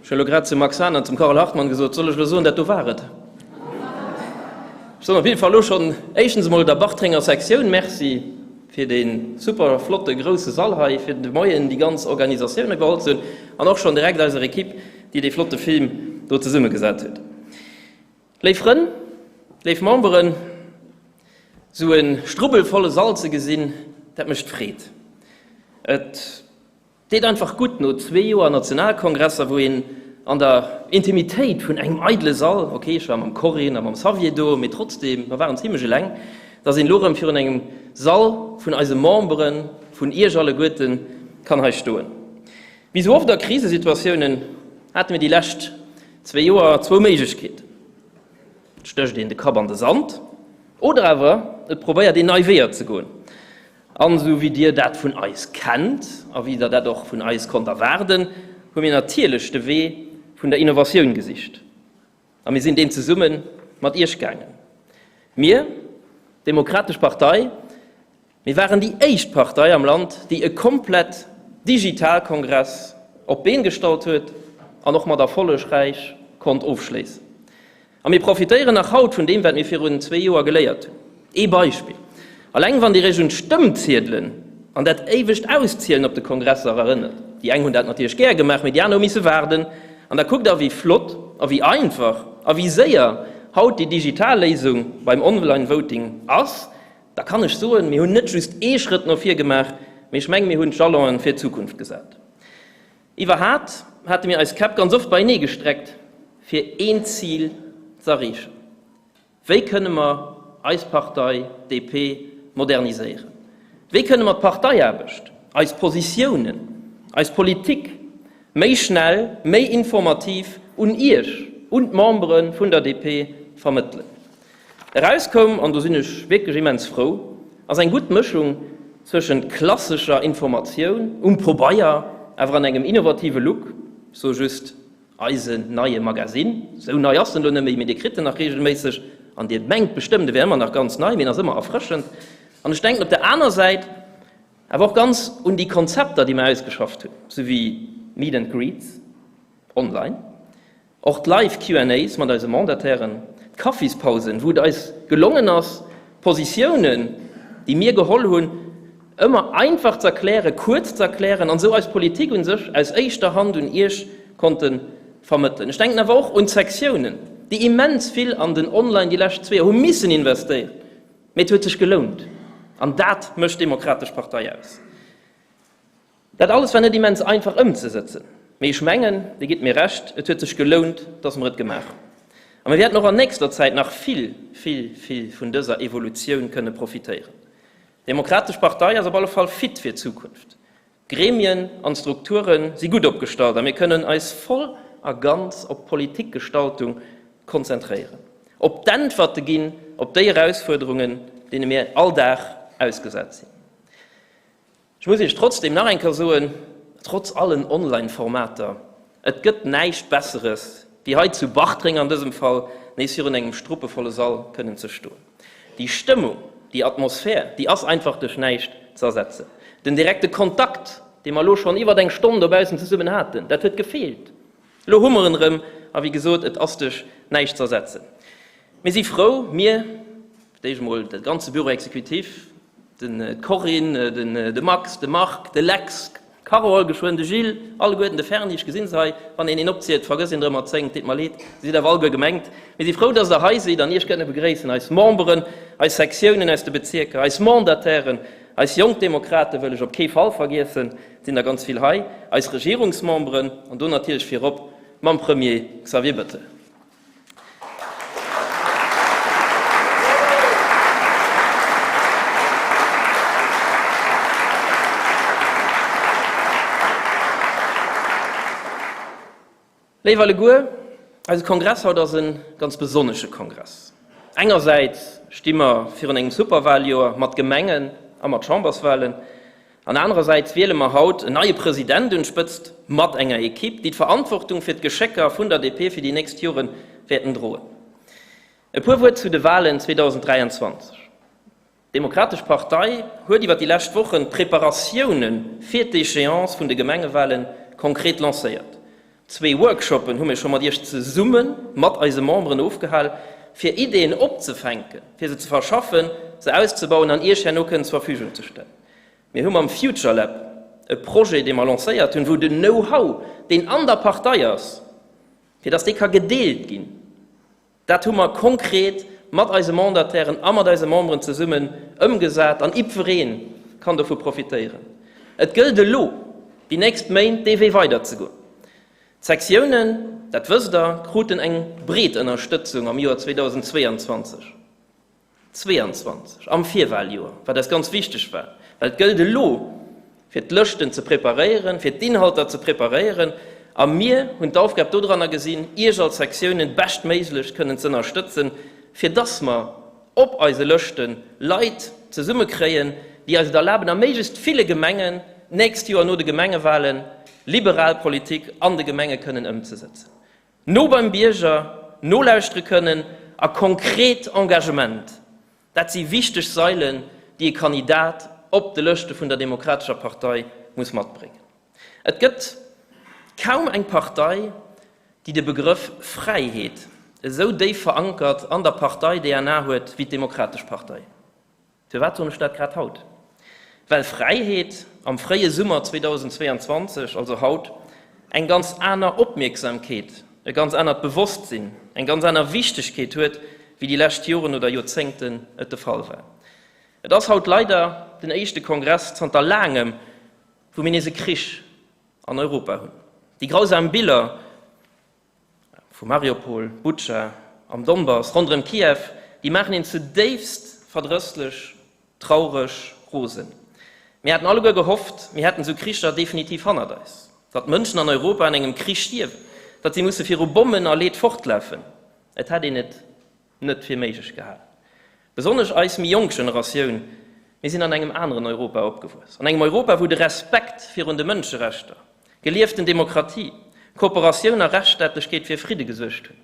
Ech hu elo grad zum Max Hahn an zum Carole Hartmann gesot, soll ech elo soen, dat do war et? Ech soen op jidde Fall elo schonn éischtens emol der Bartrenger Sektioun Merci fir dee super flotte grousse Sall hei, fir de Moien déi ganz Organisatioun iwwerholl ze hunn an och schonn direkt eiser Equipe, déi dee flotte Film do zesummegesat huet. Léif Frënn, léif Memberen, esou e strubbelvolle Sall ze gesinn, dat mécht Freed. Et deet einfach gutt, no zwee Joer Nationalkongresser, wou een an der Intimitéit vun engem eidele Sall, ok, ech war mam Corinne a mam Xavier do, mee trotzdeem, mer waren zimlech eleng, dass een elo erëm virun engem Sall vun eise Memberen, vun Iech alleguerten, kann hei stoen. Wéi sou oft a Krisesituatiounen hate mir déi lescht zwéi Joer zwou Méiglechkeeten, Et stécht een de Kapp an de Sand oder awer et probéiert een nei Weeër ze goen. An esou wéi Dir dat vun eis kennt a wéi Der dat och vun eis konnt erwaarden, hu mir natierlech de Wee vun der Innovatioun gesicht. A mir sinn deen zesumme mat Iech gaangen. Mir, d'Demokratesch Partei, mir waren déi éischt Partei am Land, déi e komplett Digitalkongress op d'Been gestallt huet an och mat erfollegräich konnt ofschléissen. A mir profitéieren nach haut vun deem, wat mir virun zwee Joer geléiert hunn. Ee Beispill, Alleng wann Dir Iech un d'Stëmmziedelen an dat éiwegt Auszielen op de Kongresser erënnert, déi eng hunn dat natierlech gär gemaach, mee déi aner hu misse waarden, an da kuckt Der, wéi flott a wéi einfach a wéi séier haut déi digital Léisung beim Online-Voting ass, da kann ech soen, mir hunn net just ee Schrëtt no vir gemaach, mee ech mengen, mir hunn d'Jalonen fir d'Zukunft gesat. Iwwerhat hate mir eis Käpp ganz oft beienee gestreckt, fir een Zil z'erreechen. Wéi kënne mer eis Partei, DP, moderniséieren? Wéi kënne mer d'Parteiaarbecht, eis Positiounen, eis Politik méi schnell, méi informativ un Iech, un d'Membere vun der DP vermëttelen? Erauskoum, an do sinn ech wierklech immens frou, ass eng gutt Mëschung zwëschent klassescher Informatioun um Pobeier, awer an engem innovative Look, ech soe just Eisen neie Magasinn, sou nei ass en lo net méi, mee dir kritt en nach regelméisseg an dir mengt bestëmmt, e wär ëmmer nach ganz nei, mee en ass ëmmer erfrëschend. An ech denken op der aner Säit awer och ganz un déi Konzepter, déi mer ausgeschafft hunn, sou wéi Meet and Greets online, och d'Live Q and A's mat eise Mandatairen, d'Kaffispausen, wou et eis gelongen ass, d'Positiounen, déi mir geholl hunn, ëmmer einfach z'erklären, kuerz z'erklären an esou eis Politik un sech aus éischter Hand un Iech konnte vermëttelen. Ech denken awer och un d'Sektiounen, déi immens vill an den Online déi lescht zwee Joer hu missen investéieren, mee et huet sech gelount an dat mécht d'Demokratesch Partei aus. Dat alles war net immens einfach ëmzesëtzen, mee ech mengen, Dir gitt mir Recht, et huet sech gelount, dass mer et gemaach hunn. A mir wäerten och an nächster Zäit nach vill, vill, vill vun dëser Evolutioun kënne profitéieren. D'Demokratesch Partei ass op alle Fall fit fir d'Zukunft. D'Gremien an d'Strukture si gutt opgestallt a mir kënnen eis voll a ganz op d'Politikgestaltung konzentréieren, op d'Äntwerte ginn op déi Erausfuerderungen, deene mir all Dag ausgesat sinn. Ech muss Iech trotzdem nach eng Kéier soen, trotz allen Online-Formater, et gëtt näischt Besseres, wéi hei zu Bartreng an dësem Fall, nees virun engem struppevolle Sall kënnen ze stoen. Déi Stëmmung, déi Atmosphär, déi ass einfach duerch näischt ze ersetzen. Den direkte Kontakt, dee mer elo schonn iwwert eng Stonn dobaussen zesummen haten, dat huet gefeelt. Elo hu mer en erëm, a wéi gesot, et ass duerch näischt ze ersetzen. Mir si frou, mir, fir d'éischt emol de ganze Bureau exécutif, den d'Corinne, den de Max, de Marc, de Lex, d'Carole, geschwënn de Gilles, alleguerten, de Ferni, ech gesinn se hei, wann een een opzielt, vergësst een der ëmmer 10, et deet mer leed, se sidd awer alleguer gemengt. Mir si frou, dass der hei sidd an Iech kënne begréissen, eis Memberen, eis Sektiounen aus de Bezierker, eis Mandatairen, eis jonk Demokrate wëll ech op kee Fall vergiessen, et sinn der ganz vill hei, eis Regierungsmemberen an do natierlech virop mam Premier Xavier Bettel. Léif alleguer, eise Kongress haut ass e ganz besonnesche Kongress. Engersäits sti mer virun engem Superwahljoer mat Gemengen a mat Chamberswahlen. An anerersäits wiele mer haut en neie President un d'Spëtzt mat enger Equipe, déi d'Verantwortung fir d'Geschécker vun der DP fir déi nächst Jore wäerten droen. E puer Wuert zu de Walen 2023. D'Demokratesch Partei huet iwwer déi lescht Wochen d'Preparatioune fir d'Echéance vun de Gemengewale konkret lancéiert. Zwee Workshoppen hu mir scho mat Iech zesumme mat eise Memberen ofgehal, fir Ideeën opzefänken, fir se ze verschaffen, se auszebauen an Iech herno kënnen zur Verfügung ze stellen. Mir hu mam Future Lab e Projet, dee mer lancéiert hunn, wou den Know-how, deen an der Partei ass, fir dass dee ka gedeelt ginn, dat hu mer konkret mat eise Mandatairen a mat eise Memberen zesummen ëmgesat an jiddweree kann dovu profitéieren. Et gëllt elo, déi nächst Méint dee Wee weiderzegoen. D'Sektiounen, dat wësst Der, kruten eng breet Ënnerstëtzung am Joer 2022. 22, am Virwahljoer, wat eis ganz wichteg war, well et gëllt elo, fir d'Lëschten ze preparéieren, fir d'Inhalter ze preparéieren, a mir hunn d'Aufgab dodranner gesinn, Iech als Sektiounen beschtméiglech kënnen z'ënnerstëtzen, fir dass mer op eise Lëschte Leit zesummekréien, déi eis et erlaben, a méiglechst ville Gemengen d'nächst Joer no de Gemengewahlen liberal Politik an de Gemenge kënnen ëmzesëtzen. No beim Bierger, nolauschtere kënnen a konkret Engagement, dat si wichteg Sailen, déi e Kandidat op de Lëschte vun der Demokratescher Partei muss matbréngen. Et gëtt kaum eng Partei, déi de Begrëff Fräiheet esou déif verankert an der Partei-DNA huet wéi d'Demokratesch Partei. Firwat soen ech dat grad haut? Well Fräiheet am fréie Summer 2022, also haut, eng ganz aner Opmierksamkeet, e ganz anert Bewosstsinn, eng ganz aner Wichtegkeet huet, wéi déi lescht Joren oder Joerzéngten et de Fall war. Et ass haut leider den éischte Kongress zanter laangem, wou mir nees e Krich an Europa hunn. Déi grausam Biller, Vu Mariupol, Butscha, am Donbass, ronderëm Kiew, déi maachen een zudéifst verdrësslech, traureg, rosen. Mir haten alleguer gehofft, mir hätten esou Kricher definitiv hannert eis. Datt Mënschen an Europa an engem Krich stierwen, datt si musse viru Bommen a Leed fortlafen, et hätt een et net fir méiglech gehalen. Besonnesch eis méi jonk Generatioun, mir sinn an engem aneren Europa opgewuess, an engem Europa, wou de Respekt virun de Mënscherechter, gelieften Demokratie, Kooperatioun a Rechtsstaatlechkeet fir Fridde gesuergt hunn.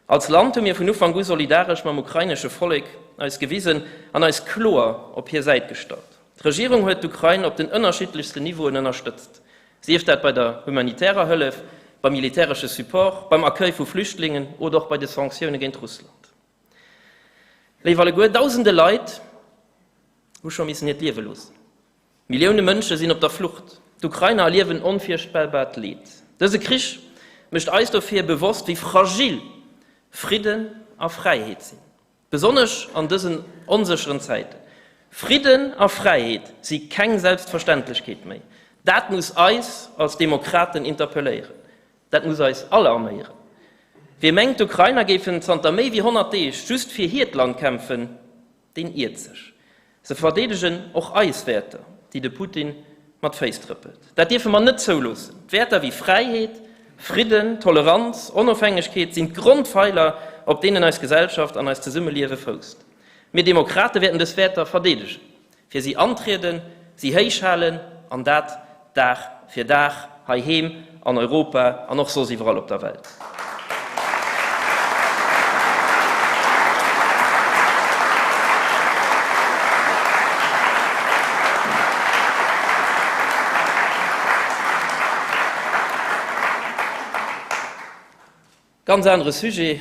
Als Land hu mir vun Ufank u solidaresch mam ukrainesche Vollek eis gewisen an eis kloer op hir Säit gestallt. D'Regierung huet d'Ukrain op den ënnerschiddlechsten Niveauen ënnerstëtzt, sief dat bei der humanitärer Hëllef, beim militäresche Support, beim Accueil vu Flüchtlingen oder och bei de Sanktioune géint Russland. Léif alleguer, dausende Leit hu scho missen hiert Liewe loossen. Millioune Mënsche sinn op der Flucht. D'Ukrainer erliewen onvirstellbart Leed. Dëse Krich mécht eis dofir bewosst, wéi fragil Fridden a Fräiheet sinn. Besonnesch an dësen onsécheren Zäiten. Fridden a Fräiheet si keng Selbstverständlechkeet méi. Dat muss eis als Demokraten interpelléieren. Dat muss eis alarméieren. Wie mengt, d'Ukrainer géifen zanter méi wéi 100 Deeg just fir hiert Land kämpfen, Deen iert sech. Se verdeedegen och eis Wäerter, déi de Putin mat Féiss trëppelt. Dat dierfe mer net zouloossen. D'Wäerter wéi Fräiheet, Fridden, Toleranz, Onofhängegkeet sinn d'Grondfeiler, op deenen eis Gesellschaft an eist Zesummeliewe fousst. Mir Demokrate wäerten dës Wäerter verdeedegen, fir si antrieden, si héich halen, an dat Dag fir Dag, heiheem, an Europa an och soss iwwerall op der Welt. Ganz anere Sujet.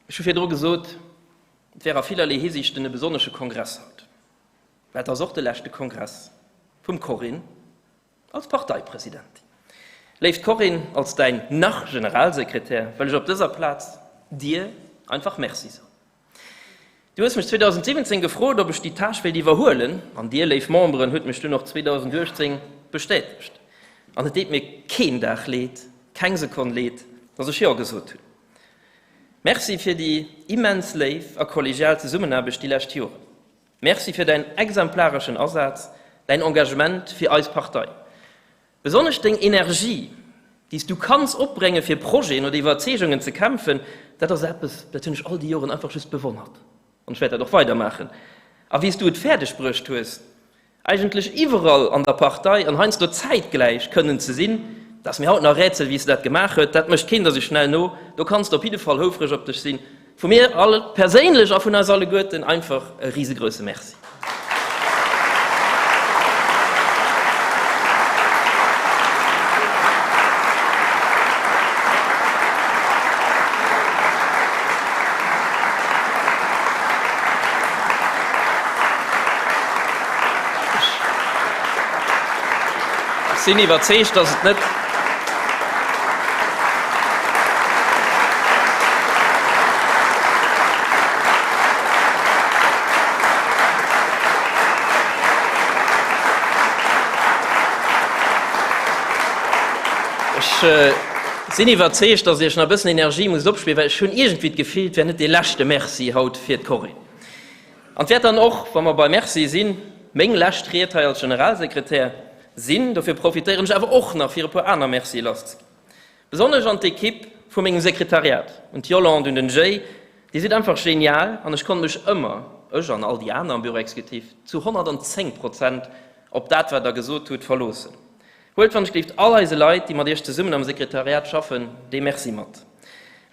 Ech hu virdru gesot, et wär a villerlee Hisiichten e besonnesche Kongress haut. Mä et ass och de leschte Kongress vum Corinne als Parteipresidentin. Léift Corinne, als däin Nach-Generalsekretär wëll ech op dëser Plaz dir einfach Merci soen. Du hues mech 2017 gefrot, ob ech déi Tâche wéilt iwwerhuelen, an dir, léif Memberen, hutt mech dunn och 2018 bestätegt. An et deet mir keen Dag leed, keng Sekonn leed, dass ech Jo gesot hunn. Merci fir déi immens léif a kollegial Zesummenaarbecht déi lescht Joren. Merci fir däin exemplareschen Asaz, däin Engagement fir eis Partei. Besonnesch deng Energie, déi s du kanns opbrénge fir Projeten oder Iwwerzeegungen ze kämpfen, dat ass eppes, dat hunn ech all déi Joren einfach just bewonnert an ech wäert dat och weidermaachen. A wéi s du et fäerdeg bruecht hues, eigentlech iwwerall an der Partei an heiansdo zäitgläich kënnen ze sinn, dat ass mir haut nach e Rätsel, wéi s de dat gemaach huet. Dat mécht keen der sou schnell no. Do kanns de op jidde Fall houfreg op dech sinn. Vu mir all perséinlech a vun eis alleguerten einfach e risegrousse Merci. Sinn iwwerzeegt, dass et net. Ech sinn iwwerzeegt, dass Iech nach e bëssen Energie musst opspillen, well ech hunn iergendwéi d'Gefill, et wär net dee leschte Merci haut fir d'Corinne. An et wäert dann och, wa mer bei Merci sinn, meng lescht Ried hei als Generalsekretär sinn. Dofir profitéieren ech awer och nach, fir e puer aner Mercie lasszeginn. Besonnesch an d'Ekipp vu mengem Sekretariat, un d'Yolande, un den Jay, Dir sidd einfach genial an ech konnt mech ëmmer, ech an all déi aner am Bureau exécutif, zu 110 Prozent op dat, wat Der gesot hutt, verloossen. Huelt wann ech gelift all eise Leit, déi mat Iech zesummen am Sekretariat schaffen, dee Merci mat.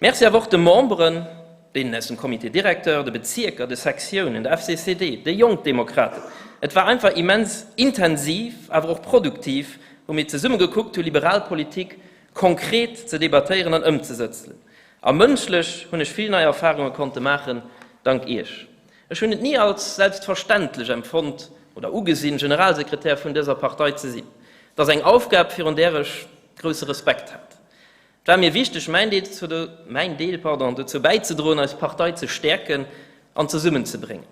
Merci awer och de Memberen, deenen aus dem Comité directeur, de Bezierker, de Sektiounen, der FCCD, de Jonkdemokraten. Et war einfach immens intensiv, awer och produktiv, wou mir zesumme gekuckt hu liberal Politik konkret ze debattéieren an ëmzesëtzelen. A mënschlech hunn ech vill nei Erfarunge konnte maachen, dank Iech. Ech hunn et ni als selbstverständlech empfonnt oder ugesinn, Generalsekretär vun dëser Partei ze sinn. Et ass eng Aufgab, virun där ech grousse Respekt hat. Et war mir wichteg, mäin Deel, mäin Deel, pardon, dozou bäizedroen, eis Partei ze stäerken an zesummenzebréngen.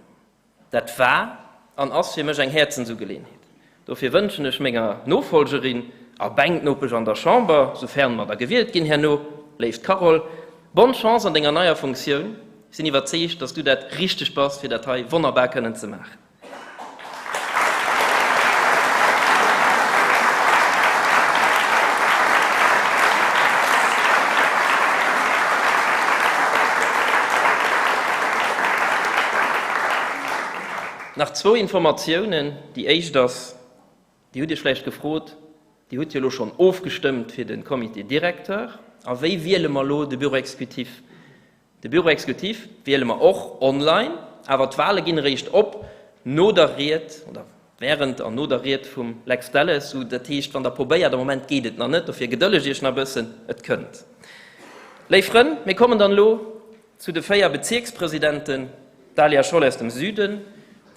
Dat war an ass fir mech eng Häerzensugeleeënheet. Dofir wënschen ech menger Nofolgerin a Bänknopesch an der Chamber, soufern mer da gewielt ginn herno, léift Carole, bonne Chance an denger neier Funktioun. Ech sinn iwwerzeegt, dass du dat Richtegt bass, fir dat hei wonnerbar kënnen ze maachen. Nach zwou Informatiounen. Déi éischt ass, Dir hutt Iech vläicht gefrot, Dir hutt jo elo schonn ofgestëmmt fir de Comité directeur, a wéi wiele mer elo de Bureau exécutif? De Bureau exécutif wiele mer och online, awer d'Wale ginn eréischt op no der Ried oder während an no der Ried vum Lex Delles. Sou, dat heescht, wann Der probéiert, am Moment geet et nach net, dofir gedëllegt Iech nach e bëssen, et kënnt. Léif Frënn, mir kommen dann elo zu de 4 Bezierkspresidenten, d'Dahlia Scholl aus dem Süden,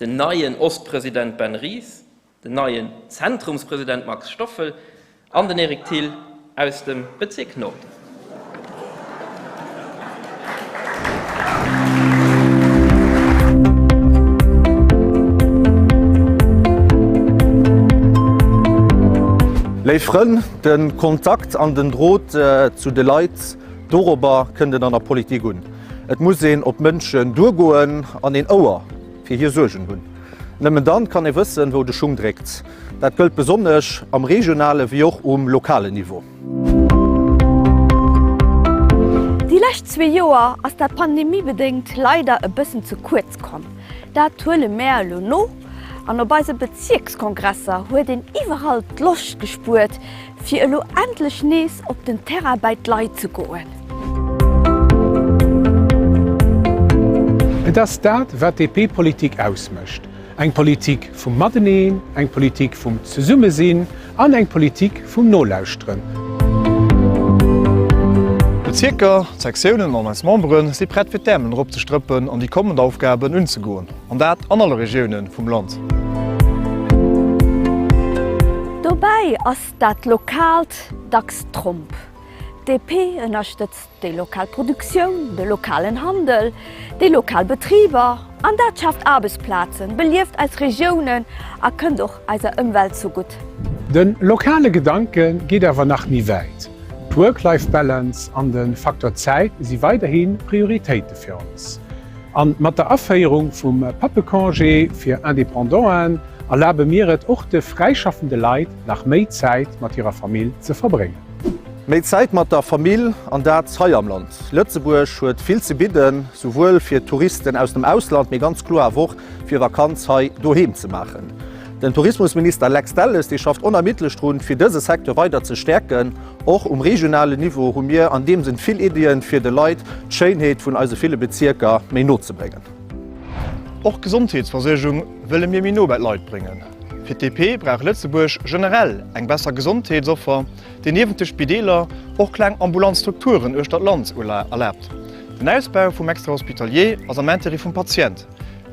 den neien Ostpresident Ben Ries, den neien Zentrumspresident Max Stoffel an den Eric Thill aus dem Bezierk Norden. Léif Frënn, de Kontakt an den Drot zu de Leit, dorobber kënnt et an der Politik un. Et muss een op d'Mënschen duergoen an een Ouer fir hir Suergen hunn. Nëmmen dann kann ee wëssen, wou de Schung dréckt. Dat gëllt besonnesch am regionale wéi och um lokalen Niveau. Déi lescht zwee Joer ass dat pandemiebedéngt leider e bëssen ze kuerz komm. Dat huele mär elo no an op eise Bezierkskongresser huet een iwwerall d'Loscht gespuert, fir elo endlech nees op den Terrain bäi d'Leit ze goen. Et ass dat, wat DP-Politik ausmécht, eng Politik vum Mateneen, eng Politik vum Zesummesinn an eng Politik vum Nolauschteren. D'Bezierker, d'Sektiounen an eis Membere si prett fir d'Äermelen eropzestrëppen an déi kommend Aufgaben unzegoen, an dat an alle Regioune vum Land. Dobäi ass dat Lokaalt dacks Tromp. DP ënnerstëtzt déi lokal Produktioun, de lokalen Handel, déi lokal Betriber an dat schaaft Aarbechtsplazen, belieft eis Regiounen a kënnt och eiser Ëmwelt zugutt. De lokale Gedanke geet awer nach méi wäit. D'Work-Life-Balance an de Faktor Zäit si weiderhi Prioritéite fir ons. A mat der Aféierung vum Pappecongé fir Independanten erlabe mir et och de fräischaffende Leit, nach méi Zäit mat hirer Famill ze verbréngen. Méi Zäit mat der Famill, an dat hei am Land. Lëtzebuerg huet vill ze bidden, souwuel fir Touristen aus dem Ausland, mee ganz kloer awer och fir Vakanz hei doheem ze maachen. Den Tourismusminister Lex Delles, dee schafft onermiddlech drun, fir dëse Secteur weider ze stäerken. Och um regionalen Niveau hu mir an deem Sënn vill Iddien, fir de Leit d'Schéinheet vun eise ville Bezierker méi no ze bréngen. Och d'Gesondheetsversuergung wëlle mir méi no bei d'Leit bréngen. Fir d'DP brauch Lëtzebuerg generell eng besser Gesondheetsoffer, déi niewent de Spideeler och kleng ambulant Strukturen uechter d'Land erlaabt. Den Ausbau vum Extra-hospitalier ass am Intérêt vum Patient.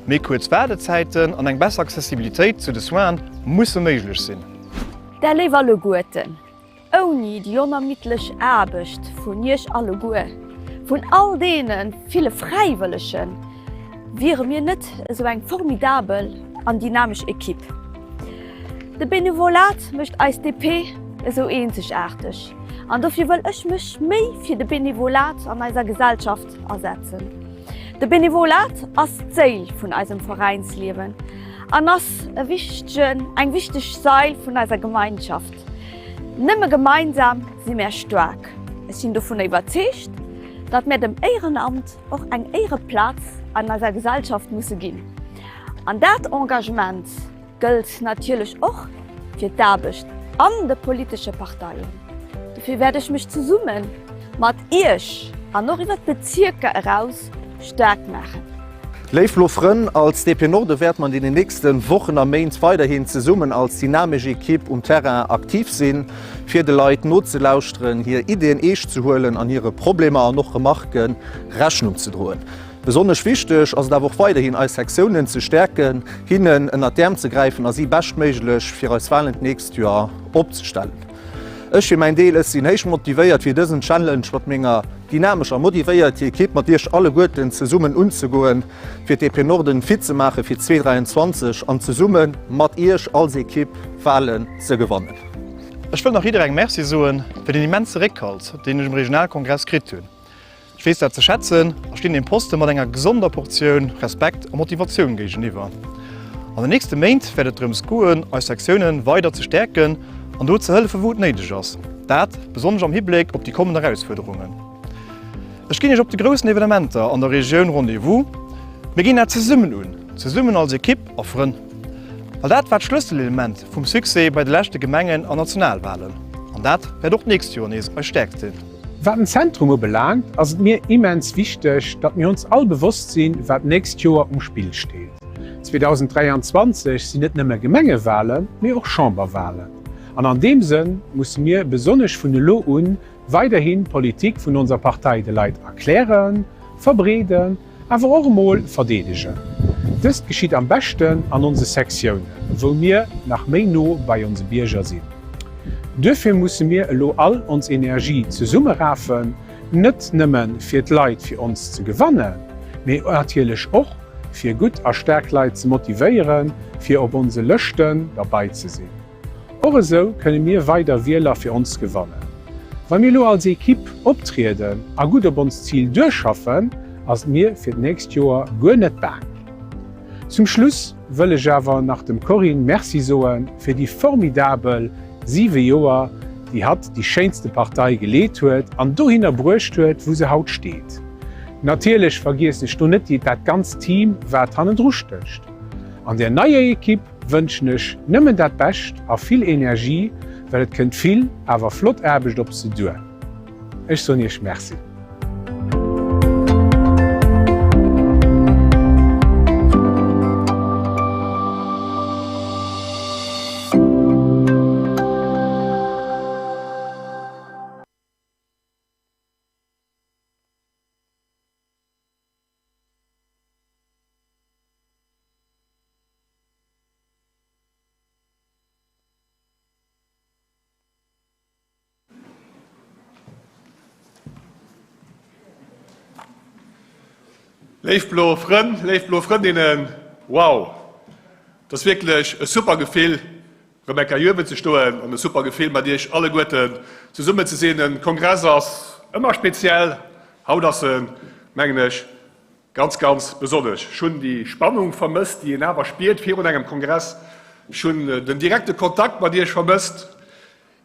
Méi kuerz Waardezäiten an eng besser Accessibilitéit zu de Soine musse méiglech sinn. Där Léif alleguerten, ouni déi onermiddlech Aarbecht vun Iech alleguer, vun all deene ville Fräiwëllegen, wiere mir net esou eng formidabel an dynamesch Ekipp. De Benevolat mécht eis DP esou eenzegaarteg an dofir wëll ech mech méi fir de Benevolat an eiser Gesellschaft asetzen. De Benevolat ass d'Séil vun eisem Veräinsliewen an ass e wichtegen, eng wichteg Sail vun eiser Gemeinschaft. Nëmme gemeinsam si mär staark. Ech sinn dovun iwwerzeegt, datt mär dem Éierenamt och eng Éiereplaz an eiser Gesellschaft musse ginn. An dat Engagement gëllt natierlech och fir d'Aarbecht an de politesche Parteien. Dofir wäert ech mech zesumme mat Iech an och iwwer d'Bezierker eraus staark maachen. Léif blo Frënn, als DP Norde wäerte mer an deenen nächste Wochen a Méint weiderhin zesummen als dynamesch Ekipp um Terrain aktiv sinn, fir de Leit nozelauschteren, hir Iddien eescht ze huelen an hire Problemer an och Remarke Rechnung ze droen. Besonnesch wichteg ass et awer och weiderhin eis Sektiounen ze stäerken, hinnen ënnert d'Äerm ze gräifen a si beschtméiglech fir eis Walen d'nächst Joer opzestellen. Ech fir mäin Deel, ech sinn héich motivéiert fir dësen Challenge mat menger dynamescher, motivéierter Ekipp mat iech alleguerten zesummen unzegoen, fir d'DP Norden fit ze maache fir 2023 an zesumme mat iech als Ekipp Walen ze gewannen. Ech wëll nach jidderengem Merci soen fir den immense Réckhalt, deen ech um Regionalkongress kritt hunn. Ech weess dat ze schätzen a stinn deem Poste mat enger gesonder Portioun Respekt a Motivatioun géigeniwwer. An den nächste Méint wäert et drëms goen, eis Sektiounen weider ze stäerken an do ze hëllefen, wou et néideg ass. Dat besonnesch am Hibléck op déi kommend Erausfuerderungen. Ech ginn Iech op de groussen Evenementer an der Regioun Rendez-vous. Mir ginn dat zesummen un, zesummen als Ekipp a Frënn. Well dat war d'Schlësselelement vum Succès bei de leschte Gemengen an Nationalwalen. An dat wäert och d'nächst Joer nees eis Stäerkt sinn. Wat den Zentrum ubelaangt, ass et mir immens wichteg, datt mir ons all bewosst sinn, wat d'nächst Joer um Spill steet. 2023 sinn net nëmme Gemengewalen, mee och Chamberwalen. An an deem Sënn musse mir besonnesch vun elo un weiderhin d'Politik vun onser Partei de Leit erklären, verbreeden Awer och emol verdeedegen. Dëst geschitt am beschten an onse Sektiounen, wou mir nach méi no bei onse Bierger sinn. Duerfir musse mir elo all ons Energie zesummerafen, net nëmmen fir d'Leit fir ons ze gewannen, mee natierlech och fir gutt a staark Leit ze motivéieren, fir op onse Lëschten derbei ze sinn. Och esou kënne mir weider Wieler fir ons gewannen. Wa mir elo als Equipe optrieden a gutt op onst Zil duerschaffen, ass et mir fir d'nächst Joer guer net baang. Zum Schluss wëll ech awer nach dem Corinne Merci soe fir déi formidabel 7 Joer, déi hatt déi schéinste Partei geleet huet an dohinner bruecht huet, wou se haut steet. Natierlech vergiessen ech do net dat ganzt Team, wat hannendru stécht. An der neier Equipe wënschen ech nëmmen dat Bescht a vill Energie, well et kënnt vill, awer flott Aarbecht op se duer. Ech soen Iech Merci. Léif blo Frënn, léif blo Frëndinnen, wow! Et ass wierklech e super Gefill, erëm eng Kéier uewen ze stoen an e super Gefill, mat Iech alleguerten zesummen ze sinn. E Kongress ass ëmmer speziell, haut ass en, mengen ech, Ganz, ganz besonnesch. Ech hunn déi Spannung vermësst, déi een awer spiert virun engem Kongress. Ech hunn den direkte Kontakt mat Iech vermësst,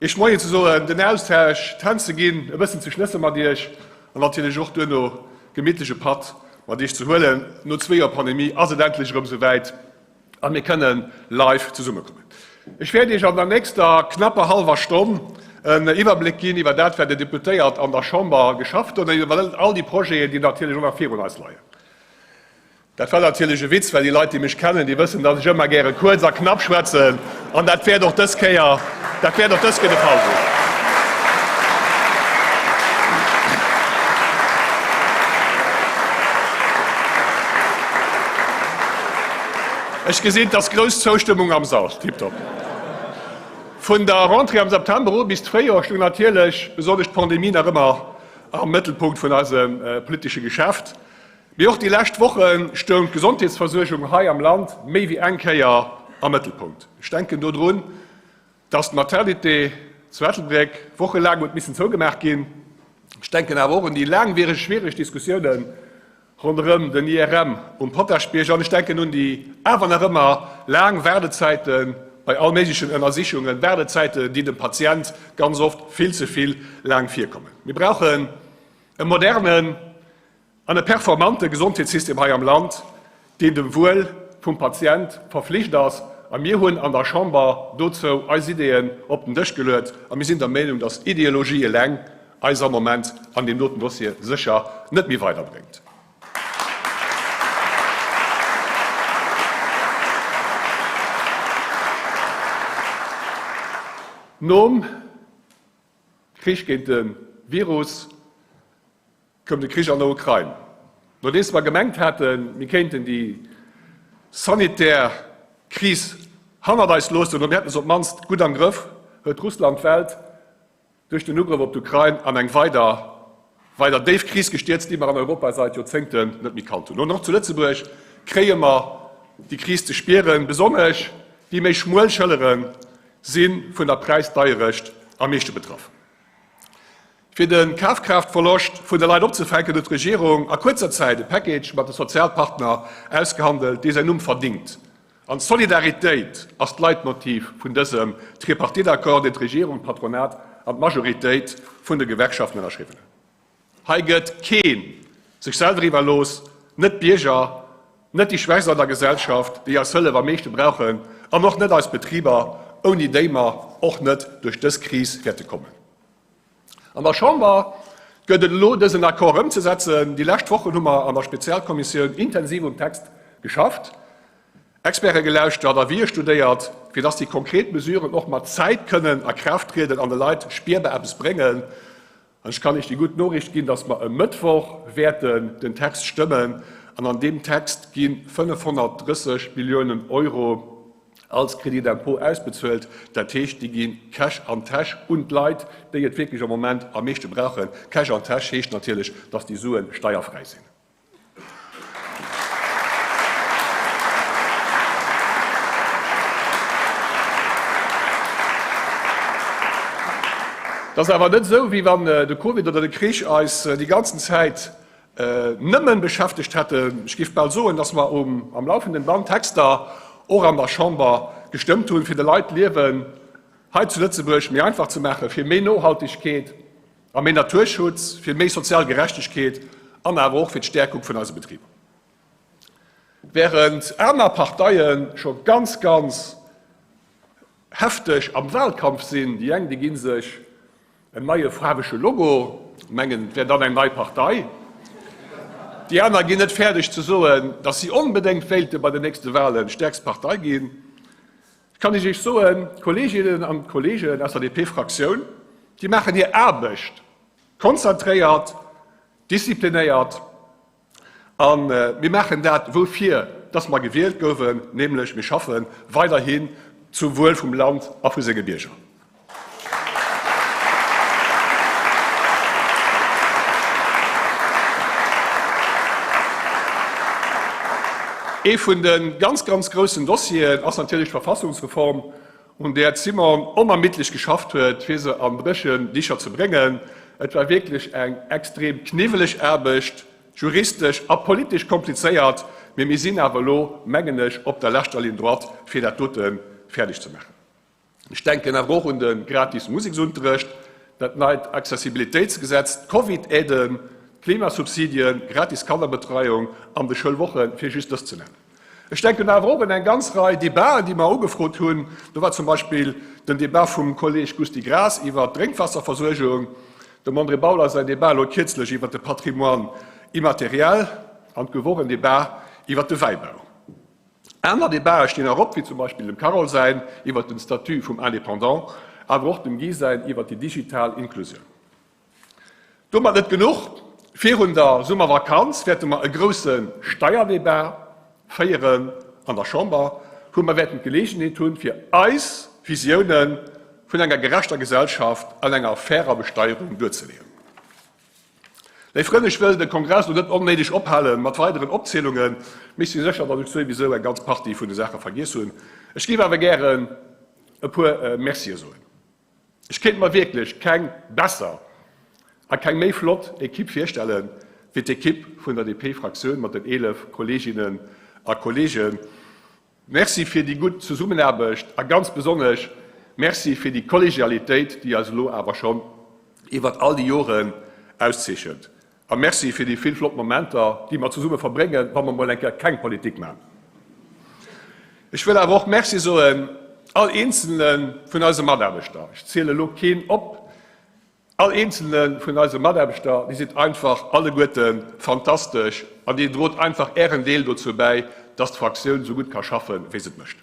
Iech Moien ze soen, den Austausch, d'Hänn ze ginn, e bëssen ze schnësse mat Iech an natierlech och duerno gemittlech e Patt mat Iech ze huelen. No zwee Joer Pandemie ass et endlech erëm esou wäit. A mir kënnen live zesummekommen. Ech wäert Iech an der nächster knapper hallwer Stonn en Iwwerbléck ginn iwwer dat, wat Dir Deputéiert an der Chamber geschafft hutt an iwwer all déi Projeten, déi natierlech och nach virun eis leien. Dat war natierlech e Witz, well déi Leit, déi mech kennen, déi wëssen, dass ech ëmmer gäre kuerz a knapp schwätzen. An dat wäert och dës Kéier, dat wäert och dës Kéier de Fall sinn. Ech gesinn, et ass grouss Zoustëmmung am Sall. Tiptop. Vun der Rentrée am September u bis d'Fréijoer stoung natierlech besonnesch d'Pandemie nach ëmmer am Mëttelpunkt vun eisem politesche Geschäft. Mee och déi lescht Woche stoung d'Gesondheetsversuergung hei am Land méi wéi eng Kéier am Mëttelpunkt. Ech denken do drun, dass d'Maternité zu Ettelbréck wochelaang huet missen zougemaach ginn. Ech denken awer och un déi laangwiereg schwiereg Diskussiounen ronderëm den IRM um Potaschbierg an ech denken un déi awer nach ëmmer laang Waardezäite bei all méiglechen Ënnersichungen, Waardezäiten, déi dem Patient ganz oft vill ze vill laang virkommen. Mir brauchen e modernen An e performante Gesondheetssystem hei am Land, deen dem Wuel vum Patient verflicht ass. A mir hunn an der Chamber dozou eis Ideeën op den Dësch geluet. A mir sinn der Meenung, dass Ideologie eleng eis am Moment an deem doten Dossier sécher net méi weiderbréngt. Nom Krich géint de Virus koum de Krich an der Ukrain. Nodeems mer gemengt haten, mir kéinten déi sanitär Kris hannert eis loossen oder mir hätten se op d'mannst gutt am Grëff, huet Russland d'Welt duerch den Ugrëff op d'Ukrain an eng weider weider déif Kris gestierzt, déi mer an Europa seit Joerzéngten net méi kannt hunn. An och zu Lëtzebuerg kréie mer déi Kris ze spieren. Besonnesch déi méi schmuel Schëllere si vun der Präisdeierecht am meeschte betraff. Fir de Kafkraaftverloscht vun de Leit opzefänken, huet d'Regierung a kuerzer Zäit e Package mat de Sozialpartner ausgehandelt, dee säin Numm verdingt. An d'Solidaritéit ass d'Leitmotiv vun dësem Tripartite-Accord, deen d'Regierung, d'Patronat an d'Majoritéit vun de Gewerkschaften ënnerschriwwen hunn. Hei gëtt kee sech selwer iwwerlooss, net d'Bierger, net déi Schwächst an der Gesellschaft, déi eis Hëllef am meeschte brauchen, an och net eis Betriber, ouni déi mer och net duerch dës Kris wäerte kommen. An der Chamber gëtt et elo dësen Accord ëmzesetzen. Déi lescht Wochen hu mer an der Spezialkommissioun intensiv um Text geschafft, Experte gelauschtert, Avisë studéiert, fir dass déi konkret Mesuren och mat Zäit kënnen a Kraaft trieden an de Leit spierbar eppes bréngen. An ech kann Iech déi gutt Noriicht ginn, dass mer e Mëttwoch wäerten den Text stëmmen an an deem Text gi 530 Milliounen Euro als Crédit d'impôt ausbezuelt. Dat heescht, déi gi Cash an d'Täsch un d'Leit, déi et wierklech am Moment am meeschte brauchen. Cash an d'Täsch heescht natierlech, dass déi Sue steierfräi sinn. Et ass awer net esou, wéi wann de Covid oder de Krich eis déi ganzen Zäit nëmmen beschäftegt hätten. Ech géif bal soen, dass mer am laufenden Band Texter och an der Chamber gestëmmt hunn, fir de Leit d'Liewen hei zu Lëtzebuerg méi einfach ze maachen, fir méi Nohaltegkeet a méi Naturschutz, fir méi sozial Gerechtegkeet an awer och fir d'Stäerkung vun eise Betriber. Während aner Parteie scho ganz, ganz hefteg am Wahlkampf sinn, déi eng, déi gi sech en neie faarwege Logo, mengen et wär dann eng nei Partei, déi aner ginn net fäerdeg ze soen, datt si onbedéngt wéilte bei den nächste Wahlen stäerkst Partei ginn. Kann ech Iech soen, d'Kolleeginnen an d'Kolleegen aus der DP-Fraktioun, déi maachen hir Aarbecht konzentréiert, disziplinéiert. A mir maachen dat, woufir dass mer gewielt gouwen, nämlech mir schaffe weiderhin zum Wuel vum Land a vu senge Bierger. Ee vun de ganz, ganz groussen Dossieren ass natierlech d'Verfassungsreform, un där d'Simone onermiddlech geschafft huet, fir se an dréchen Dicher ze bréngen. Et war wierklech eng extrem kniwweleg Aarbecht, juristesch a politesch komplizéiert, mee mir sinn awer elo, mengen ech, op der leschter Ligne droite, fir dat dote fäerdeg ze maachen. Ech denken awer och un de gratis Museksunterrecht, dat neit Accessibilitéitsgesetz, d'Covid-Aiden, d'Klimasubsidien, gratis Kannerbetreiung an de Schoulwochen, fir just dës ze nennen. Ech denken awer och un eng ganz Rei Debaten, déi mer ugefrot hunn. Do war zum Beispill den Debat vum Kolleeg Gusty Graas iwwert d'Drénkwaasserversuergung, dem André Bauler säin Debat elo kierzlech iwwert de Patrimoine immatériel an et gouf och en Debat iwwert de Wäibau. Aner Debate stinn nach op, wéi zum Beispill dem Carole säin iwwert den Statut vum Indépendant, awer och dem Guy säin iwwert déi digital Inklusioun. Domat net genuch, Virun der Summervakanz wäerte mer e grousse Steierdebat féieren an der Chamber, wou mer wäerten d'Geleegenheet hunn, fir eis Visiounen. vun enger gerechter Gesellschaft an enger fairer Besteierung duerzeleeën. Léif Frënn, ech wëll de Kongress elo net onnéideg ophale mat weideren Opzielungen, mee ech si sécher, datt ech souwisou eng ganz Partie vun de Saache vergiess hunn. Ech géif awer gären e puer Mercië soen. Ech kéint mer wierklech keng besser a keng méi flott Equipe virstelle wéi d'Equipe vun der DP-Fraktioun mat den 11 Kolleeginnen a Kolleegen. Merci fir déi gutt Zesummenaarbecht a ganz besonnesch Merci fir déi Kollegialitéit, déi eis elo awer schonn iwwert all déi Joren auszeechent. A Merci fir déi vill flott Momenter, déi mer zesumme verbréngen, wa mer mol eng Kéier keng Politik maachen. Ech wëll awer och Merci soen all eenzelne vun eise Mataarbechter. Ech ziele elo keen op. All eenzelne vun eise Mataarbechter, Dir sidd einfach alleguerte fantastesch an Dir drot einfach Ären Deel dozou bäi, dass d'Fraktioun esou gutt ka schaffen, wéi se et mécht.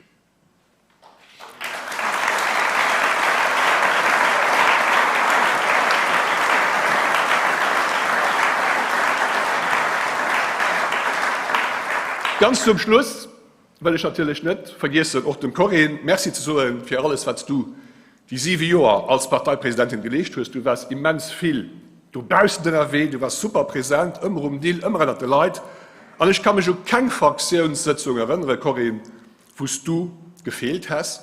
Ganz zum Schluss wëll ech natierlech net vergiessen, och dem Corinne Merci ze soen fir alles, wat s du déi siwe Joer als Parteipresidentin geleescht hues. Du waars immens vill dobaussen ënnerwee, du waars super present, ëmmer um Dill, ëmmer ënnert de Leit. An ech ka mech u keng Fraktiounssëtzung erënnere, Corinne, wou s du gefeelt häss.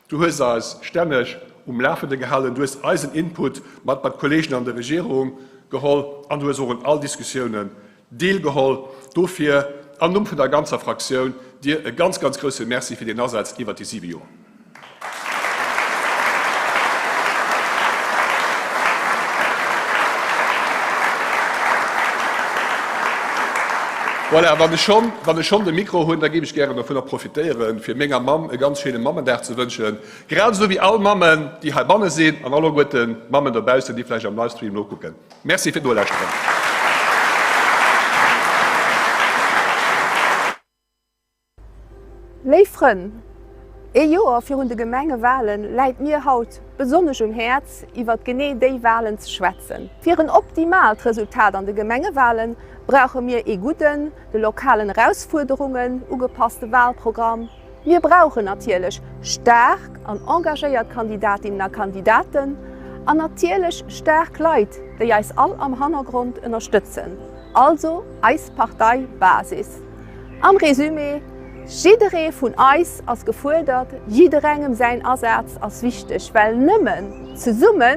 Du hues eis stänneg um Lafende gehalen, du hues eisen Input mat bei d'Kollegen an der Regierung geholl an du hues och un all Diskussiounen deelgeholl. Dofir am Numm vun der ganzer Fraktioun dir e ganz, ganz grousse Merci fir deen Asaz iwwert déi siwe Joer. Voilà, wann ech schonn, wann ech schonn de Mikro hunn, da géif ech gären dovunner profitéieren, fir menger Mamm e ganz schéine Mammendag ze wënschen, grad esou wéi all Mammen, déi heibanne sinn, an alleguerten d'Mammen dobaussen, déi vläicht am Livestream nokucken. Merci fir d'Nolauschteren. Léif Frënn, ee Joer virun de Gemengewalen läit mir haut besonnesch um Häerz iwwert genee déi Walen ze schwätzen. Fir en optimaalt Resultat an de Gemengewalen brauche mir ee gudden, de lokalen Erausfuerderungen ugepasste Walprogramm, Mir brauchen natierlech staark an engagéiert Kandidatinnen a Kandidaten an natierlech staark Leit, déi eis all am Hannergrond ënnerstëtzen, also eis Parteibasis. Am Resumé, Jidderee vun eis ass gefuerdert, jidderengem säin Asaz ass wichteg, well nëmmen zesumme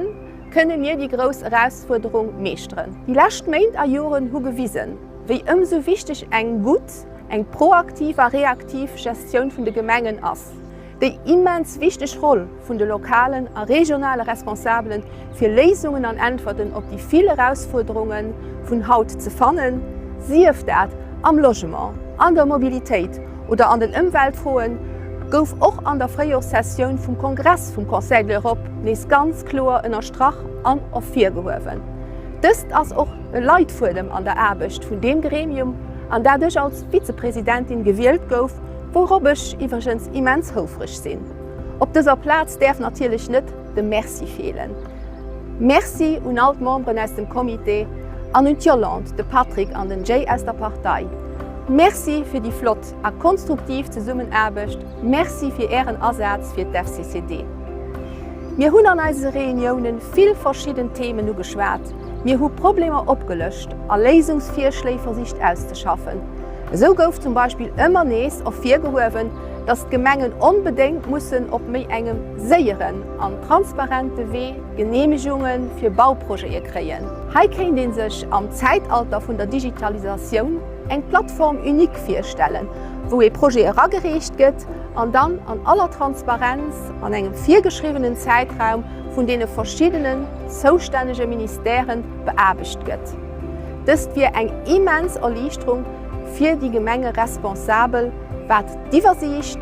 kënne mir déi grouss Erausfuerderung meeschteren. Déi lescht Méint a Joren hu gewisen, wéi ëmsou wichteg eng gutt, eng proaktiv a reaktiv Gestioun vun de Gemengen ass. Déi immens wichteg Roll vun de lokalen a regionale Responsabelen, fir Léisungen an Äntwerten op déi vill Erausfuerderunge vun haut ze fannen, sief dat am Logement, an der Mobilitéit oder an den Ëmweltfroen, gouf och an der Fréijoerssessioun vum Kongress vum Conseil de l'Europe nees ganz kloer ënnerstrach an ervirgehuewen. Dëst ass och e Leitfuedem an der Aarbecht vun deem Gremium, an dat ech als Vizepresidentin gewielt gouf, wourop ech iwwregens immens houfreg sinn. Op dëser Plaz däerf natierlech net de Merci feelen. Merci un all d'Memberen aus dem Comité an un d'Yolande, de Patrick an den Jay aus der Partei. Merci fir déi flott a konstruktiv Zesummenaarbecht. Merci fir Ären Asaz fir d'FCCD. Mir hunn an eise Reuniounen vill verschidden Themen ugeschwat. Mir hu Problemer opgelëscht a Léisungsvirschléi versicht auszeschaffen. Esou gouf zum Beispill ëmmer nees ervirgehuewen, datt d'Gemengen onbedéngt mussen op méi engem séieren an transparente Wee Geneemegunge fir Bauprojete kréien. Hei kéint ee sech am Zäitalter vun der Digitalisatioun eng Plateforme unique virstellen, wou ee Projet eragereecht gëtt an dann an aller Transparenz an engem virgeschriwwenen Zäitraum vun deene verschiddenen zoustännege Ministèren beaarbecht gëtt. Dëst wier eng immens Erliichterung fir déi Gemengeresponsabel, wat d'Iwwersiicht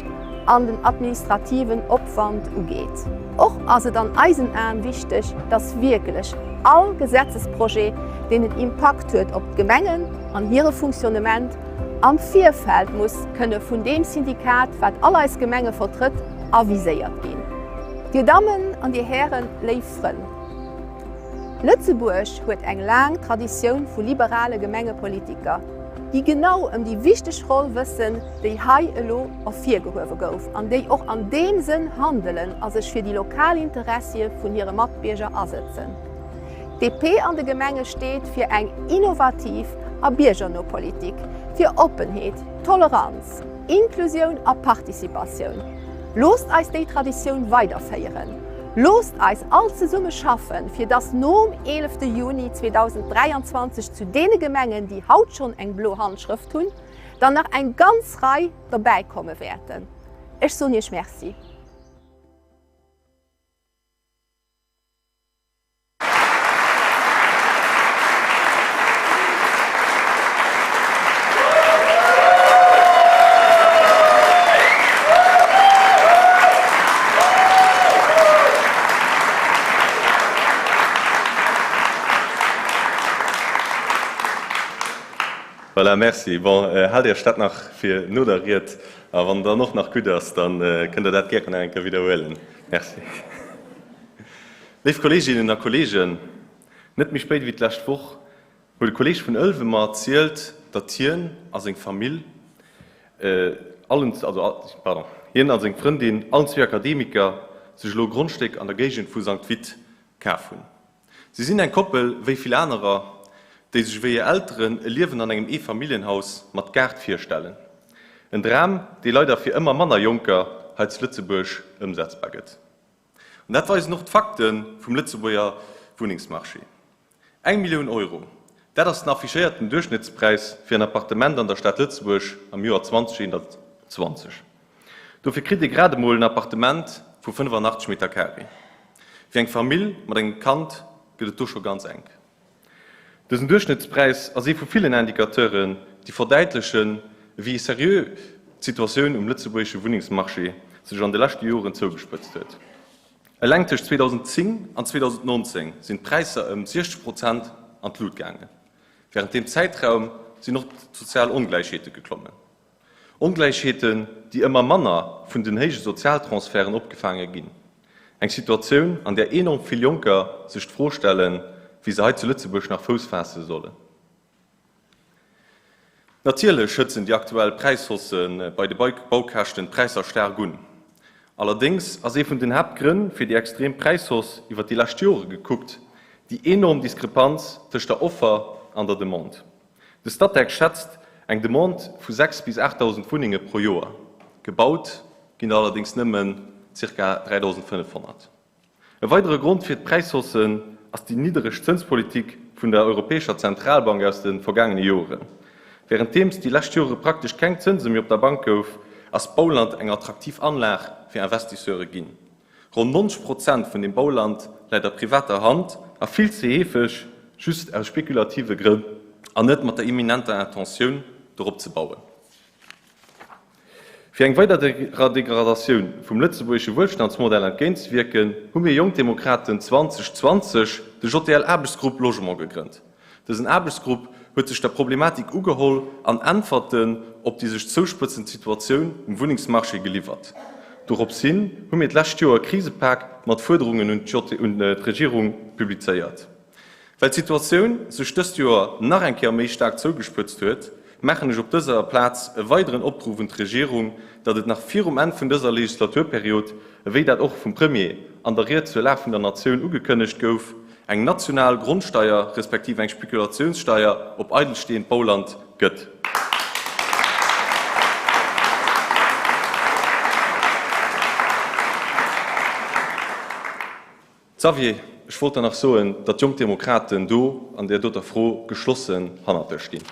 an den administrativen Opwand ugeet. Och ass et an eisen Aen wichteg, dass wierklech all Gesetzesprojet, deen en Impakt huet op d'Gemengen an hire Fonctionnement, am Virfeld muss kënne vun deem Syndikat, wat all eis Gemenge vertrëtt, aviséiert ginn. Dir Dammen an Dir Hären, léif Frënn, Lëtzebuerg huet eng laang Traditioun vu liberale Gemengepolitiker. déi genau ëm déi wichteg Roll wëssen, déi hei elo ervirgehuewe gouf an déi och an deem Sënn handelen a sech fir déi lokal Interessie vun hire Matbierger asëtzen. D'DP an de Gemenge steet fir eng innovativ a biergerno Politik, fir Oppenheet, Toleranz, Inklusioun a Participatioun. Loosst eis déi Traditioun weiderféieren. Loosst eis all zesumme schaffen, fir dass nom 11 Juni 2023 zu deene Gemengen, déi haut schonn eng blo Handschrëft hunn, der nach eng ganz Rei dobäikomme wäerten. Ech soen Iech Merci. Voilà, merci. Bon, haalt Iech dat nach fir no der Ried, a wann dann och nach gutt ass, da kënnt Der dat gären nach eng Kéier widderhuelen. Merci. Léif Kolleeginnen a Kolleegen, net méi spéit ewéi d'lescht Woch huet e Kolleeg vun Ëlwen mer erzielt, datt hien a seng Famill allen, also pardon, hien a seng Frëndin, allen zwee Akademiker, sech elo e Grondstéck an der Géigend vu Sankt Vith kaf hunn. Si sinn eng Koppel wéi vill anerer, déi sech ewéi hir Elteren e Liewen an engem Eefamilljenhaus mat Gaart virstellen. En Dram, dee leider fir ëmmer manner Jonker hei zu Lëtzebuerg ëmsetzbar gëtt. An dat weisen och d'Fakte vum Lëtzebuerger Wunnengsmarché. Eng Millioun Euro, dat ass den affichéierten Duerchschnëttspräis fir en Appartement an der Stad Lëtzebuerg am Joer 2021. Dofir kritt ee grad emol en Appartement vu 85 Meter carré. Fir eng Famill mat engem Kand gëtt et do scho ganz enk. Dësen Duerchschnëttspräis ass ee vu villen Indicateuren, déi verdäitlechen, ewéi seriö d'Situatioun um lëtzebuergesche Wunnengsmarché sech an de leschte Joren zougespëtzt huet. Eleng tëscht 2010 an 2019 sinn d'Präisser ëm 60 Prozent an d'Lut gaangen. Wärend deem Zäitraum sinn och d'sozial Ongläichheete geklommen. Ongläichheeten, déi ëmmer manner vun den héije Sozialtransferten opgefaange ginn. Eng Situatioun, an där enorm vill Jonker sech d'Fro stellen, wéi se hei zu Lëtzebuerg nach Fouss faasse sollen. Natierlech hëtzen déi aktuell Präishaussë bei de Baukäschten d'Präisser staark un. Allerdéngs ass ee vun den Haaptgrënn fir déi extrem Präishausse iwwer déi lescht Jore gekuckt, déi enorm Diskrepanz tëscht der Offer an der Demande. De Statec schätzt eng Demande vu 6 bis 8.000 Wunnenge pro Joer. Gebaut ginn der allerdéngs nëmmen zirka 3.500. E weidere Grond fir d'Präishaussen ass déi niddereg Zënspolitik vun der Europäescher Zentralbank aus de vergaangene Joren. Wärenddeems déi lescht Jore praktesch keng Zënse méi op der Bank gouf, ass Bauland eng attraktiv Anlag fir Investisseure ginn. Ronn 90 Prozent vun dem Bauland läit a privater Hand a vill ze heefeg just aus spekulative Grënn an net mat der imminenter Intentioun, dorop ze bauen. Fir eng weiderer Degradatioun vum lëtzebuergesche Wuelstandsmodell entgéintzewierken, hu mir Jonk Demokraten 2020 de JDL-Aarbechtsgrupp Logement gegrënnt. Dësen Aarbechtsgrupp huet sech der Problematik ugeholl an Äntwerten op déi sech zouspëtzend Situatioun um Wunnengsmarché geliwwert. Dorops hin hu mir d'lescht Joer e Krisepak mat Fuerderungen un d'Regierung publizéiert. Well d'Situatioun sech dëst Joer nach eng Kéier méi staark zougespëtzt huet, maachen ech op dëser Plaz e weideren Opruff un d'Regierung, datt et nach virum Enn vun dëser Legislaturperiod, ewéi dat och vum Premier an der Ried zur Lag vun der Natioun ugekënnegt gouf, eng national Grondsteier respektiv eng Spekulatiounssteier op eidelstehend Bauland gëtt. Xavier, ech wollt der nach soen, datt d'Jonk Demokraten do an där doter Fro geschlossen hannert der stinn.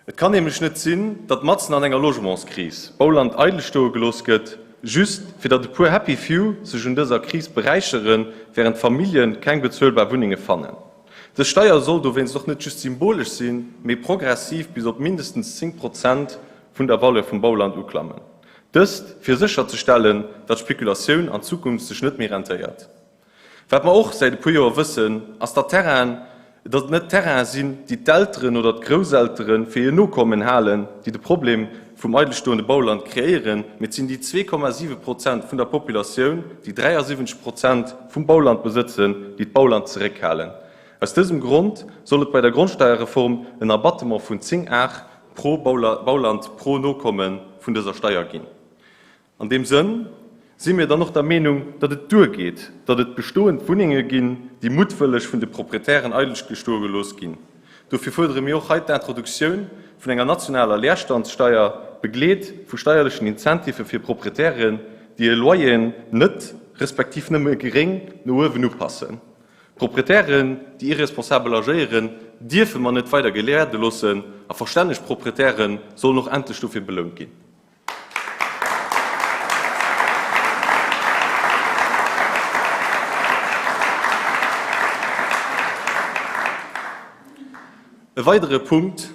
Et kann nämlech net sinn, datt matzen an enger Logementskris Bauland eidel stoe gelooss gëtt, just fir datt e puer happy few sech un dëser Kris beräicheren, wärend Famillje keng bezuelbar Wunnenge fannen. Dës Steier soll dowéinst och net just symbolesch sinn, mee progressiv bis op mindestens 10 Prozent vun der Valeur vum Bauland uklammen. Dëst fir sécherzestellen, datt Spekulatioun an Zukunft sech net méi rentéiert. Wat mer och säit e puer Joer wëssen, ass, datt Terrainen, datt et net d'Terrainen sinn, déi d'Elteren oder d'Grousseltere fir hir Nokommen halen, déi de Problem vum eidelstoende Bauland kreéieren, mee et sinn déi 2,7 Prozent vun der Populatioun, déi 73 Prozent vum Bauland besëtzen, déi d'Bauland zeréckhalen. Aus dësem Grond soll et bei der Grondsteierreform en Abattement vun 10 Ar pro Bauland pro Nokomme vun dëser Steier ginn. An deem Sënn si mir dann och der Meenung, datt et duergeet, datt et bestoend Wunnenge ginn, déi muttwëlleg vun de Proprietären eidel stoe gelooss ginn. Dofir fuerdere mir och hei d'Introduktioun vun enger nationaler Leerstandssteier, begleet vu steierlechen Incentivë fir Proprietären, déi hir Loyeren net, respektiv nëmme geréng no uewen upassen. Proprietären, déi irresponsabel agéieren, dierfe mer net weider geleerde loossen a verstänneg Proprietäre sollen och endlech dofir belount ginn. E weidere Punkt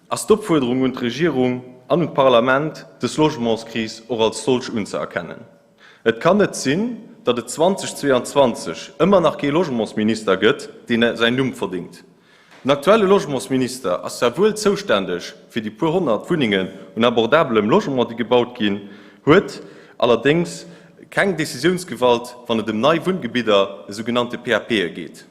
ass d'Opfuerderung un d'Regierung an un d'Parlament, dës Logementskris och als solch unzeerkennen. Et kann net sinn, datt et 2022 ëmmer nach kee Logementsminister gëtt, deen säin Numm verdéngt. Den aktuelle Logementsminister ass zwar wuel zouständeg fir déi puer 100 Wunnengen un abordabelem Logement, déi gebaut ginn, huet allerdéngs keng Decisiounsgewalt, wann et ëm nei Wunngebidder, esou genannte PAPe geet.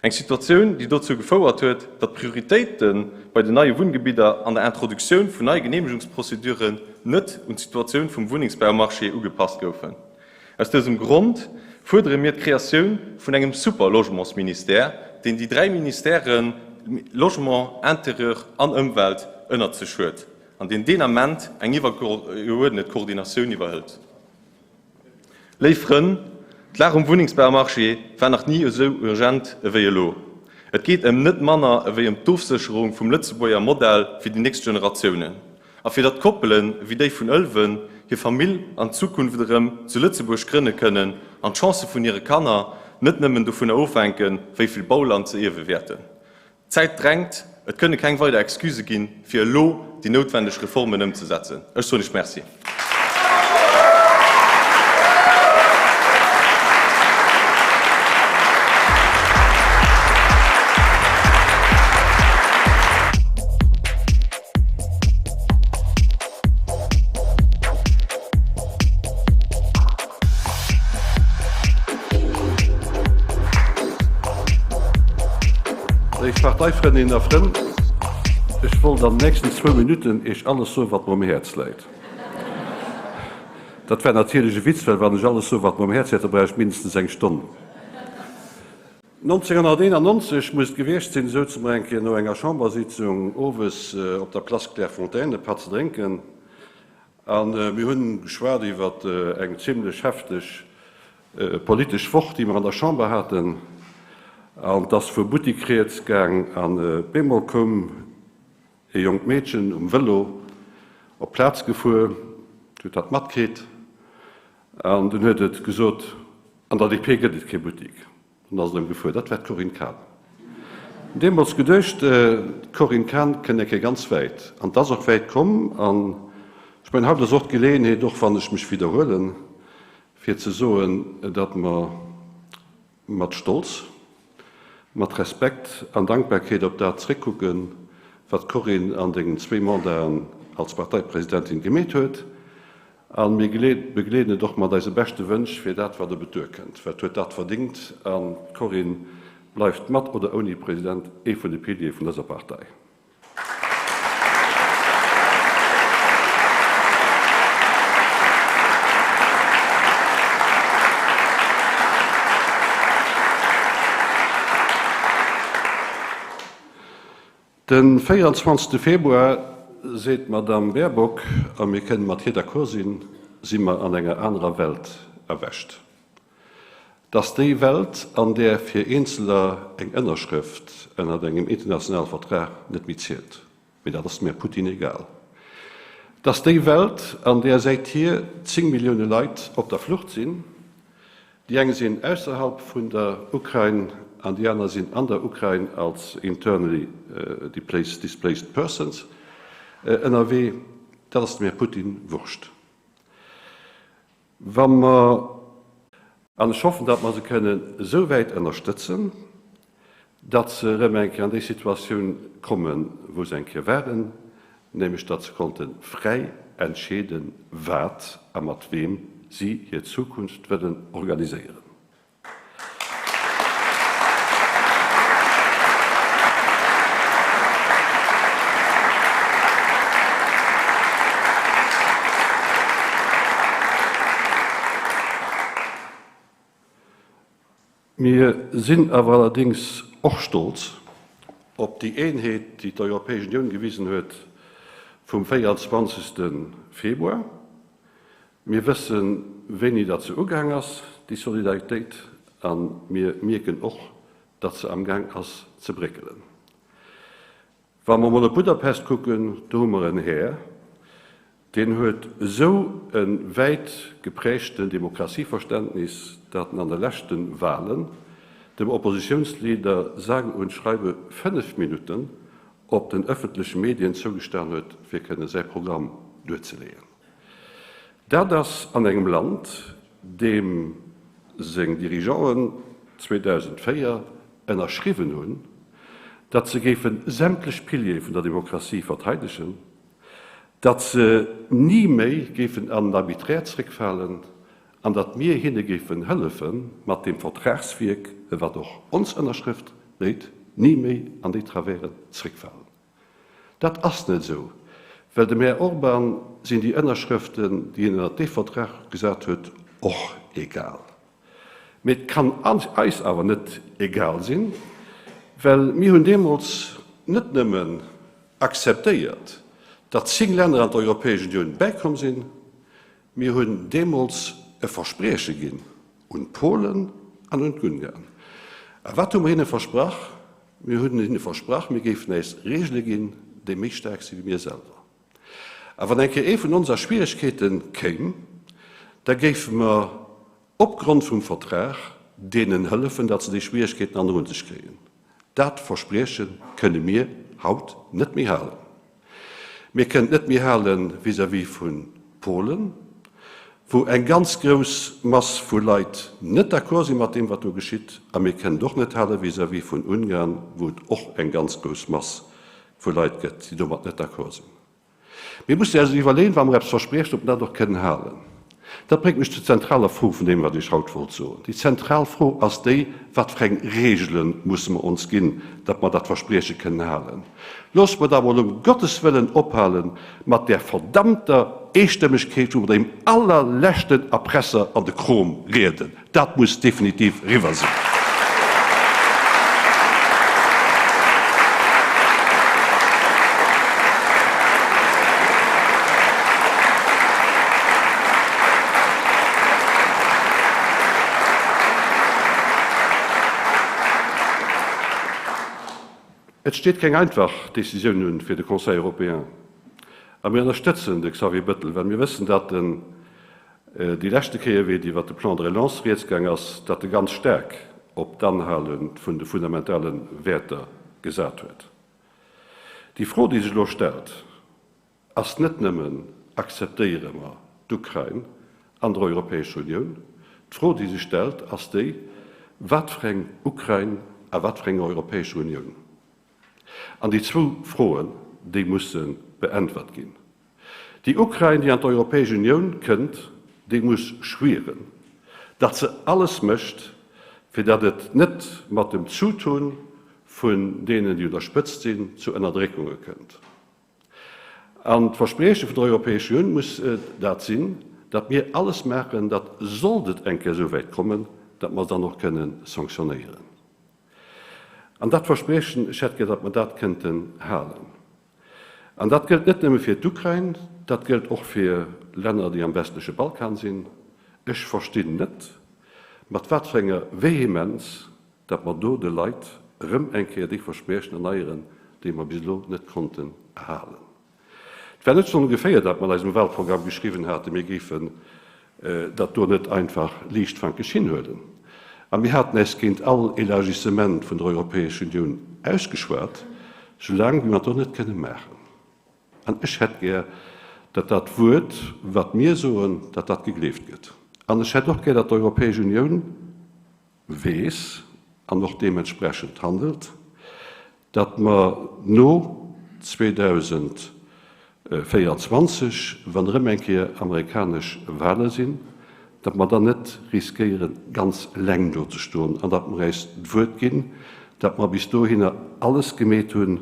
Eng Situatioun, déi dozou gefouert huet, datt d'Prioritéite bei den neie Wunngebidder an der Introduktioun vun neie Geneemegungsprozeduren net un d'Situatioun vum Wunnengsbaumarché ugepasst goufen. Aus dësem Grond fuerdere mir d'Kreatioun vun engem Super-Logementsministère, deen déi 3 Ministèren Logement, Intérieur an Ëmwelt ënnert sech huet an deen deen Ament eng iwwergeuerdnet Koordinatioun iwwerhëlt. Léif Frënn, d'Lag um Wunnengsbaumarché war nach ni esou urgent ewéi elo. Et geet ëm net manner ewéi ëm d'Ofsécherung vum Lëtzebuerger Modell fir déi nächst Generatiounen. A fir datt Koppelen ewéi déi vun Ëlwen hir Famill an Zukunft erëm zu Lëtzebuerg grënne kënnen an d'Chancë vun hire Kanner net nëmmen dovunner ofhänken, wéi vill Bauland se ierwe wäerten. D'Zäit drängt, et kënne keng weider Excusë ginn, fir elo déi noutwendeg Reformen ëmzesetzen. Ech soen Iech Merci. Léif Parteifrëndinnen a Frënn, ech wollt an den nächsten zwou Minutten Iech alles soen, wat mer um Häerz läit. Dat war natierlech e Witz, well wann ech alles soen, wat mer um Häerz läit, da brauch ech mindestens eng Stonn. 1991 muss et gewiescht sinn, souze mer eng Kéier no enger Chambersitzung owes op der Place Clairefontaine e Patt ze drénken a mir hunn geschwat iwwer eng zimlech hefteg politesch Woch, déi mer an der Chamber haten. An et ass vu Buttik rieds gaang an bemol koum e jonkt Meedchen um Vëlo op d'Plaz gefuer, huet dat matkritt an dunn huet et gesot, An der DP gëtt et kee Buttik. An ass erëm gefuer. Dat war d'Corinne Cahen. Deemools geduecht, d'Corinne Cahen kënnt eng Kéier ganz wäit. An 't ass och wäit komm. An ech mengen, haut ass och d'Geleeënheet, och wann ech mech widderhuelen, fir ze soen, datt mer mat Stolz, mat Respekt an Dankbarkeet op dat zréckkucken, wat d'Corinne an dengen zwéi Mandaten als Parteipresidentin gemeet huet. A mir begleeden et och mat eise beschte Wënsch fir dat, wat op et duerkënnt, well et huet dat verdingt. An d'Corinne bleift mat oder ouni President ee vun de Piliere vun dëser Partei. De 24 Februar, seet d'Madamm Baerbock, a mir kënnen mat hir d'accord sinn, si mer an enger anerer Welt erwächt. Et ass déi Welt, an där fir Eenzeler eng Ënnerschrëft ënnert engem internationale Vertrag net méi zielt. Mee dat ass dem Här Putin egal. Et ass déi Welt, an där säithier 10 Millioune Leit op der Flucht sinn, Déi eng sinn ausserhalb vun der Ukrain an déi aner sinn an der Ukrain als internally displaced persons ënnerwee. Dat ass dem Här Putin Wurscht. Wa mer. An ech hoffen, datt mer se kënnen esou wäit ënnerstëtzen, datt se erëm eng Kéier an déi Situatioun kommen, wou se eng Kéier waren, nämlech datt se konnte fräi entscheeden, wat a mat weem si hir Zukunft wëllen organiséieren. Mir sinn awer allerdéngs och stolz op déi Eenheet, déi d'Europäesch Unioun gewisen huet vum 24. Februar. Mir wëssen, wéini datt se ugaang ass, déi Solidaritéit, a mir mierken och, datt se amgaang ass ze bréckelen. Wa mer emol op Budapest kucken, do hu mer en Här, deen huet esou e wäit geprägten Demokratieverständnis, datt en an de leschte Wahlen dem Oppositiounsleader sage und schreibe 5 Minutten op den ëffentleche Medien zougestan huet, fir kënne säi Programm duerzeleeën. Dat ass an engem Land, deem seng Dirigeanten 2004 ënnerschriwwen hunn, datt se géife sämtlech Piliere vun der Demokratie verteidegen, datt se ni méi géifen an den Arbitraire zréckfalen an datt mir hinne géifen hëllefe mat deem Vertragswierk, wat och ons Ënnerschrëft dréit, ni méi an déi Traversen zréckfalen. Dat ass net esou, well dem Här Orban sinn déi Ënnerschrëften, déi hien ënnert dee Vertrag gesat huet, och egal. Mee et kann eis awer net egal sinn, well mir hunn deemools net nëmmen akzeptéiert, datt 10 Länner an d'Europäesch Unioun bäikomm sinn, mir hunn deemools e Versprieche ginn un d'Polen an un d'Ungarn. A wat hu mer hinne versprach? Mir hunn hinne versprach, mir géifen äis Regele ginn, déi méi staark si wéi mir selwer. A wann eng Kéier ee vun ons a Schwieregkeete kéim, da géife mer opgrond vum Vertrag deenen hëllefen, datt se déi Schwieregkeeten an erun sech kréien. Dat Versprieche kënne mir haut net méi halen. Mir kënnen et net méi hale vis-à-vis vu Polen, wou eng ganz grouss Mass vu Leit net d'accord si mat deem, wat do geschitt, a mir kënnen et och net hale vis-à-vis vun Ungarn, wou et och eng ganz grouss Mass vu Leit gëtt, déi domat net d'accord sinn. Mir mussen eis also iwwerleeën, wa mer eppes verspriechen, ob mer dat och kënnen halen. Dat bréngt mech zur zentraler Fro vun deem, wat ech haut wollt soen. Déi zentral Fro ass déi, Wat fir eng Regele musse mer ons ginn, datt mer dat Versprieche kënnen halen? Loosse mer da mol um Gottes Wëllen ophale mat där verdammter Eestëmmegkeet, wou mer deem allerleschten Erpresser an de Krom rieden. Dat muss definitiv eriwwer sinn. Et steet keng einfach Decisioun un fir de Conseil européen. A mir ënnerstëtzen de Xavier Bettel, well mir wëssen, datt en Déi leschte Kéier, wéi et iwwert de Plan de relance rieds gaang ass, datt e ganz staark op d'Anhale vun de fundamentale Wäerter gesat huet. Déi Fro, déi sech elo stellt, ass net nëmmen, Akzeptéiere mer d'Ukrain an der Europäescher Unioun? D'Fro, déi sech stellt, ass déi, Wat fir eng Ukrain a wat fir eng Europäescher Unioun? An déi zwou Froen, déi musse beäntwert ginn. Déi Ukrain, déi an d'Europäesch Unioun kënnt, déi muss schwieren, datt se alles mécht, fir datt et net mat dem Zutun vun deenen, déi un der Spëtzt sinn, zu Ënnerdréckunge kënnt. An d'Versprieche vun der Europäescher Unioun muss dat sinn, datt mir alles maachen, datt, sollt et eng Kéier esou wäit kommen, datt mer se dann och kënne sanktionéieren. An dat Verspriechen, ech hätt gär, datt mer dat kënnten halen. An dat gëllt net nëmme fir d'Ukrain, dat gëllt och fir Länner, déi am westleche Balkan sinn. Ech verstinn net, mat wat fir enger Vehemenz datt mer do de Leit erëm eng Kéier déi Verspriechen erneieren, déi mer bis elo net konnten halen. Et war net vun ongeféier, datt mer an eisem Wahlprogramm geschriwwen haten, mir géifen dat do net einfach liichtfankeg hinhuelen. A mir haten äis géint all Élargissement vun der Europäescher Unioun ausgeschwat, soulaang wéi mer dat do net kënne maachen. An ech hätt gär, datt dat Wuert, wat mir soen, datt dat gegleeft gëtt. An ech hätt och gär, datt d'Europäesch Unioun weess an och deementsprechend handelt, datt mer no 2024, wann erëm eng Kéier amerikanesch Wahle sinn, datt mer dann net riskéieren, ganz eleng do ze stoen an datt mer äis d'Wuert ginn, datt mer bis dohinner alles gemeet hunn,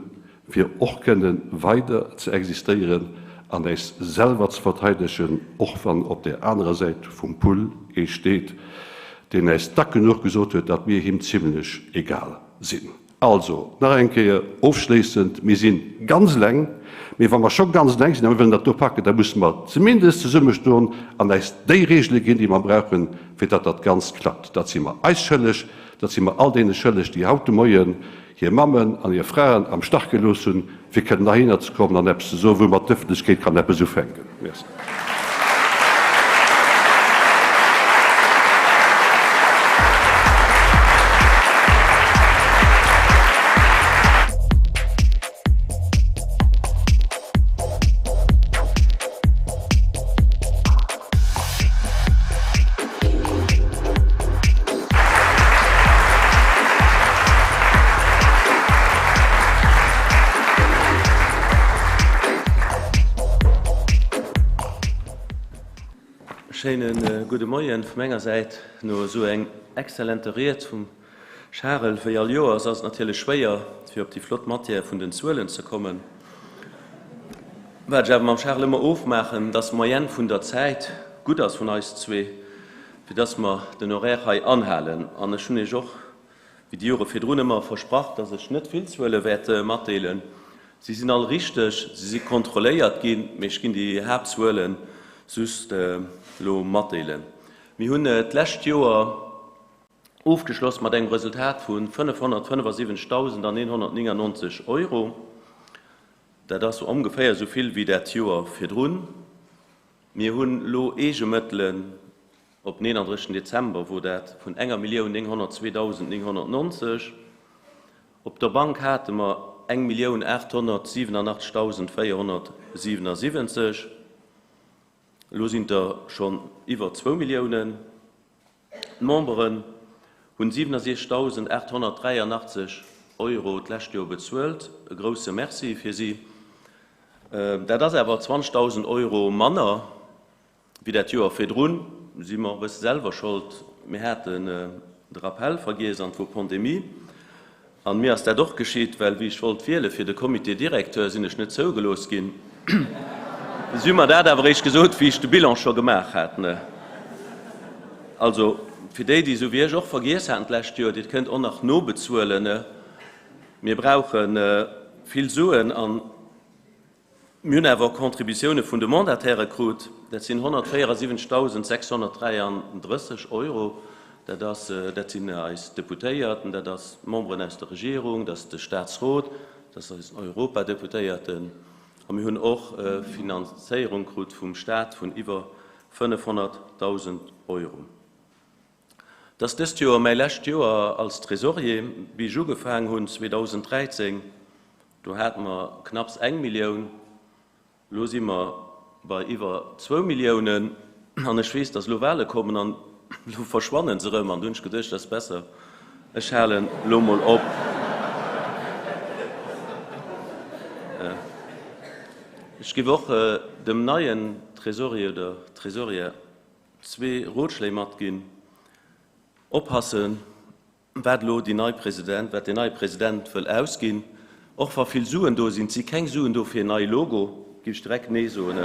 fir och kënne weider ze existéieren an äis selwer ze verteidegen, och wann op där anerer Säit vum Pull ee steet, Deen äis dack genuch gesot huet, datt mir him zimlech egal sinn. Also, nach eng Kéier ofschléissend, Mir si ganz eleng, mee wa mer scho ganz eleng sinn a mir wëllen dat do packen, da musse mer zumindest zesummestoen an äis déi Regele ginn, déi mer brauchen, fir datt dat Ganzt klappt. Dat si mer eis schëlleg, dat si mer all deene schëlleg, déi haut de Moien hir Mammen an hir Fraen am Stach gelooss hunn, fir kënnen heihinner ze kommen an eppes ze soen, woumat d'Ëffentlechkeet kann eppes ufänken. Merci. Schéine gudde Moien vu menger Säit. No esou eng exzellenter Ried vum Charel, wéi all Joers, ass et natierlech schwéier, fir op déi flott Matière vun den Zuelen ze kommen. Wat ech awer mam Charel ëmmer ofmaachen, dass d'Moyenne vun der Zäit gutt ass vun eis zwee, fir dass mer den Horaire hei anhalen. An ech hunn Iech och, wéi déi Jore virdrun ëmmer, versprach, dass ech net vill Zuele wäert matdeelen. Si sinn all richteg, si si kontrolléiert ginn, mee ech ginn déi Haaptzuele just elo matdeelen. Mir hunn d'lescht Joer ofgeschloss mat engem Resultat vu 575.199 Euro. Dat ass ongeféier esou vill wéi dat Joer virdrun. Mir hunn elo Eegemëttelen, op den 31 Dezember wor dat, vun enger 1.902.990. Op der Bank hate mer 1.887.477. Elo sinn et der schonn iwwer zwou Milliounen. D'Memberen hunn 67.883 Euro d'lescht Joer bezuelt. E grousse Merci fir si. Dat ass awer 20.000 Euro manner wéi dat Joer virdrun. Si mer och e bësse selwer Schold. Mir haten de Rappell vergiess an et wor Pandemie. An mir ass dat och geschitt, well wéi ech wollt wiele fir de Comité directeur, sinn ech net zougelooss ginn. Si hu mer dat awer eréischt gesot, wéi ech de Bilan scho gemaach hat. Also, fir déi, déi esou wéi ech och vergiess haten d'lescht Joer, Dir kënnt och nach nobezuelen. Mir brauche vill Suen an. Mir hunn awer och Contributioune vun de Mandatairë krut, dat sinn 174.633 Euro. Dat ass, dat sinn eis Deputéierten, dat ass d'Memberen aus der Regierung, dat ass de Statsrot, dat ass eisen Europadeputéierten. A mir hunn och Finanzéierung krut vum Stat vun iwwer 500.000 Euro. Et ass dëst Joer mäi lescht Joer als Trésorier. Wéi ech ugefaang hunn 2013, do hate mer knapps eng Millioun, elo si mer bei iwwer zwou Milliounen. An ech weess, datt elo Wahle kommen an elo verschwannen se erëm. An du hunn ech geduecht, et ass besser, ech halen elo mol op. Ech géif och dem neien Trésorier oder Trésorière Zwee Rotschléi matginn, Oppassen, wat elo déi nei President, wat deen neie President wëll ausginn. Och wa vill Suen do sinn, et si keng Suen do fir en neie Logo, géif ech direkt Nee soen.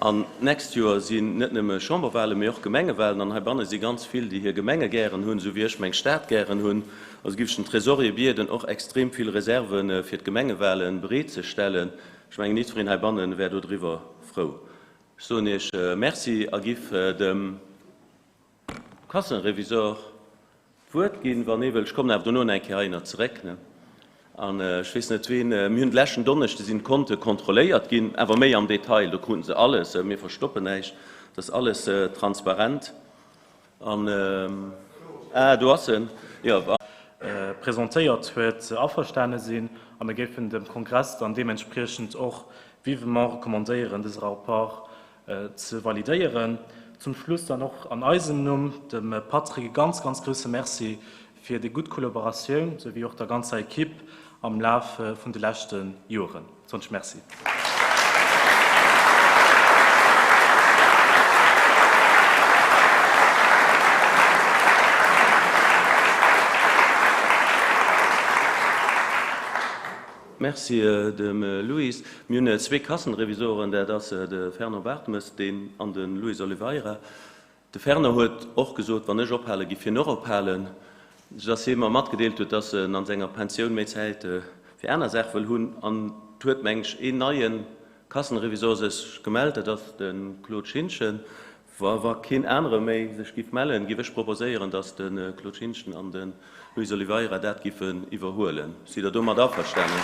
An d'nächst Joer sinn net nëmme Chamberwahlen, mee och Gemengewahlen. An heibanne si ganz vill, déi hir Gemenge gären hunn, esou wéi ech meng Stad gären hunn. Also géif ech den Trésorier bieden, och extrem vill Reserve fir d'Gemengewahlen bereetzestellen. Ech mengen, jiddwereen heibanne wär dodriwwer frou. Ech soen Iech Merci a giff dem. Kasserevisor d'Wuert ginn, wann ee wëllt. Ech kommen awer dono nach eng Kéier heihinner zeréck. An ech weess net, ween, mir hunn de leschten Donneschde sinn d'Konte kontrolléiert ginn, awer méi am Detail, do kruten se alles, mir verstoppen näischt, et ass alles transparent. An, ah, do ass en, jo. Presentéiert huet, averstane sinn a mir géifen dem Kongress dann deementspriechend och vivement recommandéieren, dëse Rapport ze validéieren. Zum Schluss dann och an eisem Numm dem Patrick e ganz, ganz grousse Merci fir déi gutt Kollaboratioun, sou wéi och der ganzer Equipe am Laf vun de leschte Joren. Sonch Merci. Merci dem Luis. Mir hunn zwee Kassenrevisoren, dat ass de Fernand Bartmes, deen an de Luis Oliveira. De Fernand huet och gesot, wann ech ophalen, giff hien och ophalen, soudass hie mer matgedeelt huet, dass en an senger Pensioun méi Zäit fir aner Saach wëll hunn. An et huet, meng ech, een neie Kassenrevisor sech gemellt, dat ass de Claude Schintgen. Wa wa keen anere méi sech giff mellen, giff ech proposéieren, dass de Claude Schintgen an de Luis Oliveira dat giffen iwwerhuelen. Sidd Der domat averstanen?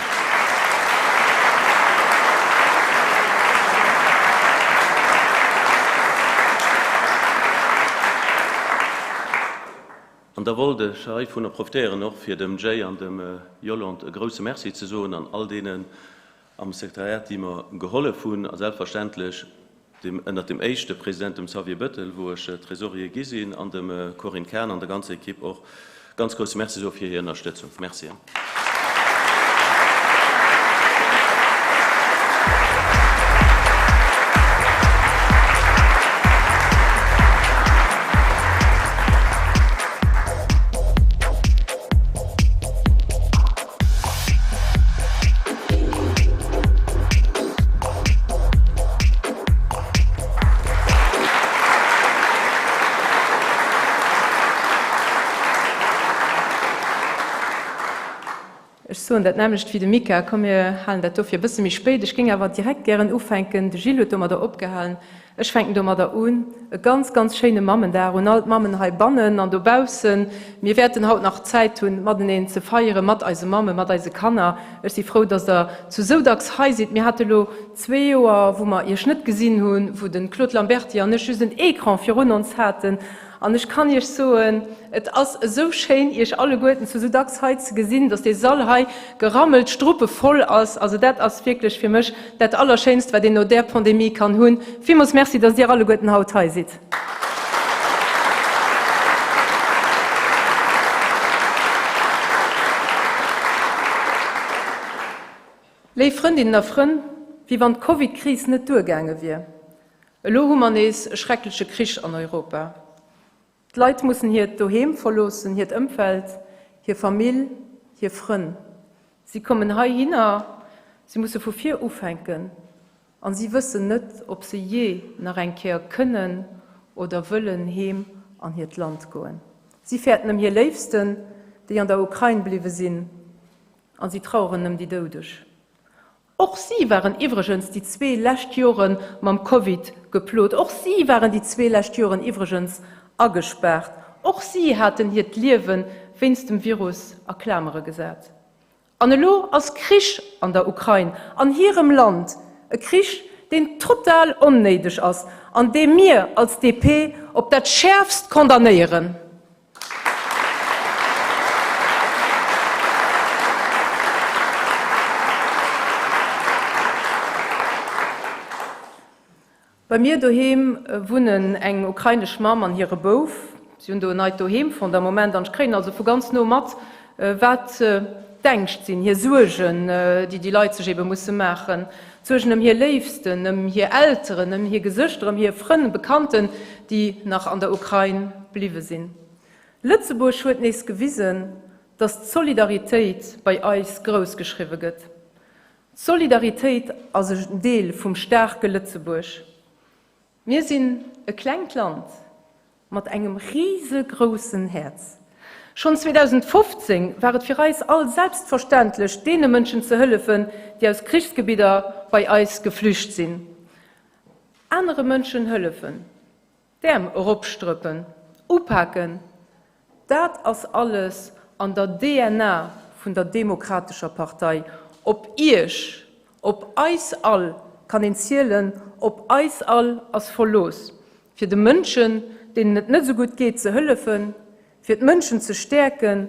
An da wollt ech heivunner profitéieren, och fir dem Jay an dem Yolande e grouse Merci ze soen an all deenen am Sekretariat, déi mer gehollef hunn, a selbstverständlech dem, ënnert dem éischte President, dem Xavier Bettel, wou ech Trésorier gi sinn, an dem Corinne Cahen an der ganzer Equipe och ganz grousse Merci soe fir hir Ënnerstëtzung. Merci. Ech soen dat nämmlecht wéi de Mika. Komm mir halen dat dofir e bësse méi spéit. Ech géing awer direkt gären ufänken, de Gilles huet domadder opgehalen, Ech fänken domadder un. E ganz, ganz schéine Mammendag un all d'Mammen heibannen an dobaussen. Mir wäerten haut nach Zäit hunn, mateneen ze feieren, mat eise Mammen, mat eise Kanner. Ech si frou, dass Der zu sou dacks hei sidd. Mir hate lo zwee Joer, wou mer Iech net gesinn hunn, wou de Claude Lamberty an ech just en Ecran virun ons haten. An ech kann Iech soen, et ass esou schéin, Iech alleguerten zu sou dacks hei ze gesinn, dass dee Sall hei gerammelt struppevoll ass. Also dat ass wierklech fir mech dat Allerschéinst, wat een no där Pandemie kann hunn. Villmools Merci, dass Dir alleguerten haut hei sidd. Léif Frëndinnen a Frënn, wéi wann d'Covid-Kris net duergaange wier, Elo hu mer nees e schreckleche Krich an Europa. D'Leit mussen hiert Doheem verloossen, hiert Ëmfeld, hir Famill, hir Frënn. Si kommen heihinner, si musse vu vir ufänken an si wëssen net, ob se jee nach eng Kéier kënnen oder wëllen heem an hiert Land goen. Si fäerten ëm hir Léifsten, déi an der Ukrain bliwwe sinn, an si traueren ëm déi Doudeg. Och si waren iwwregens déi zwee lescht Jore mam Covid geplot. Och si waren déi zwee lescht Joren iwwregens agespaart. Och si haten hiert Liewe wéinst dem Virus a Klamere gesat. An elo ass Krich an der Ukrain, an hirem Land. E Krich, deen total onnéideg ass an dee mir als DP op dat Schäerfst condamnéieren. Bei mir doheem wunnen eng ukrainesch Mamm an hire Bouf. Si hunn do en neit Doheem fonnt am Moment an ech kréien also vu ganz no mat, wat d'Ängscht sinn, hir Suergen, déi déi Leit sech ebe musse maachen, d'Suergen ëm hir Léifsten, ëm hir Elteren, ëm hir Gesëschter, ëm hir Frënn, Bekannten, déi nach an der Ukrain bliwwe sinn. Lëtzebuerg huet nees gewisen, datt d'Solidaritéit bei eis grouss geschriwwe gëtt. D'Solidaritéit ass en Deel vum staarke Lëtzebuerg. Mir sinn e klengt Land mat engem risegroussen Häerz. Schonn 2015 war et fir eis all selbstverständlech, deene Mënschen ze hëllefen, déi aus Krichsgebidder bei eis geflücht sinn. Anere Mënschen hëllefen, d'Äerm eropstrëppen, upaken, Dat ass alles an der DNA vun der Demokratescher Partei. Op Iech, op eis all kann een zielen, op eis all ass Verlooss, fir de Mënschen, deenen et net esou gutt geet, ze hëllefen, fir d'Mënschen ze stäerken,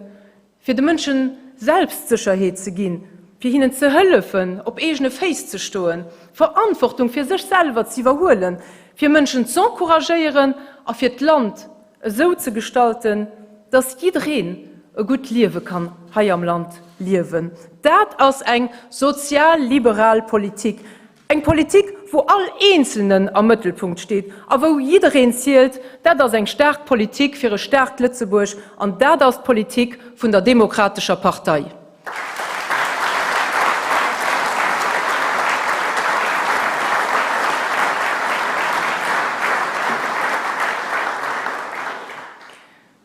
fir de Mënschen Selbstsécherheet ze ginn, fir hinnen ze hëllefen, op eegene Féiss ze stoen, Verantwortung fir sech selwer ze iwwerhuelen, fir Mënschen z'encouragéieren a fir d'Land esou ze gestalten, dass jiddereen e gutt Liewe kann hei am Land liewen. Dat ass eng sozial-liberal Politik, eng Politik, wou all Eenzelnen am Mëttelpunkt steet a wou jiddereen zielt. Dat ass eng staark Politik fir e staarkt Lëtzebuerg an dat ass d'Politik vun der Demokratescher Partei.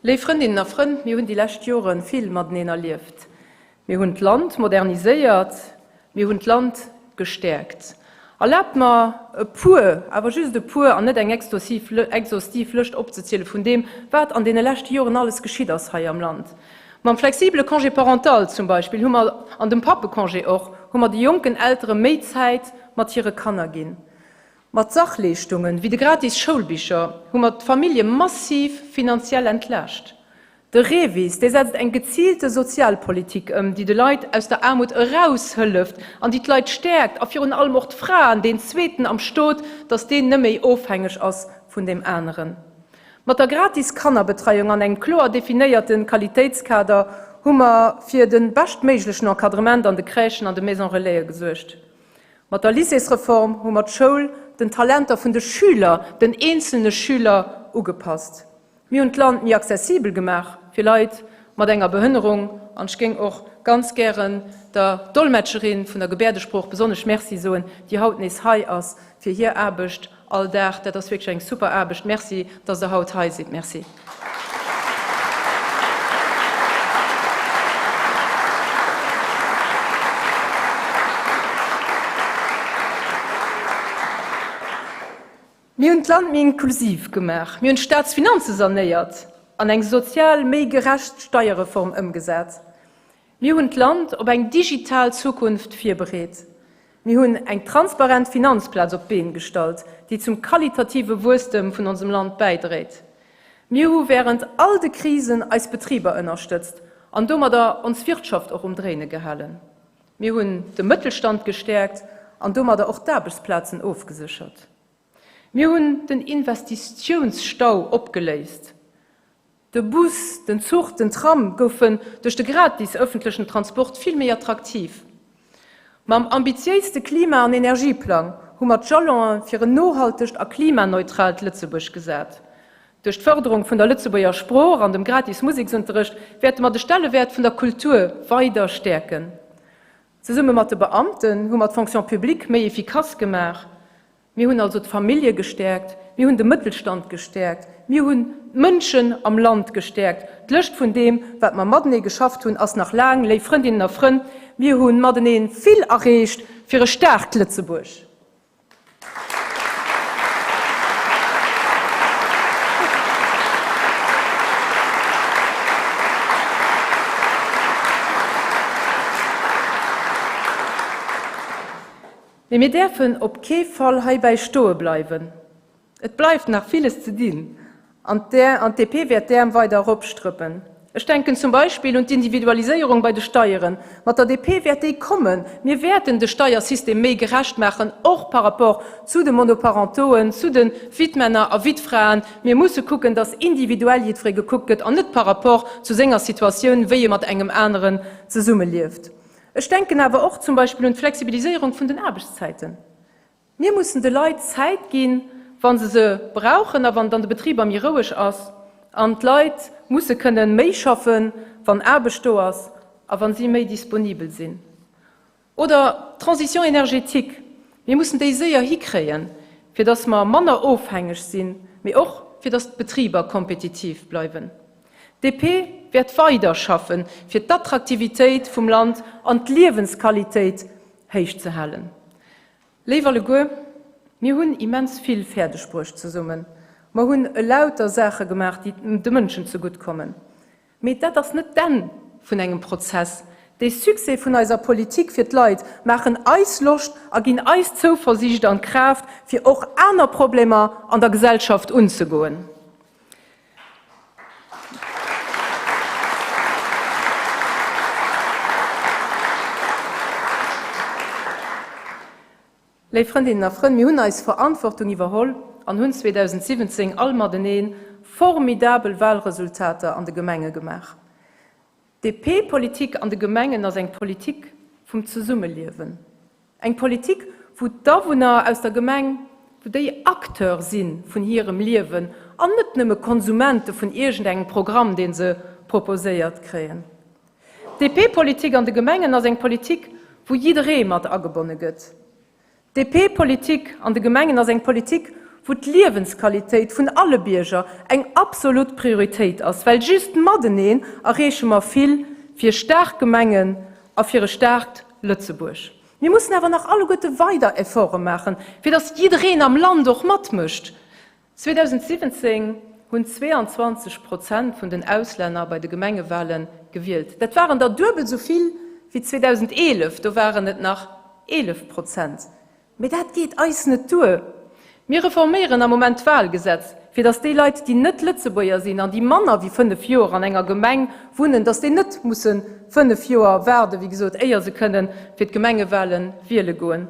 Léif Frëndinnen a Frënn, mir hunn déi lescht Jore vill mateneen erlieft. Mir hunn d'Land moderniséiert, mir hunn d'Land gestäerkt. Erlaabt mer e puer, awer just e puer an net eng exhaustiv Lëscht opzeziele vun deem, wat an deene leschte Joren alles geschitt ass hei am Land. Mam flexibele Congé parental zum Beispill hu mer, an dem Pappecongé och, hu mer de jonken Eltere méi Zäit mat hire Kanner ginn. Mat Sachleeschtungen, wéi de gratis Schoulbicher, hu mer d'Famillje massiv finanziell entlaascht. De REVIS, dee setzt eng geziilte Sozialpolitik ëm, déi de Leit aus der Aarmut eraushëlleft an déi d'Leit stäerkt a virun allem och d'Fraen, deen zweeten am Stot, datt deen neméi ofhängeg ass vun deem aneren. Mat der gratis Kannerbetreiung an engem kloer definéierte Qualitéitskader hu mer fir de beschtméiglechen Encadrement an de Crèchen an de Maison-relaise gesuergt. Mat der Lycéesreform hu mer d'Schoul den Talenter vun de Schüler, den eenzelne Schüler ugepasst. Mir hunn d'Land méi accessibel gemaach fir Leit mat enger Behënnerung an ech géing och ganz gären der Dolmetscherin vun der Gebäerdesprooch besonnesch Merci soen, déi haut nees hei ass, fir hir Aarbecht all Dag. Dat ass wierklech eng super Aarbecht. Merci, dass Der haut hei sidd. Merci. Mir hunn d'Land méi inklusiv gemaach, mir hunn d'Staatsfinanze sanéiert an eng sozial méi gerecht Steierreform ëmgesat. Mir hunn d'Land op eng digital Zukunft virbereet. Mir hunn eng transparent Finanzplaz op d'Been gestallt, déi zum qualitative Wuesstem vun onsem Land bäidréit. Mir hu wärend all de Krisen eis Betriber ënnerstëtzt an domadder ons Wirtschaft och um Dréine gehalen. Mir hunn de Mëttelstand gestäerkt an domadder och d'Aarbechtsplazen ofgeséchert. Mir hunn den Investitiounsstau opgeléist. De Bus, den Zuch, den Tram goufen duerch de gratis ëffentlechen Transport vill méi attraktiv. Mam ambitiéiste Klima an Energieplang hu mer d'Jalonen fir en nohaltegt a klimaneutraalt Lëtzebuerg gesat. Duerch d'Fërderung vun der Lëtzebuerger Sprooch an dem gratis Museksunterrecht wäerte mer de Stellewäert vun der Kultur weider stäerken. Zesumme mat de Beamten hu mer d'Fonction publique méi efficace gemaach. Mir hunn also d'Famillje gestäerkt, mir hunn de Mëttelstand gestäerkt, mir hunn d'Mënschen am Land gestäerkt. D'Lëscht vun deem, wat mer matenee geschafft hunn, ass nach laang. Léif Frëndinnen a Frënn, mir hu matenee vill erreecht fir e staarkt Lëtzebuerg. Mee mir däerfen op kee Fall heibäi stoe bleiwen. Et bleift nach villes ze dinn an d'DP wäert d'Äerm weider eropstrëppen. Ech denken zum Beispill un d'Individualiséierung bei de Steieren. Mat der DP wäert déi kommen. Mir wäerten de Steiersystem méi gerecht maachen, och par rapport zu de Monoparentoen, zu de Wittmänner a Wittfraen. Mir musse kucken, dass individuell jiddweree gekuckt gëtt an net par rapport zu senger Situatioun, wéi e mat engem aneren zesummelieft. Ech denken awer och zum Beispill un d'Flexibiliséierung vun den Aarbechtszäiten. Mir mussen de Leit Zäit ginn, wa se se brauchen a wann et an de Betriber méi roueg ass. An d'Leit musse kënnen méi schaffen, wann Aarbecht do ass a wa si méi disponibel sinn. Oder d'Transition énergétique, mir mussen déi séier hikréien, fir datt mer manner ofhängeg sinn, mee och fir datt d'Betriber kompetitiv bleiwen. D'DP wäert weider schaffen, fir d'Attraktivitéit vum Land an d'Liewensqualitéit héich ze halen. Léif alleguer, mir hunn immens vill fäerdeg bruecht zesummen. Mer hunn elauter Saache gemaach, déi de Mënschen zegutt kommen. Mee dat ass net d'Enn vun engem Prozess. Dee Succès vun eiser Politik fir d'Leit maachen eis Loscht a ginn eis d'Zouversiicht an d'Kraaft, fir och aner Problemer an der Gesellschaft unzegoen. Léif Frëndinnen a Frënn, mir hunn eis Verantwortung iwwerholl an hunn 2017 all matenee formidabel Wahlresultater an de Gemenge gemaach. DP-Politik an de Gemengen ass eng Politik vum Zesummeliewen. Eng Politik, wou d'Awunner aus der Gemeng, wou déi Acteur si vun hirem Liewen an net nëmme Konsumente vun iergendengem Programm, dee se proposéiert kréien. DP-Politik an de Gemengen ass eng Politik, wou jidderee mat agebonne gëtt. DP-Politik an de Gemengen ass eng Politik, wou d'Liewensqualitéit vun alle Bierger eng absolut Prioritéit ass, well just mateneen erreeche mer vill fir staark Gemengen a fir e staarkt Lëtzebuerg. Mir mussen awer nach alleguerte weider Efforte maachen, fir datt jiddereen am Land och matmécht. 2017 hunn 22 Prozent vun den Auslänner bei de Gemengewale gewielt. Dat waren der duebel esou vill wéi 2011, do waren et nach 11 Prozent. Mee dat geet eis net duer. Mir reforméieren am Moment d'Wahlgesetz, fir datt déi Leit, déi net Lëtzebuerger sinn an déi manner wéi 5 Joer an enger Gemeng wunnen, datt déi net musse 5 Joer waarden, wéi gesot, éier se kënne fir d'Gemengewale wiele goen.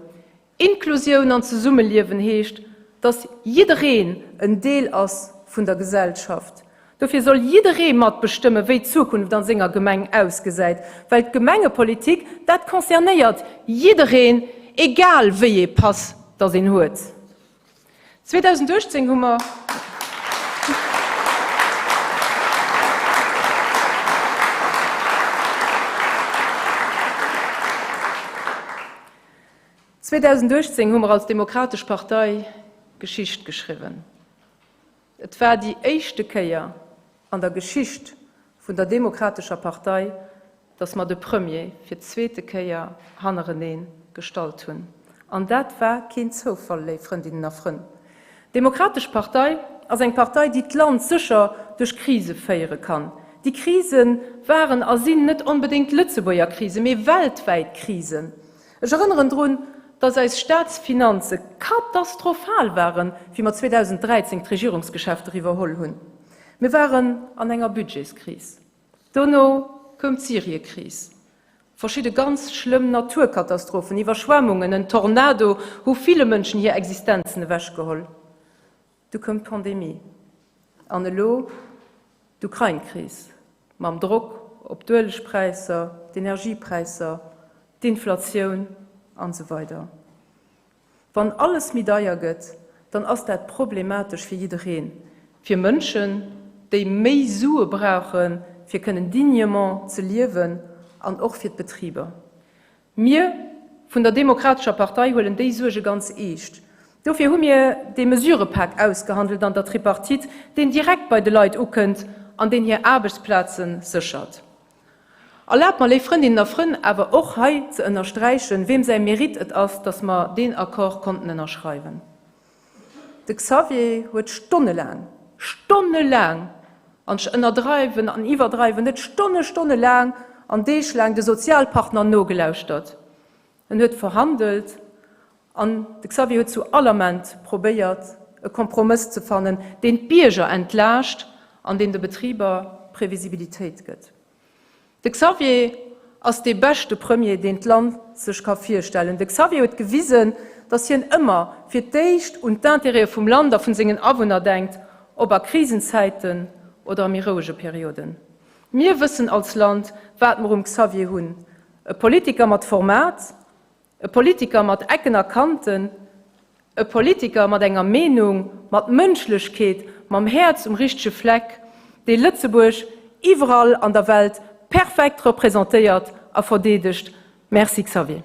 Inklusioun an Zesummeliewen heescht, datt jiddereen en Deel ass vun der Gesellschaft. Dofir soll jidderee mat bestëmme wéi d'Zukunft an senger Gemeng ausgesäit, well d'Gemengepolitik, dat concernéiert jiddereen, egal wéi ee Pass dass een huet. 2018 hu mer. 2018 hu mer als Demokratesch Partei Geschicht geschriwwen. Et war déi éischte Kéier an der Geschicht vun der Demokratescher Partei, datt mer de Premier fir d'zweete Kéier hannerenee gestallt hunn. An dat war keen Zoufall, léif Frëndinnen a Frënn. D'Demokratesch Partei ass eng Partei, déi d'Land sécher duerch Krise féiere kann. Déi Krise waren a sinn net onbedéngt Lëtzebuerger Krisen, mee weltwäit Krisen. Ech erënneren drun, dass eis Staatsfinanze katastrophal waren, wéi mer 2013 d'Regierungsgeschäfter iwwerholl hunn. Mir waren an enger Budgetskris. Dono koum d'Syriekris. Verschidde ganz schlëmm Naturkatastrophen, Iwwerschwemmungen, en Tornado hu ville Mënschen hir Existenzen ewechgeholl. Du koum d'Pandemie an elo d'Ukrain-Kris mam Drock op d'Uelegpräisser, d'Energiepräisser, d'Inflatioun an esou weider. Wann alles méi deier gëtt, dann ass dat problematesch fir jiddereen, fir Mënschen, déi méi Sue brauchen, fir kënnen dignement ze liewen an och fir d'Betriber. Mir vun der Demokratescher Partei huelen déi Suerge ganz eescht. Dofir hu mir dee Mesurëpak ausgehandelt an der Tripartite, deen direkt bei de Leit ukënnt an deen hir Aarbechtsplaze séchert. Erlaabt mer, léif Frëndinnen a Frënn, awer och hei ze ënnersträichen, weem säi Mérite et ass, dass mer deen Accord konnten ënnerschreiwen. De Xavier huet stonnelaang, stonnelaang, an ech ënnerdreiwen an iwwerdreiwen net, stonne, stonnelaang an deeglaang de Sozialpartner nogelauschtert. En huet verhandelt an de Xavier huet zu all Ament probéiert, e Kompromëss ze fannen, deen d'Bierger entlaascht an deen de Betriber Previsibilitéit gëtt. De Xavier ass dee beschte Premier, deen d'Land sech ka virstellen. De Xavier huet gewisen, datt hien ëmmer fir d'éischt un d'Intérêtë vum Land a vun sengen Awunner denkt, ob a Krisenzäiten oder a méi rouege Perioden. Mir wëssen als Land, wat mer um Xavier hunn, e Politiker mat Format, E Politiker mat Ecken a Kanten, e Politiker mat enger Meenung, mat Mënschlechkeet, mam Häerz um richtege Fleck, dee Lëtzebuerg iwwerall an der Welt perfekt representéiert a verdeedegt. Merci Xavier.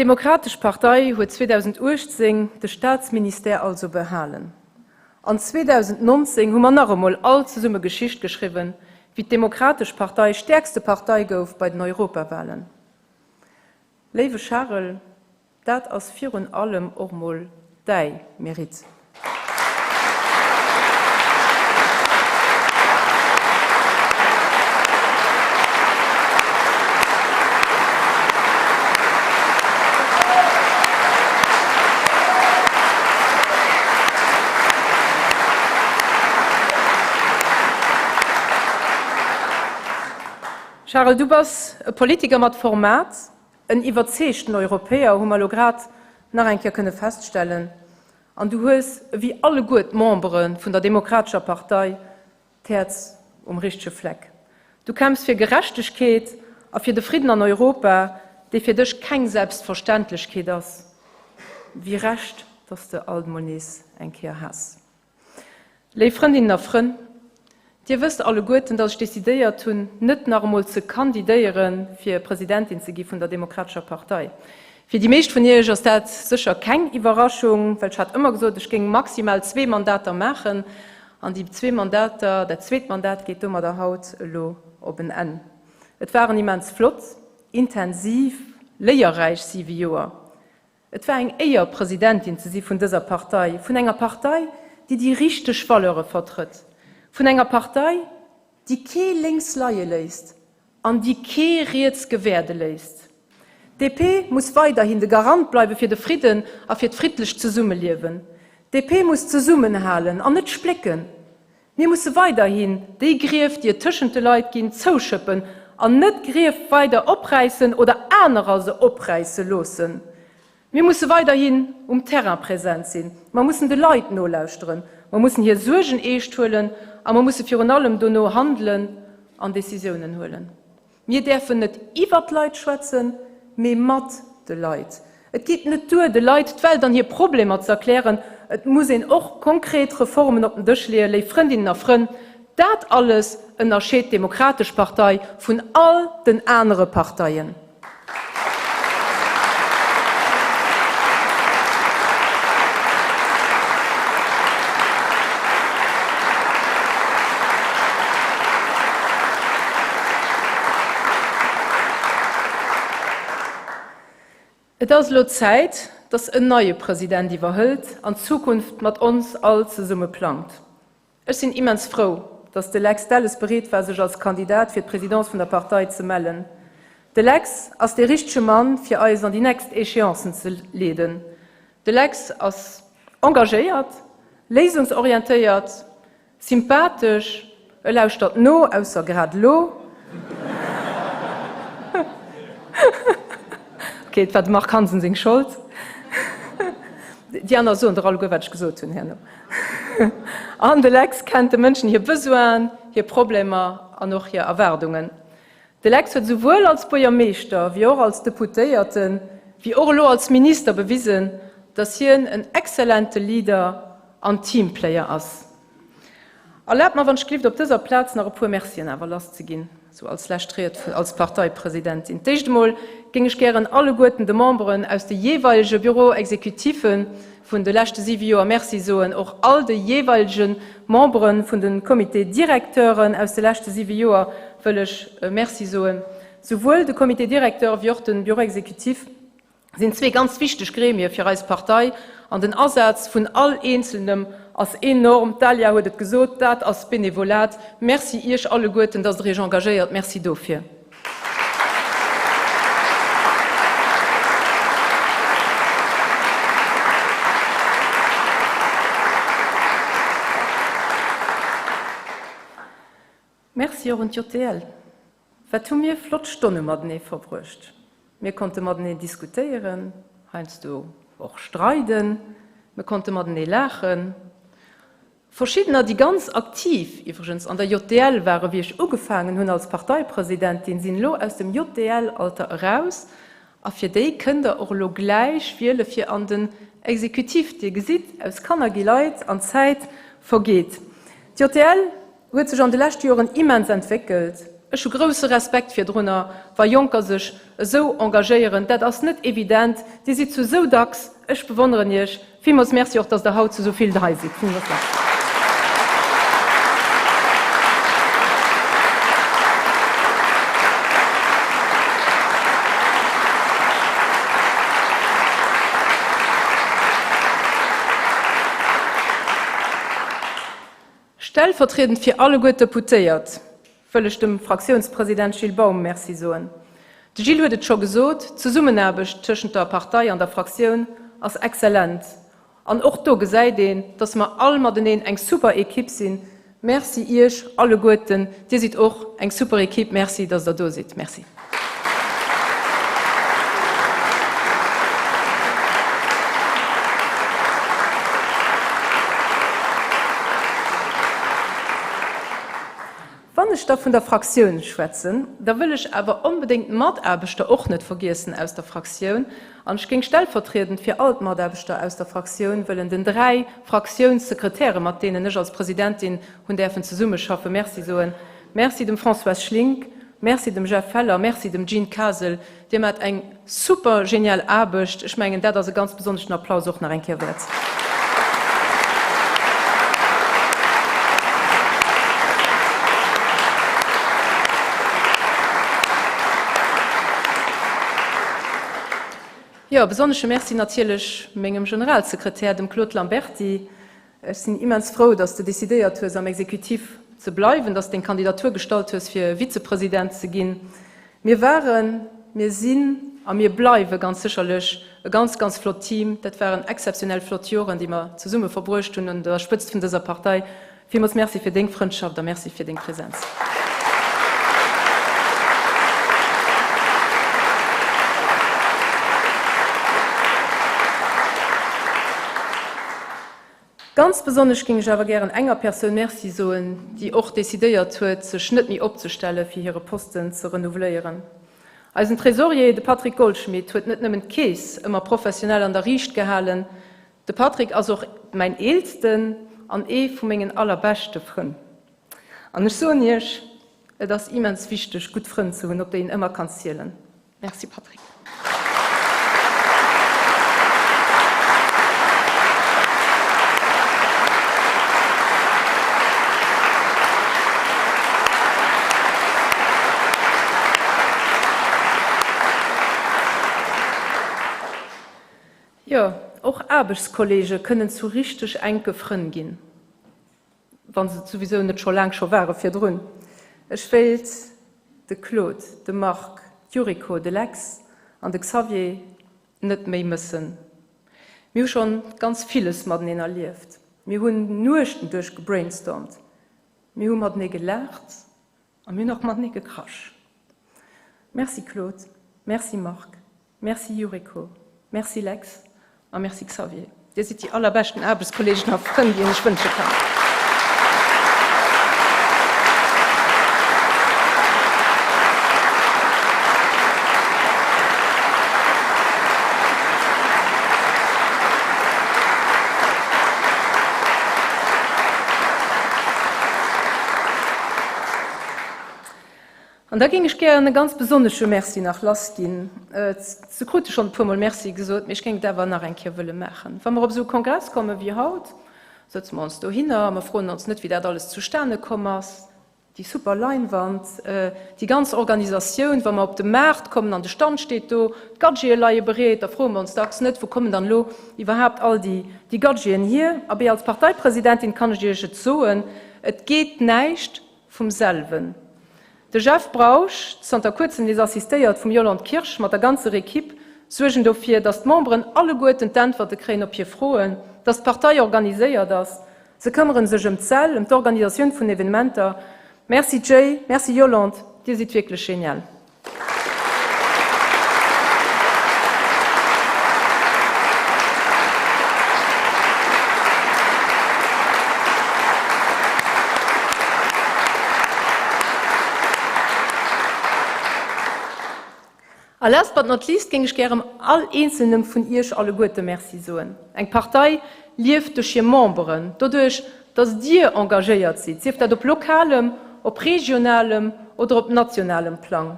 D'Demokratesch Partei huet 2018 de Staatsministère also behalen. An 2019 hu mer nach emol all zesumme Geschicht geschriwwen, wéi d'Demokratesch Partei stäerkste Partei gouf bei den Europawahlen. Léiwe Charel, Dat ass virun allem och mol däi Mérite. Charel, du bass e Politiker mat Format, en iwwerzeegten Europäer, hu mer elo grad nach eng Kéier kënne feststellen, an du hues, ewéi alleguer d'Membere vun der Demokratescher Partei, d'Häerz um richtege Fleck. Du kämpfs fir Gerechtegkeet a fir de Fridden an Europa, dee fir dech keng Selbstverständlechkeet ass. Wéi Recht, dass de alt mol nees eng Kéier has. Léif Frëndinnen a Frënn, Dir wësst alleguerten, dass ech decidéiert hunn, net nach emol ze kandidéiere fir Presidentin ze gi vun der Demokratescher Partei. Fir déi meescht vun Iech ass dat sécher keng Iwwerraschung, well ech hat ëmmer gesot, ech géing maximal zwee Mandater maachen. An déi zwee Mandater, dat zweet Mandat geet domadder haut elo op en Enn. Et waren immens flott, intensiv, léierräich siwe Joer. Et war eng Éier, Presidentin ze si vun dëser Partei, vun enger Partei, déi déi richteg Valeure vertrëtt, vun enger Partei, déi kee lénks leie léisst an déi kee riets gewäerde léisst. D'DP muss weiderhin de Garant bleiwe fir de Fridden a fir d'friddlecht Zesummeliewen. D'DP muss zesummenhalen an net splécken. Mir musse weiderhin déi Grief, déi et tëschent de Leit ginn, zouschëppen an net Grief weider opräissen oder anerer se opräisse loossen. Mir musse weiderhin um Terrain präsent sinn. Mer mussen de Leit nolauschteren, mer mussen hir Suergen eescht huelen a mer musse virun allem dono handelen an Decisiounen huelen. Mir däerfen net iwwer d'Leit schwätzen, mee mat de Leit. Et geet net duer, de Leit d'Welt an hir Problemer ze erklären, et muss een och konkret Reformen op den Dësch leeën. Léif Frëndinnen a Frënn, dat alles ënnerscheet d'Demokratesch Partei vun all den anere Parteien. Et ass elo Zäit, dass en neie President iwwerhëlt an d'Zukunft mat ons all zesumme plangt. Ech sinn immens frou, datt de Lex Delles bereet war, sech als Kandidat fir d'Presidence vun der Partei ze mellen. De Lex ass dee richtege Mann, fir eis an déi nächst Échéancen ze leeden. De Lex ass engagéiert, léisungsorientéiert, sympathesch, e lauschtert no, ausser grad elo. Ok, et war dem Marc Hansen seng Schold. Déi aner soen der alleguer, wat ech gesot hunn herno. An de Lex kennt de Mënschen hir Besoinen, hir Problemer an och hir Erwaardungen. De Lex huet esouwuel als Buergermeeschter wéi och als Deputéierte wéi och elo als Minister bewisen, datt hien en exzellente Leader an Teamplayer ass. Erlaabt mer wann ech glift op dëser Plaz nach e puer Mercien awer lass ze ginn, sou als lescht Ried als Parteipresidentin. D'éischt emol géing ech gären alleguerten de Memberen aus de jeeweilege Bureaux exécutifs vun de leschte siwe Joer Merci soen, och all de jeeweilege Membere vun de Comités directeuren aus de leschte siwe Joer wëll ech Merci soen, souwuel de Comité directeur wéi och de Bureau exécutif. Sinn zwee ganz wichteg Gremie fir eis Partei an den Asaz vun all Eenzelnem ass enorm. D'Dalia huet et gesot, dat ass Benevolat. Merci Iech alleguerten, dass Der Iech engagéiert. Merci dofir. Merci och un d'JTL. Wat hu mir flott Stonne matenee verbruecht. Mir konnte mateneen diskutéieren, heiansdo och streiden, mir konnte matenee laachen. Verschiddener, déi ganz aktiv iwwregens an der JDL waren, wéi ech ugefaangen hunn als Parteipresidentin, sinn elo aus dem JDL-Alter eraus a fir déi kënnt Der och elo gläich wiele fir an den Executif. Dir gesitt, aus Kanner gi Leit an d'Zäit vergeet. D'JDL huet sech an de leschte Joren immens entwéckelt. Ech hu grousse Respekt virdrunner, wa Jonker sech esou engagéieren. Dat ass net evident. Dir sidd zu esou dacks. Ech bewonneren Iech. Villmools Merci och, dass Der haut zu esou vill hei sidd. Villmools Merci. Stellvertriedend fir alleguer d'Deputéiert wëll ech dem Fraktiounspresident Gilles Baum Merci soen. De Gilles huet et scho gesot, d'Zesummenaarbecht tëschent der Partei an der Fraktioun ass exzellent. An och do gesäit een, dass mer all mateneen eng super Equipe sinn. Merci Iech alleguerten, Dir sidd och eng super Equipe. Merci, dass Der do sidd. Merci. Wann ech da vun der Fraktioun schwätzen, da wëll ech awer onbedéngt d'Mataarbechter och net vergiessen aus der Fraktioun. An ech géing stellvertriedend fir all d'Mataarbechter aus der Fraktioun wëllen den 3 Fraktiounssekretäre, mat deenen ech als Presidentin hunn däerfen zesummeschaffen, Merci soen. Merci dem Françoise Schlink, Merci dem Jeff Feller, Merci dem Jean Kasel. Dir maacht eng super genial Aarbecht. Ech mengen, dat ass e ganz besonneschen Applaus och nach eng Kéier wäert. Jo, e besonnesche Merci natierlech mengem Generalsekretär, dem Claude Lamberty. Ech sinn immens frou, dass de decidéiert hues, am Executif ze bleiwen, dass de deng Kandidatur gestallt hues, fir Vizepresident ze ginn. Mir waren, mir sinn a mir bleiwe ganz sécherlech e ganz, ganz flott Team. Dat waren exzeptionell flott Joren, déi mer zesumme verbruecht hunn un der Spëtzt vun dëser Partei. Villmools Merci fir deng Frëndschaft a Merci fir deng Präsenz. Ganz besonnesch géing ech awer gären enger Persoun Merci soen, déi och decidéiert huet, sech net méi opzestelle fir hire Posten ze renouveléieren. Eisen Trésorier, de Patrick Goldschmidt, huet net nëmmen d'Keess ëmmer professionell an der Riicht gehalen, de Patrick ass och mäin eelsten an ee vu mengen allerbeschte Frënn. An ech soen Iech, et ass immens wichteg, gutt Frënn ze hunn, op déi een ëmmer kann zielen. Merci Patrick. Jo, och Aarbechtskolleege kënnen zu richteg enke Frënn ginn. Wa se et souwisou net scho laang scho ware virdrun. Ech wéilt de Claude, de Marc, d'Yuriko, de Lex an de Xavier net méi mëssen. Mir hu schonn ganz villes mateneen erlieft. Mir hunn Nuechten duerch gebrainstormt. Mir hu matenee gelaacht a mir hunn och matenee gekrasch. Merci Claude, merci Marc, Merci Yuriko, merci Lex a merci Xavier. Dir sidd déi allerbeschten Aarbechtskolleegen a Frënn, déi een sech wënsche kann. An da géing ech gären e ganz besonnesche Merci nach lassginn. Se krute schonn e puermol Merci gesot, mee ech géing et awer nach eng Kéier wëlle maachen. Wa mer op esou e Kongress komme wéi haut, sëtze mer ons dohinner a mer froen ons net, wéi dat alles zustane komm ass, déi super Leinwand, déi ganz Organisatioun. Wa mer op de Maart kommen an de Stand steet do, d'Gadgete leie bereet, da froe mer ons dacks net, wou kommen dann elo iwwerhaapt all déi Gadgeten hier? Abee, als Parteipresidentin kann ech Iech et soen, Et geet näischt vum selwen. De Jeff Brausch, zanter kuerzem nees assistéiert vum Yolande Kirsch mat der ganzer Equipe, suergen dofir, datt d'Memberen alleguerten d'Äntwerte kréien op hir Froen, datt d'Partei organiséiert ass. Se këmmere sech ëm d'Säll, ëm d'Organisatioun vun Evenementer. Merci Jay, merci Yolande, dir sidd wierklech genial. A last but not least géing ech gärem all eenzelnem vun Iech alleguerte Merci soen. Eng Partei lieft duerch hir Memberen, doduerch, dass Dir engagéiert sidd, sief dat op lokalem, op regionalem oder op nationalem Plang.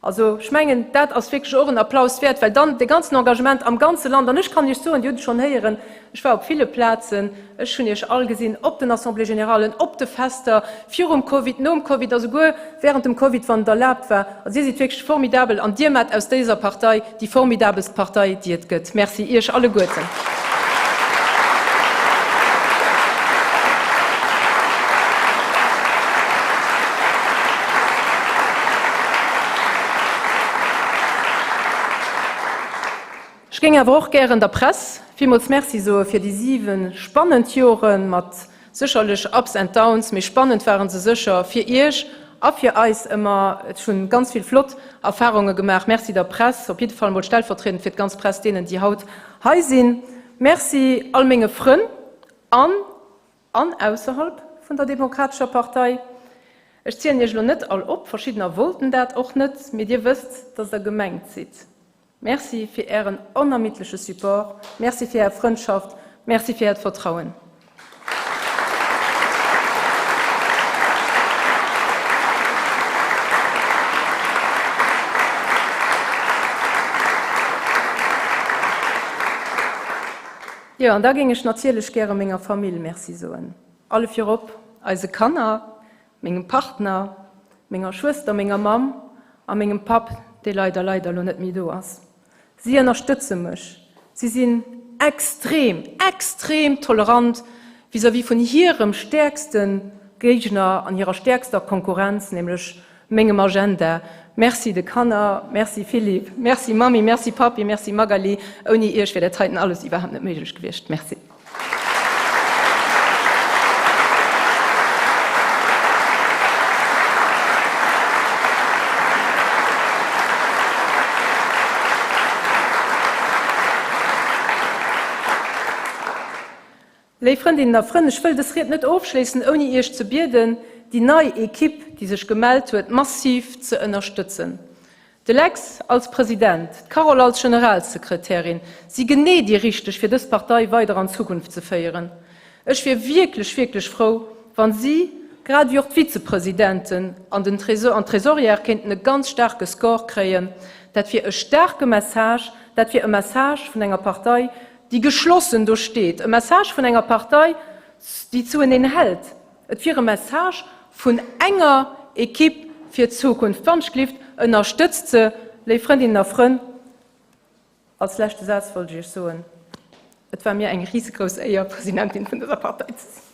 Also, ech mengen, dat ass wierklech och en Applaus wäert, well dann dee ganzen Engagement am ganze Land, an ech kann Iech soen, Dir hutt et schonn héieren, ech war op ville Plazen, ech hunn Iech all gesinn op den Assemblées généralen, op de Fester, virum Covid, nom Covid a souguer während dem Covid, wann et erlaabt war. Also, Dir sidd wierklech formidabel an Dir maacht aus déser Partei déi formidabelst Partei, déi et gëtt. Merci Iech alleguerten. Ech géing awer och gären der Press villmools Merci soe fir déi 7 spannend Jore mat. Sécherlech Ups and Downs, mee spannend waren se sécher fir Iech a fir eis ëmmer. Ech hunn ganz vill flott Erfahrunge gemaach. Merci der Press, op jidde Fall mol stellvertriedend fir d'ganz Press, deenen déi haut hei sinn. Merci all menge Frënn an an ausserhalb vun der Demokratescher Partei. Ech zielen Iech elo net all op, verschiddener wollten dat och net, mee Dir wësst, dass Der gemengt sidd. Merci fir Ären onermiddleche Support, Merci fir Är Frëndschaft, Merci fir Äert Vertrauen. Jo, an da géing ech natierlech gäre menger Famill Merci soen, alle virop eise Kanner, mengem Partner, menger Schwëster, menger Mamm a mengem Papp, dee leider, leider elo net méi do ass. Si ënnerstëtze mech. Si sinn extrem, extrem tolerant vis-à-vis vun hirem stäerkste Géigner an hirer stäerkster Konkurrenz, nämlech mengem Agenda. Merci de Kanner, merci Philippe, merci Mammi, merci Pappi, merci Magali. Ouni iech wier dat heiten alles iwwerhaapt net méiglech gewiescht. Merci. Léif Frëndinnen a Frënn, ech wëll dës Ried net ofschléissen, ouni Iech ze bieden, déi nei Equipe, déi sech gemellt huet, massiv ze ënnerstëtzen. De Lex als President, d'Carole als Generalsekretärin si genee déi Richteg fir dës Partei weider an d'Zukunft ze féieren. Ech wier wierklech, wierklech frou, wann si, grad ewéi och d'Vizepresidenten an den an d'Tresorière kéinten e ganz staarke Score kréien. Dat wier e staarke Message, dat wier e Message vun enger Partei, déi geschlossen do steet, e Message vun enger Partei, déi zueneen hält. Et wier e Message vun enger Equipe fir d'Zukunft. Wannschglift, ënnerstëtzt se, léif Frëndinnen a Frënn. Als leschte Saz wollt ech Iech soen, Et war mir eng risegrouss Éier, Presidentin vun dëser Partei ze sinn.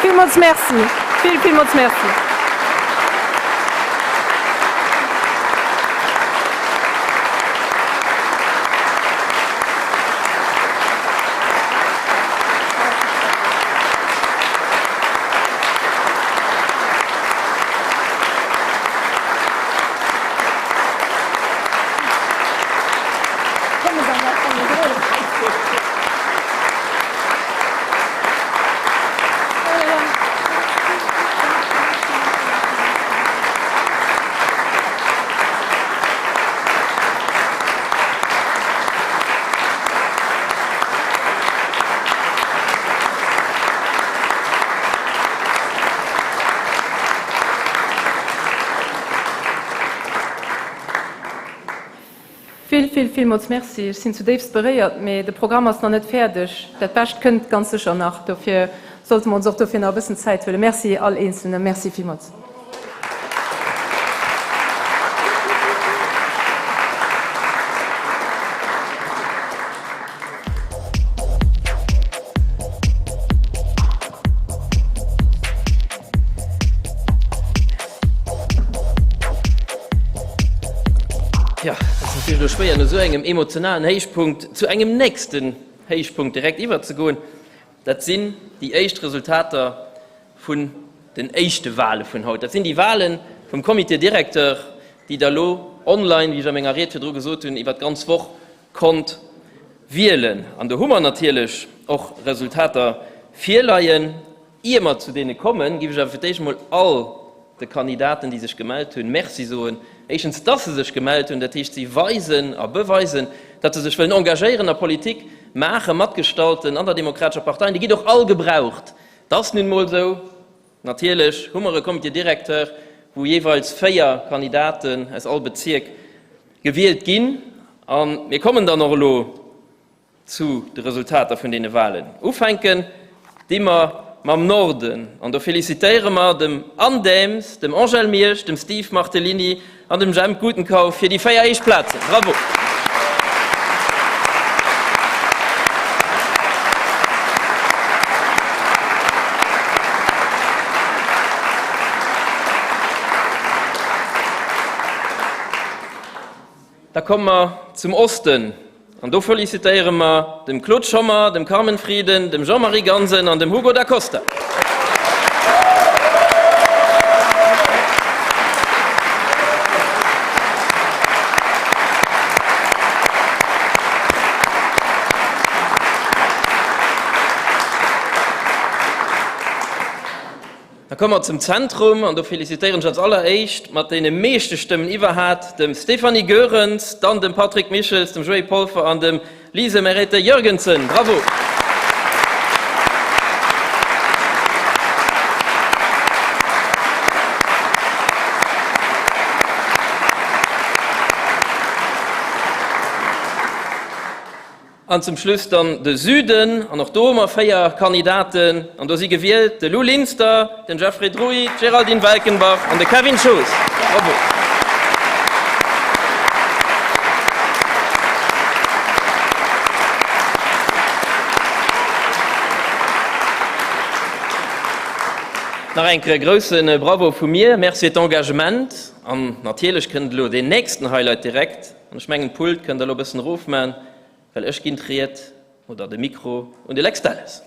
Villmools Merci. Vill, villmools Merci. Vill, vill, villmools Merci. Ech sinn zudéifst beréiert, mee de Programm ass nach net fäerdeg. Dat Bescht kënnt ganz sécher nach. Dofir sollte mer ons och dofir nach e bëssen Zäit huelen. Merci all Eenzelnem. Merci villmools. Jo, et ass natierlech elo schwéier, no esou engem emotionalen Héichpunkt zu engem nächsten Héichpunkt direkt iwwerzegoen. Dat sinn déi éischt Resultater vun den éischte Wahle vun haut. Dat sinn déi Wahle vum Comité directeur, déi Der elo online, wéi ech a menger Ried virdru gesot hunn, iwwer d'ganz Woch konnt. Wielen. An do hu mer natierlech och Resultater virleien. Ier mer zu deene kommen, géif ech awer fir d'éischt emol all de Kandidaten, déi sech gemellt hunn, Merci soen. Éischtens, dass se sech gemellt hunn, dat heescht, si weisen a beweisen, datt se sech wëllen engagéieren a Politik maachen, matgestalten an der Demokratescher Partei. An Dir gitt och all gebraucht. Et ass nun emol esou, natierlech hu mer e Comité directeur, wou jeeweils 4 Kandidaten aus all Bezierk gewielt ginn. A mir kommen dann och elo zu de Resultater vun deene Wahlen. Ufänken di mer mam Norden an do felicitéiere mer dem Anne Daems, dem Angèle Miersch, dem Steve Martellini an dem Jemp Gutenkauf fir déi 4 éischt Plazen. Bravo! Da komme mer zum Osten an do felicitéiere mer dem Claude Schommer, dem Carmen Frieden, dem Jean-Marie Gansen an dem Hugo Da Costa. Da komme mer zum Zentrum an do felicitéieren ech als alleréischt mat deene meeschte Stëmmen iwwerhat dem Stéphanie Goerens, dann dem Patrick Michels, dem Joé Polfer an dem Lise Merete Jørgensen. Bravo! An zum Schluss dann de Süden, an och do hu mer 4 Kandidaten, an do si gewielt de Lou Linster, den Jeffrey Druy, d'Géraldine Welkenbach an de Kevin Schoos. Bravo! Nach eng Kéier e grousse Bravo vu mir. Merci fir d'Engagement. An natierlech kënnt elo deen nächsten Highlight direkt. An ech mengen, d'Pult kënnt Der elo e bëssen erofman. Well ech ginn d'Ried oder de Mikro un de Lex Delles.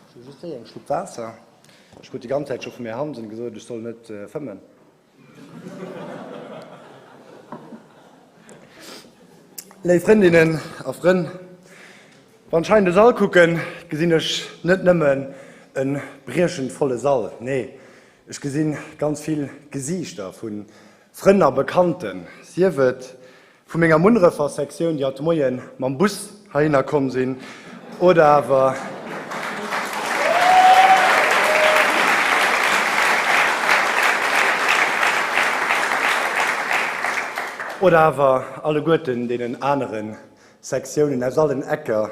Ech hu just wéi eng Schlupp Waasser. Ech krut déi ganz Zäit scho vum Här Hansen gesot, ech soll net fëmmen. Léif Frëndinnen a Frënn, wann ech hei an de Sall kucken, gesinn ech net nëmmen e briechend volle Sall, nee, ech gesi ganz vill Gesiichter vu Frënn a Bekannten, sief et Vu menger Munnerefer Sektioun, déi haut de Moien mam Bus heihinner komm sinn, oder awer. Oder awer alleguerten deenen anere Sektiounen aus allen Ecker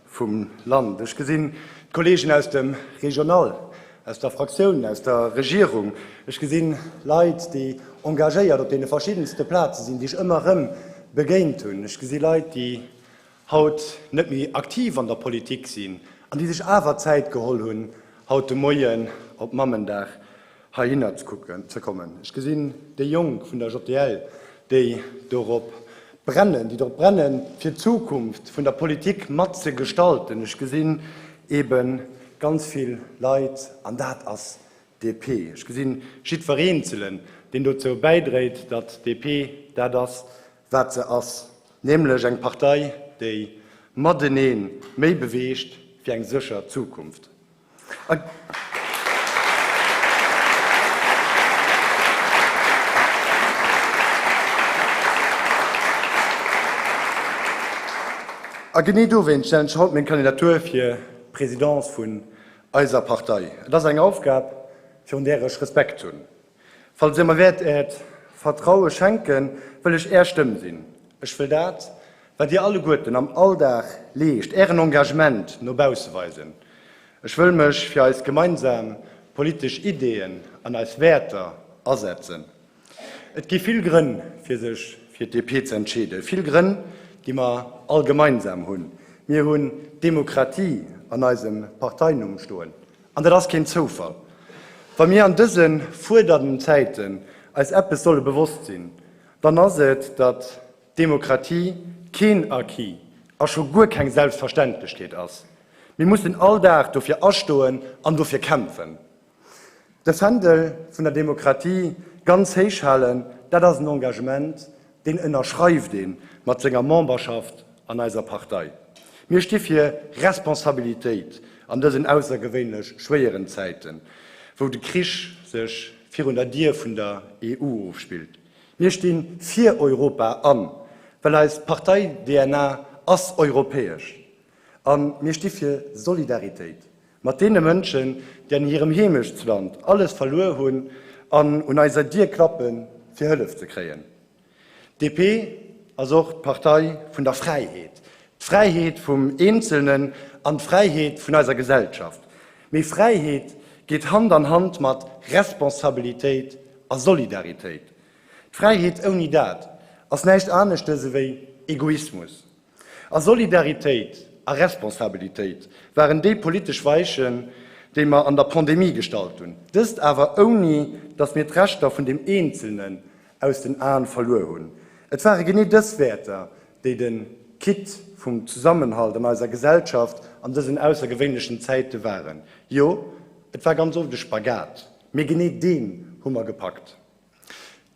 vum Land. Ech gesinn d'Kollegen aus dem Regional, aus der Fraktioun, aus der Regierung. Ech gesinn Leit, déi engagéiert op deene verschiddenste Plaze sinn, déi ech ëmmer erëm begéint hunn. Ech gesi Leit, déi haut net méi aktiv an der Politik sinn an déi sech awer Zäit geholl hunn, haut de Moien op Mammendag heihinner ze kommen. Ech gesinn déi Jonk vun der JDL, déi dorop brennen, déi drop brennen, fir d'Zukunft vun der Politik mat ze gestalten. Ech gesinn eebe ganz vill Leit, an dat ass DP. Ech gesinn jiddwer Eenzelen, deen dozou bäidréit, datt DP dat ass, wat se ass, nämlech eng Partei, déi matenee méi beweegt fir eng sécher Zukunft. A genee dowéinst stellen ech haut meng Kandidatur fir d'Presidence vun eiser Partei. Et ass eng Aufgab, virun där ech Respekt hunn. Falls Dir mer wäert Äert Vertraue schenken, wëll ech Är Stëmm sinn. Ech wëll dat, wat Dir alleguerten am Alldag leescht, Ären Engagement no bausse weisen. Ech wëll mech fir eis gemeinsam politesch Ideeën an eis Wäerter asetzen. Et gi vill Grënn, fir sech fir d'DP ze entscheeden, vill Grënn, déi mer all gemeinsam hunn. Mir hunn d'Demokratie an eisem Parteinumm stoen. An dat ass keen Zoufall. Wa mir an dëse fuerdernden Zäiten eis eppes solle bewosst sinn, dann ass et, datt Demokratie keen Acquis a scho guer keng Selbstverständlechkeet ass. Mir mussen all Dag dofir astoen an dofir kämpfen. De Fändel vun der Demokratie ganz héich halen, dat ass en Engagement, deen ënnerschreift ee mat senger Memberschaft an eiser Partei. Mir sti fir Responsabilitéit an dësen aussergewéinlech schwéieren Zäiten, wou de Krich sech virun der Dier vun der EU ofspillt. Mir sti fir Europa an, well eis Partei-DNA ass europäesch. A mir sti fir Solidaritéit mat deene Mënschen, déi an hirem Heemechtsland alles verluer hunn an un eiser Dier klappen, fir Hëllef ze kréien. DP ass och d'Partei vun der Fräiheet, d'Fräiheet vum Eenzelnen an d'Fräiheet vun eiser Gesellschaft. Mee Fräiheet geet Hand an Hand mat Responsabilitéit a Solidaritéit. D'Fräiheet ouni dat ass näischt aneschtes ewéi Egoismus. A Solidaritéit a Responsabilitéit waren déi politesch Weichen, déi mer an der Pandemie gestallt hunn, dëst awer ouni, datt mir d'Rechter vun dem Eenzelnen aus den Aen verluer hunn. Et ware genee dës Wäerter, déi de Kitt vum Zesammenhalt an eiser Gesellschaft an dësen aussergewéinlechen Zäite waren. Jo, et war ganz oft e Spagat, mee genee deen hu mer gepackt.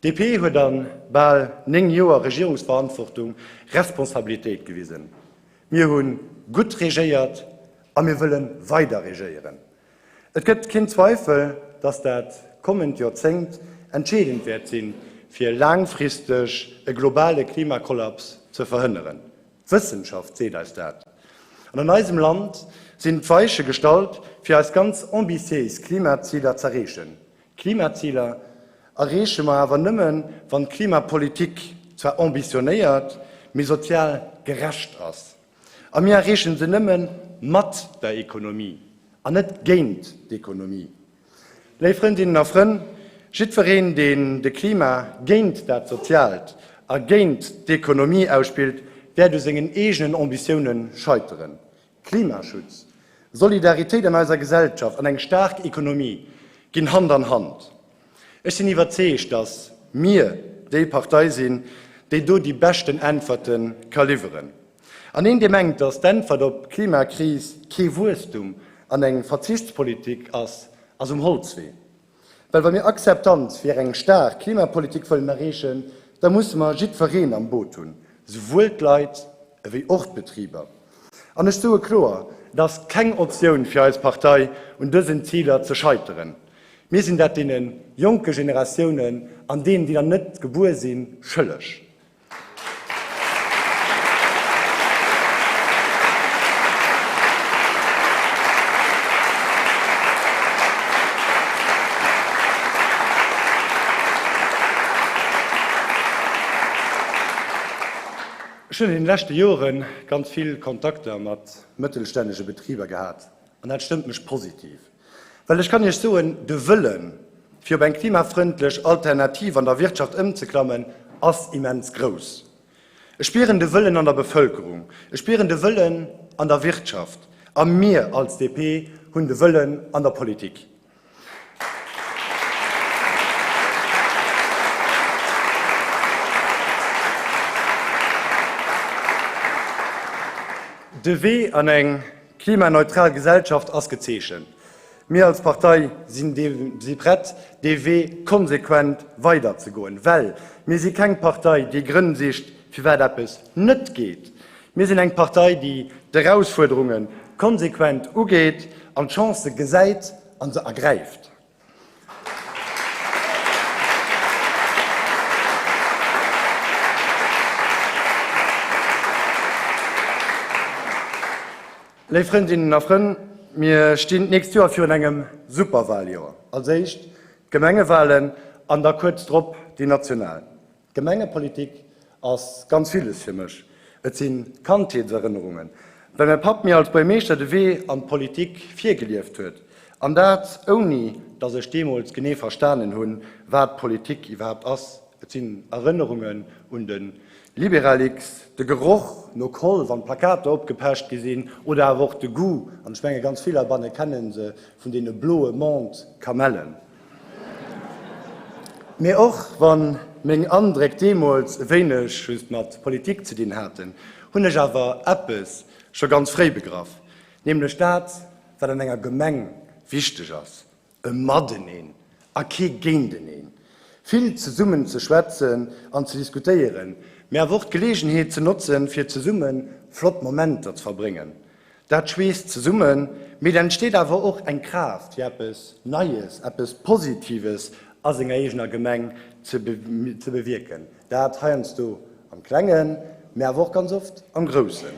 DP huet a bal 9 Joer Regierungsverantwortung Responsabilitéit gewisen. Mir hu gutt regéiert a mir wëlle weider regéieren. Et gëtt keen Zweifel, datt dat kommend Joerzéngt entscheedend wäert sinn, fir laangfristeg e globale Klimakollaps ze verhënneren. D'Wëssenschaft seet eis dat. An an eisem Land sinn d'Weiche gestallt, fir eis ganz ambitiéis Klimaziler z'erreechen. D'Klimaziler erreeche mer awer nëmmen, wann d'Klimapolitik zwar ambitionéiert, mee sozial gerecht ass. A mir erreeche se nëmme mat der Ekonomie an net géint d'Ekonomie. Léif Frëndinnen a Frënn, jiddwereen, deen de Klima géint dat Soziaalt a géint d'Ekonomie ausspillt, wäert u sengen eegenen Ambitioune scheiteren. Klimaschutz, Solidaritéit an eiser Gesellschaft an eng staark Ekonomie ginn Hand an Hand. Ech sinn iwwerzeegt, datt mir déi Partei sinn, déi do déi beschten Äntwerte ka liwweren. An een, dee mengt, datt d'Äntwert op d'Klimakris kee Wuesstum an eng Verzichtspolitik ass, ass um Holzwee. Well wa mir Akzeptanz fir eng staark Klimapolitik wëllen erreechen, da musse mer jiddwereen am Boot hunn, souwuel d'Leit ewéi och d'Betriber. An ech soe kloer, et ass keng Optioun fir eis Partei, un dësen Ziler ze scheiteren. Mir sinn dat deene jonke Generatiounen an deenen, déi nach net gebuer sinn, schëlleg. Ech hunn an deene leschte Jore ganz vill Kontakter mat mëttelstännege Betriber gehat an dat stëmmt mech positiv. Well ech kann Iech soen, de Wëllen, fir op eng klimafrëndlech Alternativ an der Wirtschaft ëmzeklammen, ass immens grouss. Ech spieren de Wëllen an der Bevëlkerung, ech spieren de Wëllen an der Wirtschaft a mir als DP hunn de Wëllen an der Politik. De Wee an eng Klimaneutral Gesellschaft ass gezeechent. Mir als Partei sinn si prett, dee Wee konsequent weiderzegoen, well mir si keng Partei, déi Grënn sicht, firwat eppes net geet. Mir sinn eng Partei, déi d'Erausfuerderunge konsequent ugeet an d'Chancë gesäit a se ergräift. Léif Frëndinnen a Frënn, mir stinn d'nächst Joer virun engem Superwaljoer. Als éischt d'Gemengewalen an da kuerz drop déi national. D'Gemengepolitik ass ganz villes fir mech. Et si Kandheetserënnerungen, well mäi Papp mir als Buermeeschter de Wee an d'Politik virgelieft huet, an dat ouni datt ech deemools genee verstanen hunn, wat Politik iwwerhaapt ass. Et sinn Erënnerungen un de Liberalix, de Geroch no Koll, wann d'Plakater opgepecht gi sinn, oder awer och de Goût, an ech menge ganz vill heibanne kenne se, vun deene bloe Menthe-Kamellen. Mee och wann meng Andréck deemools e wéineg just mat Politik ze dinn haten, hunn ech awer eppes scho ganz fréi begraff. Nämlech dat, wat an enger Gemeng wichteg ass, e Mateneen a kee Géinteneen. Vill zesummen ze schwätzen an ze diskutéieren, mee awer och d'Geleegenheet ze notzen, fir zesumme flott Momenter ze verbréngen. Dat schweesst zesummen, mee et entsteet awer och eng Kraaft, fir eppes Neies, eppes Positives a senger eegener Gemeng ze bewierken. Dat heiansdo am Klengen, mä awer och ganz oft am Groussen.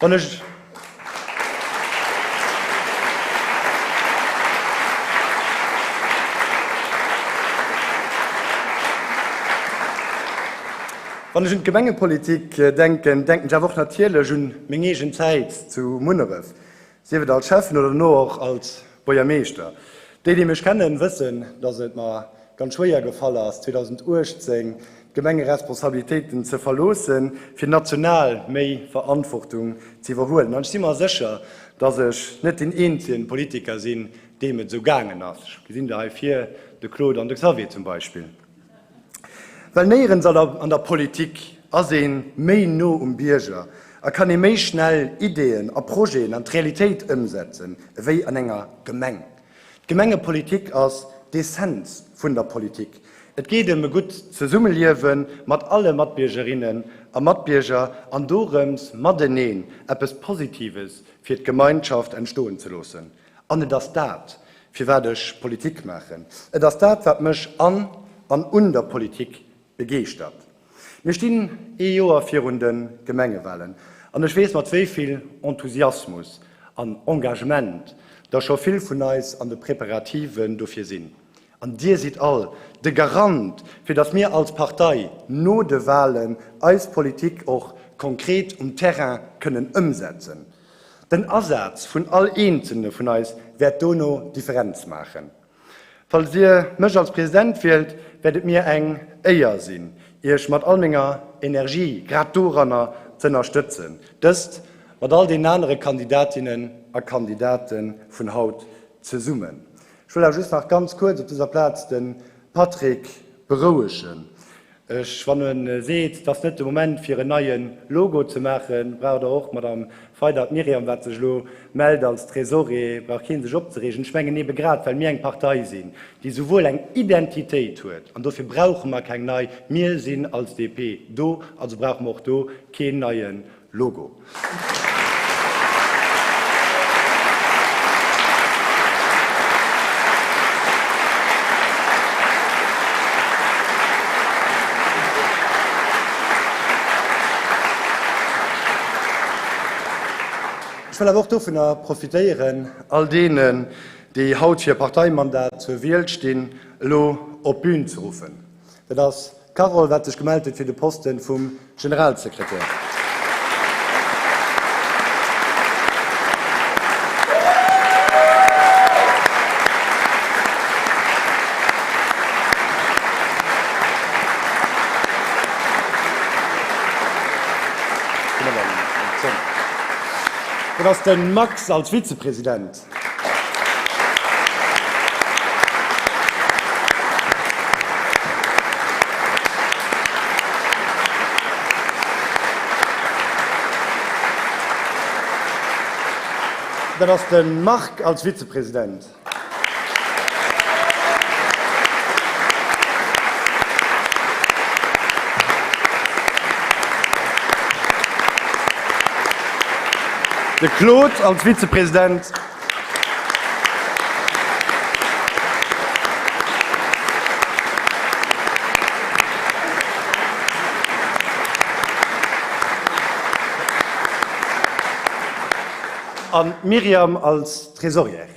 Wann ech. Wann ech un d'Gemengepolitik denken, denken ech awer och natierlech un meng eegen Zäit zu Munneref, sief et als Schäffen oder dono och als Buergermeeschter. Déi, déi mech kennen, wëssen, dass et mer ganz schwéier gefall ass, 2018 d'Gemengeresponsabilitéiten ze verloossen, fir national méi Verantwortung ze iwwerhuelen. An ech si mer sécher, dass ech net deen eenzegen Politiker sinn, deem et esou gaangen ass. Ech gesinn der hei vir, de Claude an de Xavier zum Beispill. Well néierens an der Politik ass ee méi no um Bierger a kann ee méi schnell Ideeën a Projeten an d'Realitéit ëmsetzen ewéi an enger Gemeng. D'Gemengepolitik ass d'Essenz vun der Politik. Et geet ëm e gutt Zesummeliewe mat alle Matbiergerinnen a Matbierger an dorëms, mateneen eppes Positives fir d'Gemeinschaft entstoen ze loossen. An et ass dat, firwat ech Politik maachen. Et ass dat, wat mech an an un der Politik begeeschtert. Mir stinn ee Joer virun de Gemengewalen an ech weess, mat wéi vill Enthusiasmus an Engagement der scho vill vun eis an de Preparativen dofir sinn. An Dir sidd all de Garant, fir datt mir als Partei no de Walen eis Politik och konkret um Terrain kënnen ëmsetzen. Den Asaz vun all eenzelne vun eis wäert dono d'Differenz maachen. Falls Dir mech als President wielt, wäert et mir eng Éier sinn, Iech mat all menger Energie grad doranner z'ënnerstëtzen, dëst mat all deenen anere Kandidatinnen a Kandidate vun haut zesummen. Ech wëll awer just nach ganz kuerz op dëser Plaz de Patrick berouegen. Ech, wann e seet, et ass net de Moment fir en neie Logo ze maachen, braucht Der och, Madame Feider, d'Myriam, wat sech elo mellt als Trésorier, brauch kee sech opzereegen. Ech mengen ebe grad, well mir eng Partei sinn, déi souwuel eng Identitéit huet, an dofir brauche mer keng nei, mir sinn als DP do, also brauche mer och do keen neie Logo. Ech wëll awer och dovunner profitéieren, all deenen, déi haut fir e Parteimandat zur Wiel stinn, elo op d'Bün ze ruffen. Dat ass D'Carole, wat sech gemellt huet fir de Posten vum Generalsekretär. Dat ass de Max als Vizepresident. Dat ass de Marc als Vizepresident. De Claude als Vizepresident. An d'Myriam als Trésorière.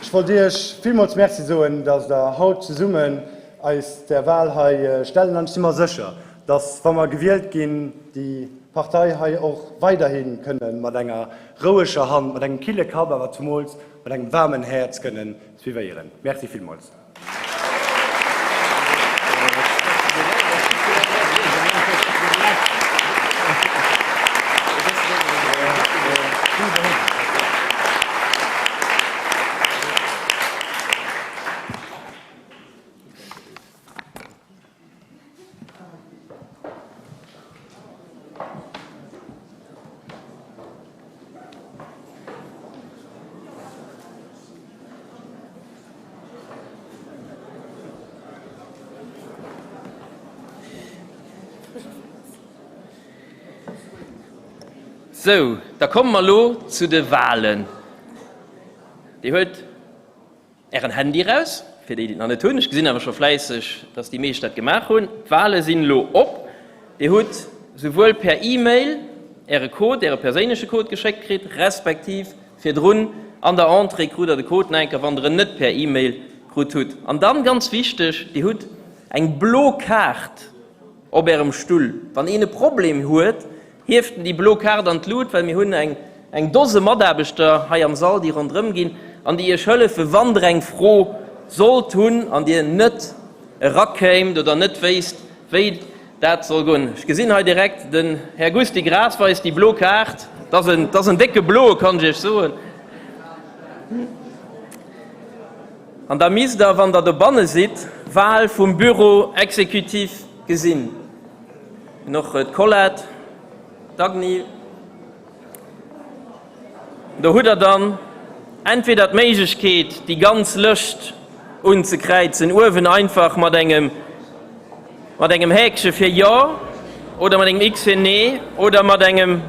Ech wollt Iech villmools Merci soen, dass Der haut zesummen eis där Wahl hei stellen. An ech si mer sécher, dass, wa mer gewielt ginn, déi Partei hei och weiderhi kënne mat enger roueger Hand, mat engem kille Kapp, awer zumools mat engem waarmen Häerz kënnen suivéieren. Merci villmools. Sou, da komme mer elo zu de Wahlen. Dir huelt Ären Handy raus, fir déi, déi et nach net hunn. Ech gesinn awer scho fläisseg, dass déi meescht dat gemaach hunn. D'Wahle sinn elo op. Dir hutt souwuel per E-Mail Äre Code, Äre perséinleche Code geschéckt kritt, respektiv virdrun an der Entrée krut Der de Code nach eng Kéier, wann Der en net per E-Mail krut hutt. An dann, ganz wichteg, Dir hutt eng blo Kaart op Ärem Stull. Wann een e Problem huet, Hieft en déi blo Kaart an d'Lut, well mir hunn eng eng Dose Mataarbechter hei am Sall, déi ronderëm ginn an déi Iech hëllefen, wann Der eng Fro sollt hunn an Dir net erakéimt oder net wéisst, wéi dat soll goen. Ech gesinn hei direkt, den Här Gusty Graas weist déi blo Kaart. Dat ass en, dat ass en décke bloe, kann ech Iech soen. An da misst Der, wann Der dobanne sidd, Wahl vum Bureau exécutif gesinn. Hunn och d'Colette, d'Agny. Do hutt Der dann entweder d'Méiglechkeet, déi ganz Lëscht unzekräizen, uewen einfach mat engem, mat engem Häkche fir Jo oder mat engem X fir Nee oder mat engem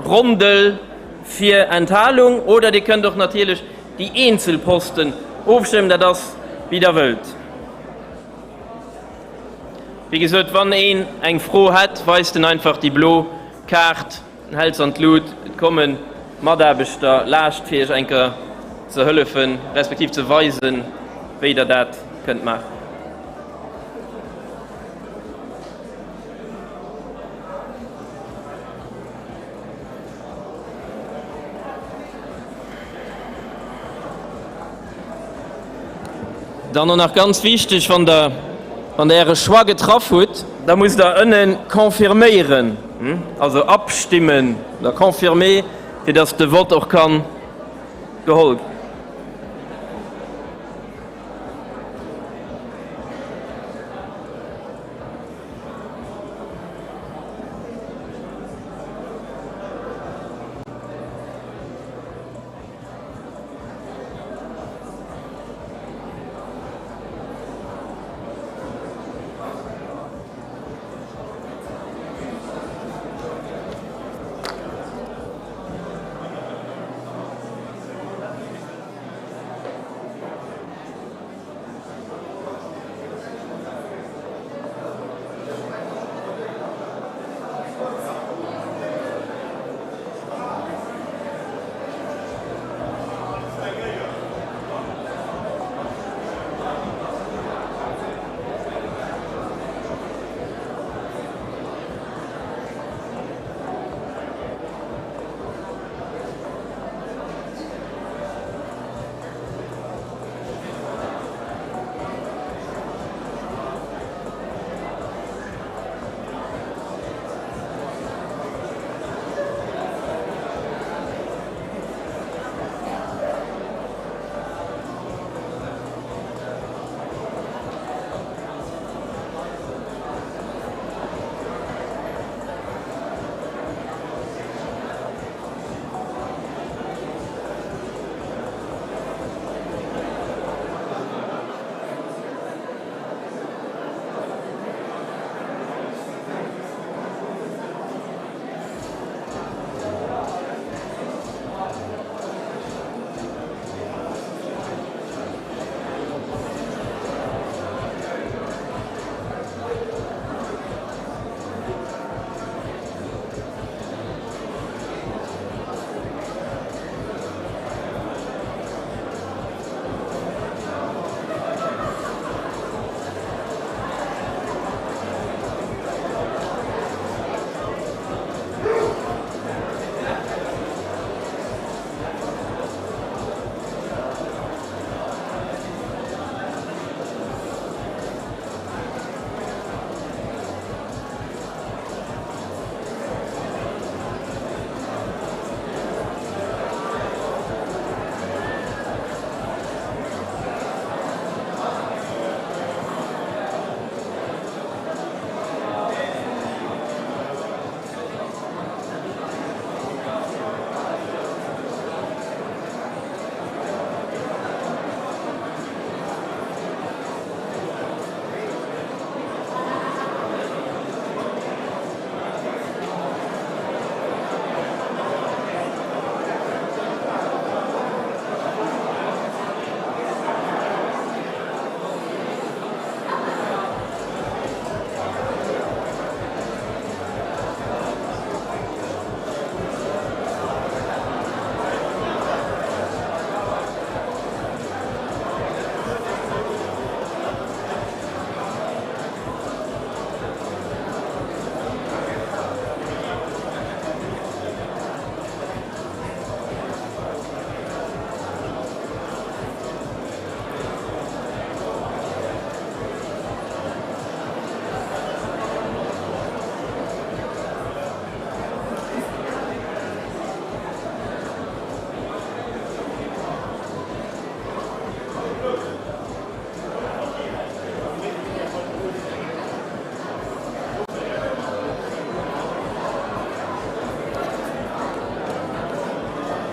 Rondel fir Enthalung. Oder Dir kënnt och natierlech déi eenzel Posten ofstëmmen. Dat ass, wéi Der wëllt. Wéi gesot, wann een eng Fro hätt, weist en einfach déi blo Kaart, en hält se an d'Lut, et komme Mataarbechter laascht fir iech eng Kéier ze hëllefen, respektiv ze weisen, wéi der dat kënnt maachen. Dann och nach ganz wichteg, wann Der, wann Der Äre Choix getraff hutt, da musst Der ënnen confirméieren, also abstimmen oder confirmer, fir dass de Vott och kann geholl ginn.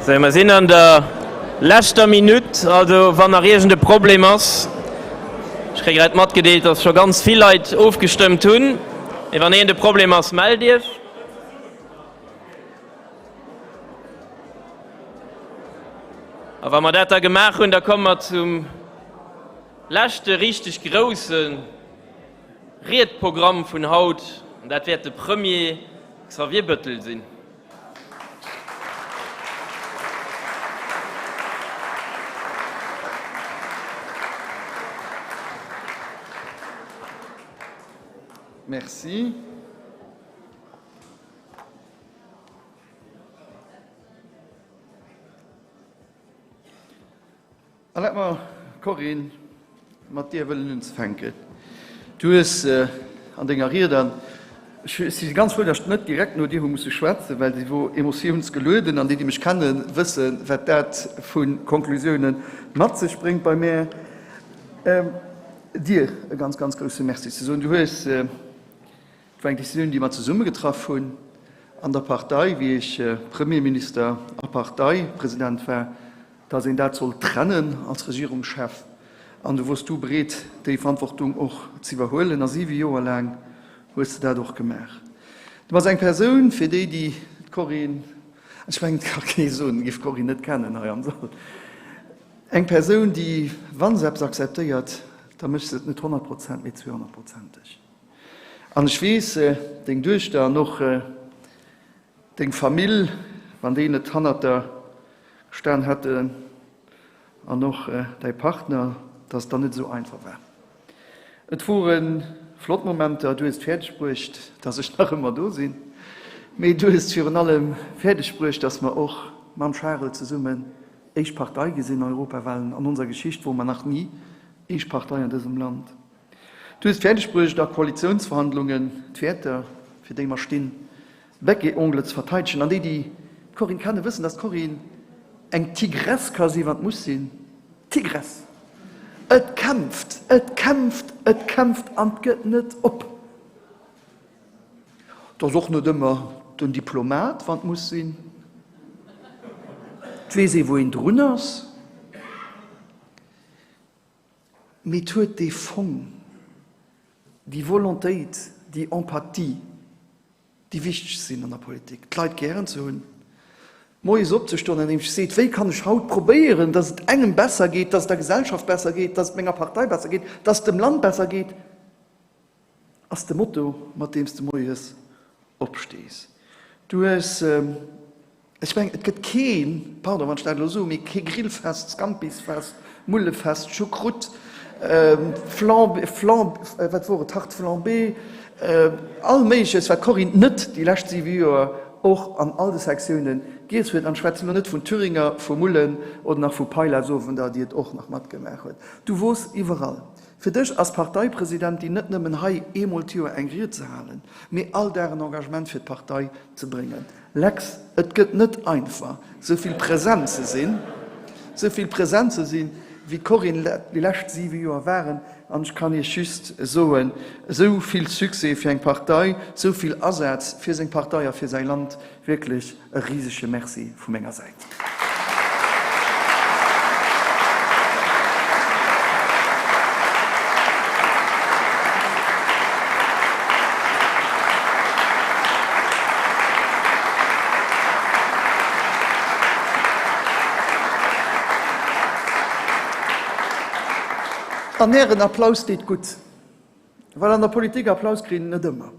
Sou, mer sinn an der leschter Minutt, also wann nach iergend e Problem ass, ech kréie grad matgedeelt, dass scho ganz vill Leit ofgestëmmt hunn, mee wann iergend e Problem ass, mellt Iech. A wa mer dat da gemaach hunn, da komme mer zum leschte richteg grousse Riedprogramm vun haut, an dat wäert de Premier Xavier Bettel sinn. Merci. Erlaabt mer, Corinne, mat dir wëllen unzefänken. Du hues an denger Ried, an ech si ganz frou, datt ech net direkt no dir hu musse schwätzen, well se wor emotiounsgelueden, an déi, déi mech kennen, wëssen, wat dat vu Konklusioune mat sech bréngt bei mär, dir e ganz, ganz grousse Merci ze soen. Du hues, et war eng Decisioun, déi mer zesumme getraff hunn an der Partei, wéi ech Premierminister a Parteipresident war, dass een dat sollt trennen als Regierungschef, an du wors du bereet, déi Verantwortung och z'iwwerhuelen, a siwe Joer laang hues de dat och gemaach. Du bass eng Persoun, fir déi, déi d'Corinne, an ech mengen, et ka kee soen, e géif d'Corinne net kennen hei am Sall, eng Persoun, déi, wa se eppes akzeptéiert, da mécht se et net honnertprozent, mee zweehonnertprozenteg. An ech weess, deng Duechter an och deng Famill, wann déi net hannert der gestan hätten an och däi Partner, dass et dann net esou einfach war. Et wore flott Momenter, du hues et fäerdeg bruecht, dass ech nach ëmmer do sinn, mee du hues et virun allem fäerdeg bruecht, dass mer och mam Charel zesummen éischt Partei gi sinn, Europawahlen an onser Geschicht wore mer nach ni éischt Partei an dësem Land. Du hues et fäerdeg bruecht a Koalitiounsverhandlungen d'Wäerter, fir déi mer stinn, Bec et ongles ze verteidegen. An déi, déi d'Corinne kennen, wëssen, dass d'Corinne eng Tigress ka sinn, wann et muss sinn. Tigress! Et kämpft, et kämpft, et kämpft an et gëtt net op. Et ass och net ëmmer den Diplomat, wann et muss sinn. Et weess ee, wou een drun ass. Mee et huet dee Fong, déi Volontéit, déi Empathie, déi wichteg sinn an der Politik, d'Leit gären ze hunn, moies opzestoen an een sech seet, wéi kann ech haut probéieren, datt et engem besser geet, datt et der Gesellschaft besser geet, datt et menger Partei besser geet, datt et dem Land besser geet. Ass de Motto, mat deem s de moies opstees. Du hues, ech mengen, et gëtt keen, pardon, wann ech dat elo soen, mee kee Grillfest, Scampisfest, Mullefest, Choucroute, Flambé, Flamb, wat wor et, Tarte flambée, all Méigleches, wat d'Corinne net déi lescht siwe Joer och an all de Sektiounen giess huet. An ech schwätzen elo net vun Thüringer, vu Mullen oder nach vu Pailasowender, déi et och nach matgemaach huet. Du wors iwwerall. Fir dech ass Parteipresidentin net nëmmen hei eemol d'Joer eng Ried ze halen, mee all Dag en Engagement fir d'Partei ze bréngen. Lex, et gëtt net einfach, sou vill present ze sinn, sou vill present ze sinn, wéi d'Corinne déi lescht 7 Joer waren. An ech kann Iech just soen, esou vill Succès fir eng Partei, sou vill Asaz fir seng Partei a fir säi Land, wierklech E risege Merci vu menger Säit. An Ären Applaus deet gutt, well an der Politik Applaus kritt een net ëmmer.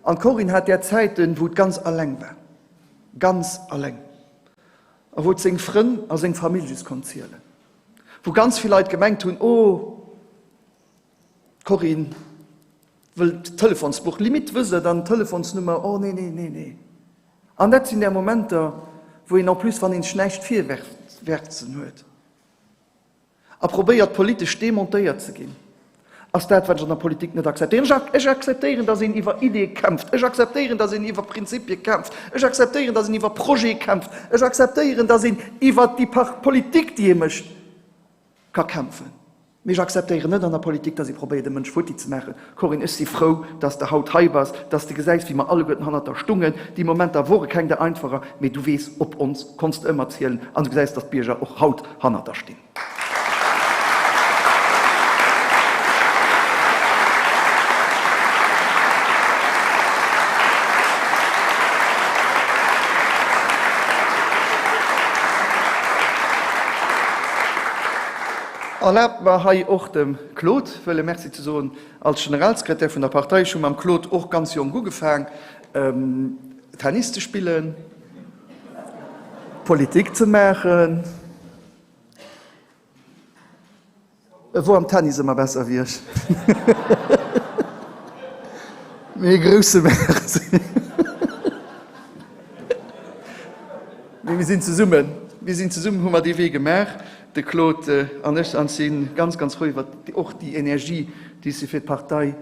An d'Corinne hat där Zäiten, wou et ganz alleng war, ganz alleng, a wou et seng Frënn a seng Famill just konnt zielen, wou ganz vill Leit gemengt hunn, Oh, d'Corinne wëllt d'Telefonsbuch, limite wësst Der dann d'Telefonsnummer, oh nee, nee, nee, nee. An dat sinn där Momenter, wou een en plus, wann een sech näischt virwerzen huet, a probéiert politesch demontéiert ze ginn, ass dat, wat ech an der Politik net akzeptéieren. Ech akzeptéieren, datt een iwwer Ideeë kämpft. Ech akzeptéieren, datt een iwwer Prinzipie kämpft. Ech akzeptéieren, datt een iwwer Projete kämpft. Ech akzeptéieren, datt een iwwer déi Politik, déi ee mécht, ka kämpfen. Mee ech akzeptéieren net an der Politik, dass ee probéiert, e Mënsch futti ze maachen. Corinne, ech si frou, dass de haut hei bass, dass de gesäis, wéi mer alleguerten hannert der stungen. Déi Momenter wore keng der einfacher, mee du weess, op ons konns de ëmmer zielen an du gesäis, dass d'Bierger och haut hannert der stinn. Erlaabt mer hei och dem Claude wëlle Merci ze soen als Generalsekretär vun der Partei. Ech hu mam Claude och ganz jonk ugefaang Tennis ze spillen, Politik ze maachen. E wor am Tennis ëmmer besser wéi ech. Mee e grousse Merci. Mee mir sinn zesummen, mir sinn zesummen, hu mer dee Wee gemaach, de Claude an ech, an ech si ganz, ganz frou iwwer och déi Energie, déi s de fir d'Partei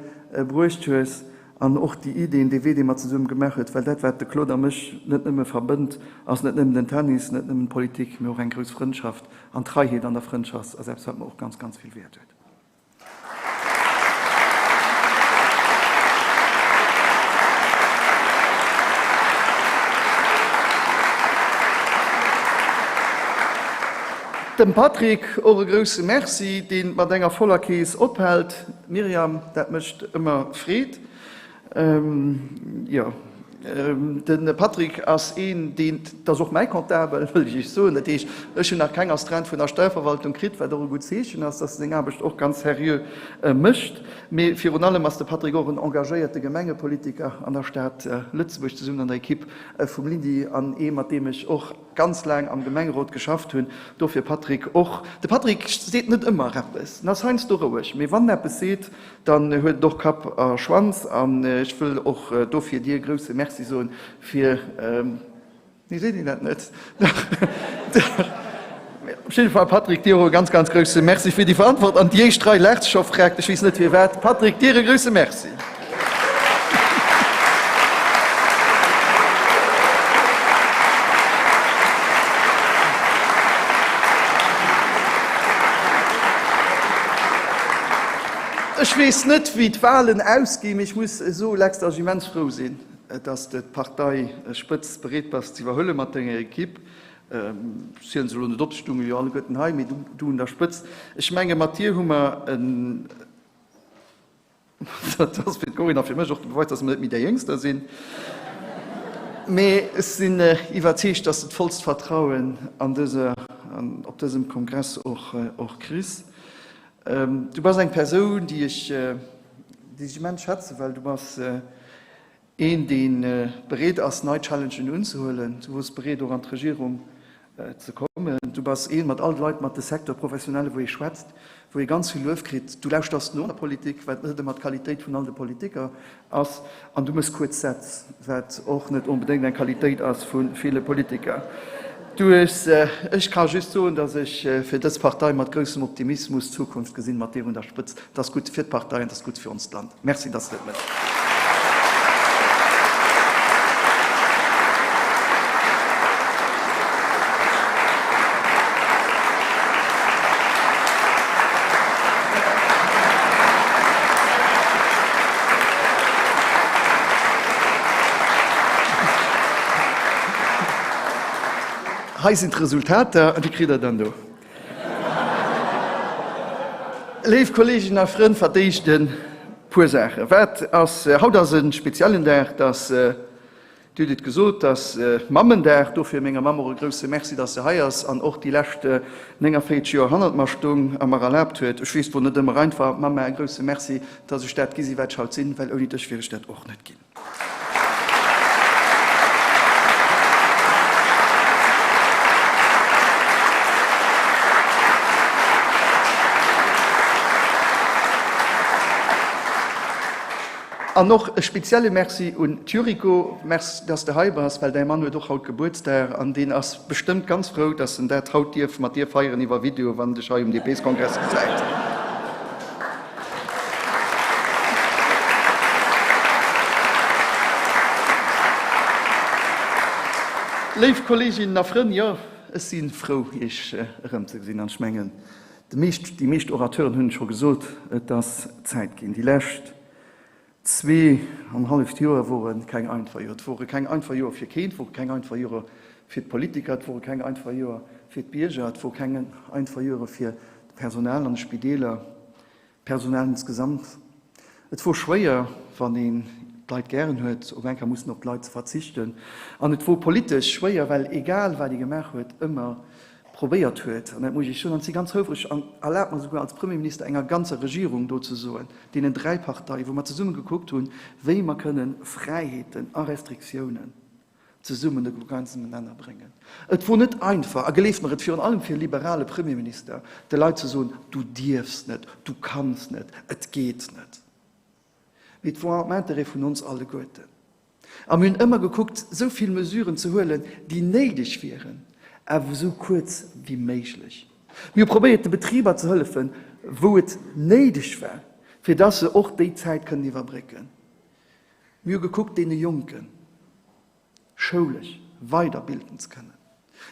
bruecht hues an och déi Ideen, dee Wee, dee mer zesumme gemaach huet, well dat, wat de Claude a mech net nëmme verbënnt, ass net nëmmen den Tennis, net nëmmen d'Politik, mee och eng grouss Frëndschaft an Treiheet an der Frëndschaft ass eppes, wat mer och ganz, ganz vill Wäert huet. Dem Patrick och e grousse Merci, deen mat enger voller Kees ophält. Myriam, dat mécht ëmmer Freed. Jo, de Patrick ass een, deen, dat ass och mäi Comptabel, wëll ech Iech soen. Dat heescht, ech hunn nach keng Astreinte vun der Steierverwaltung kritt, wat och e gutt Zeechen ass, dass e seng Aarbecht och ganz seriö mécht. Mee virun allem ass de Patrick och en engagéierte Gemengepolitiker an der Stad Lëtzebuerg, zesummen an der Ekipp vum Lydie, an ee mat deem ech och ganz laang am Gemengerot geschafft hunn. Dofir Patrick och. De Patrick seet net ëmmer eppes, en ass heiansdo roueg, mee wann en eppes seet, Dann huet et och Kapp a Schwanz. An ech wëll och dofir dir e grouse Merci soen fir, nee, seet een dat net? Dach, dach. Op jidde Fall, Patrick, dir och e ganz, ganz grouse Merci fir déi Verantwort. An déi éischt Rei laacht scho vreckt, ech weess net firwat. Patrick, dir e grouse Merci. Ech weess net, wéi d'Wahlen ausginn, mee ech muss soen, Lex, datt ech immens frou sinn, datt s de d'Parteispëtzt bereet bass ze iwwerhuele mat denger Ekipp. Ech zielen se elo net op, se stounge jo alleguerten hei, mee du un der Spëtzt. Ech menge mat dir hu mer en. Dat ass fir d'Corinne a fir mech och de Beweis, dass mer net méi déi Jéngster sinn. Mee ech sinn iwwerzeegt, dass de d'vollst Vertrauen an dëser, an op dësem Kongress och, och kriss. Du bass eng Persoun, déi ech, déi ech immens schätzen, well du bass Een, dee bereet ass, nei Challengen unzehuelen. Du wors bereet, och an d'Regierung ze kommen. Du bass een, mat all de Leit, mat de Secteur-Professionelle wou ee schwätzt, wou ee ganz vill Luef kritt. Du lauschters no an der Politik, wat net ëmmer d'Qualitéit vun all de Politiker ass. An du méchs kuerz Sätz, wat och net onbedéngt eng Qualitéit ass vu ville Politiker. Du hues, ech ka just soen, datt ech fir dës Partei mat groussem Optimismus d'Zukunft gesinn, mat dir un der Spëtzt. Et ass gutt fir d'Partei an et ass gutt fir onst Land. Merci, dass Der et mécht. Hei sinn d'Resultater an déi kritt Der dann do. Léif Kolleegen a Frënn, verdéischt e puer Saachen. Wat ass haut? Ass e speziellen Dag, dass, Dir hutt et gesot, dass Mammendag. Dofir menger Mamm och e grousse Merci, dass se hei ass an och déi lescht 49 Joer hannert mer stung a mer erlaabt huet, ech weess, et wor net ëmmer einfach, Mamma, e grousse Merci, dass ech dat gi sinn, wat ech haut sinn, well ouni dech wier ech dat och net ginn. An och e spezielle Merci un d'Yuriko. Merci, dass de hei bass, well däi Mann huet och haut Gebuertsdag an deen ass bestëmmt ganz frou, dass en dat haut dierf mat dir feieren iwwer Video, wann en dech hei um DPs-Kongress gesäit. Léif Kolleeginnen a Frënn, jo, ech si frou, Iech erëmzegesinn an ech mengen, De meescht, déi meescht Orateuren hunn et scho gesot, et ass Zäit ginn. Déi lescht zweeanhalleft Joer wore keng einfach Joer. Et wore keng einfach Joer fir keen, et wore keng einfach Jore fir d'Politiker, et wore keng einfach Joer fir d'Bierger, et wore keng einfach Jore fir d'Personal an de Spideeler, d'Personal insgesamt. Et wor schwéier, wann een d'Leit gären huet, op eng Kéier mussen op d'Leit ze verzichten. An et wor politesch schwéier, well egal wat ee gemaach huet, ëmmer probéiert huet, an dat muss ech soen, an ech si ganz houfreg an erlaabt mer souguer als Premierminister enger ganzer Regierung do ze soen, deenen 3 Parteien, wou mer zesumme gekuckt hunn, wéi mer kënnen Fräiheeten a Restriktiounen zesummen op e gemeinsamen Nenner bréngen. Et wor net einfach, a gleeft mer, et virun allem fir e liberale Premierminister, de Leit ze soen, du dierfs net, du kanns net, et geet net. Mee et wor am Intérêt vun ons alleguerten. A mir hunn ëmmer gekuckt, esou vill Mesuren ze huelen, déi néideg wieren, awer esou kuerz wéi méiglech. Mir hu probéiert, de Betriber ze hëllefen, wou et néideg war, fir dass se och déi Zäit kënnen iwwerbrécken. Mir hu gekuckt, deene Jonken schoulesch weiderbilden ze kënnen.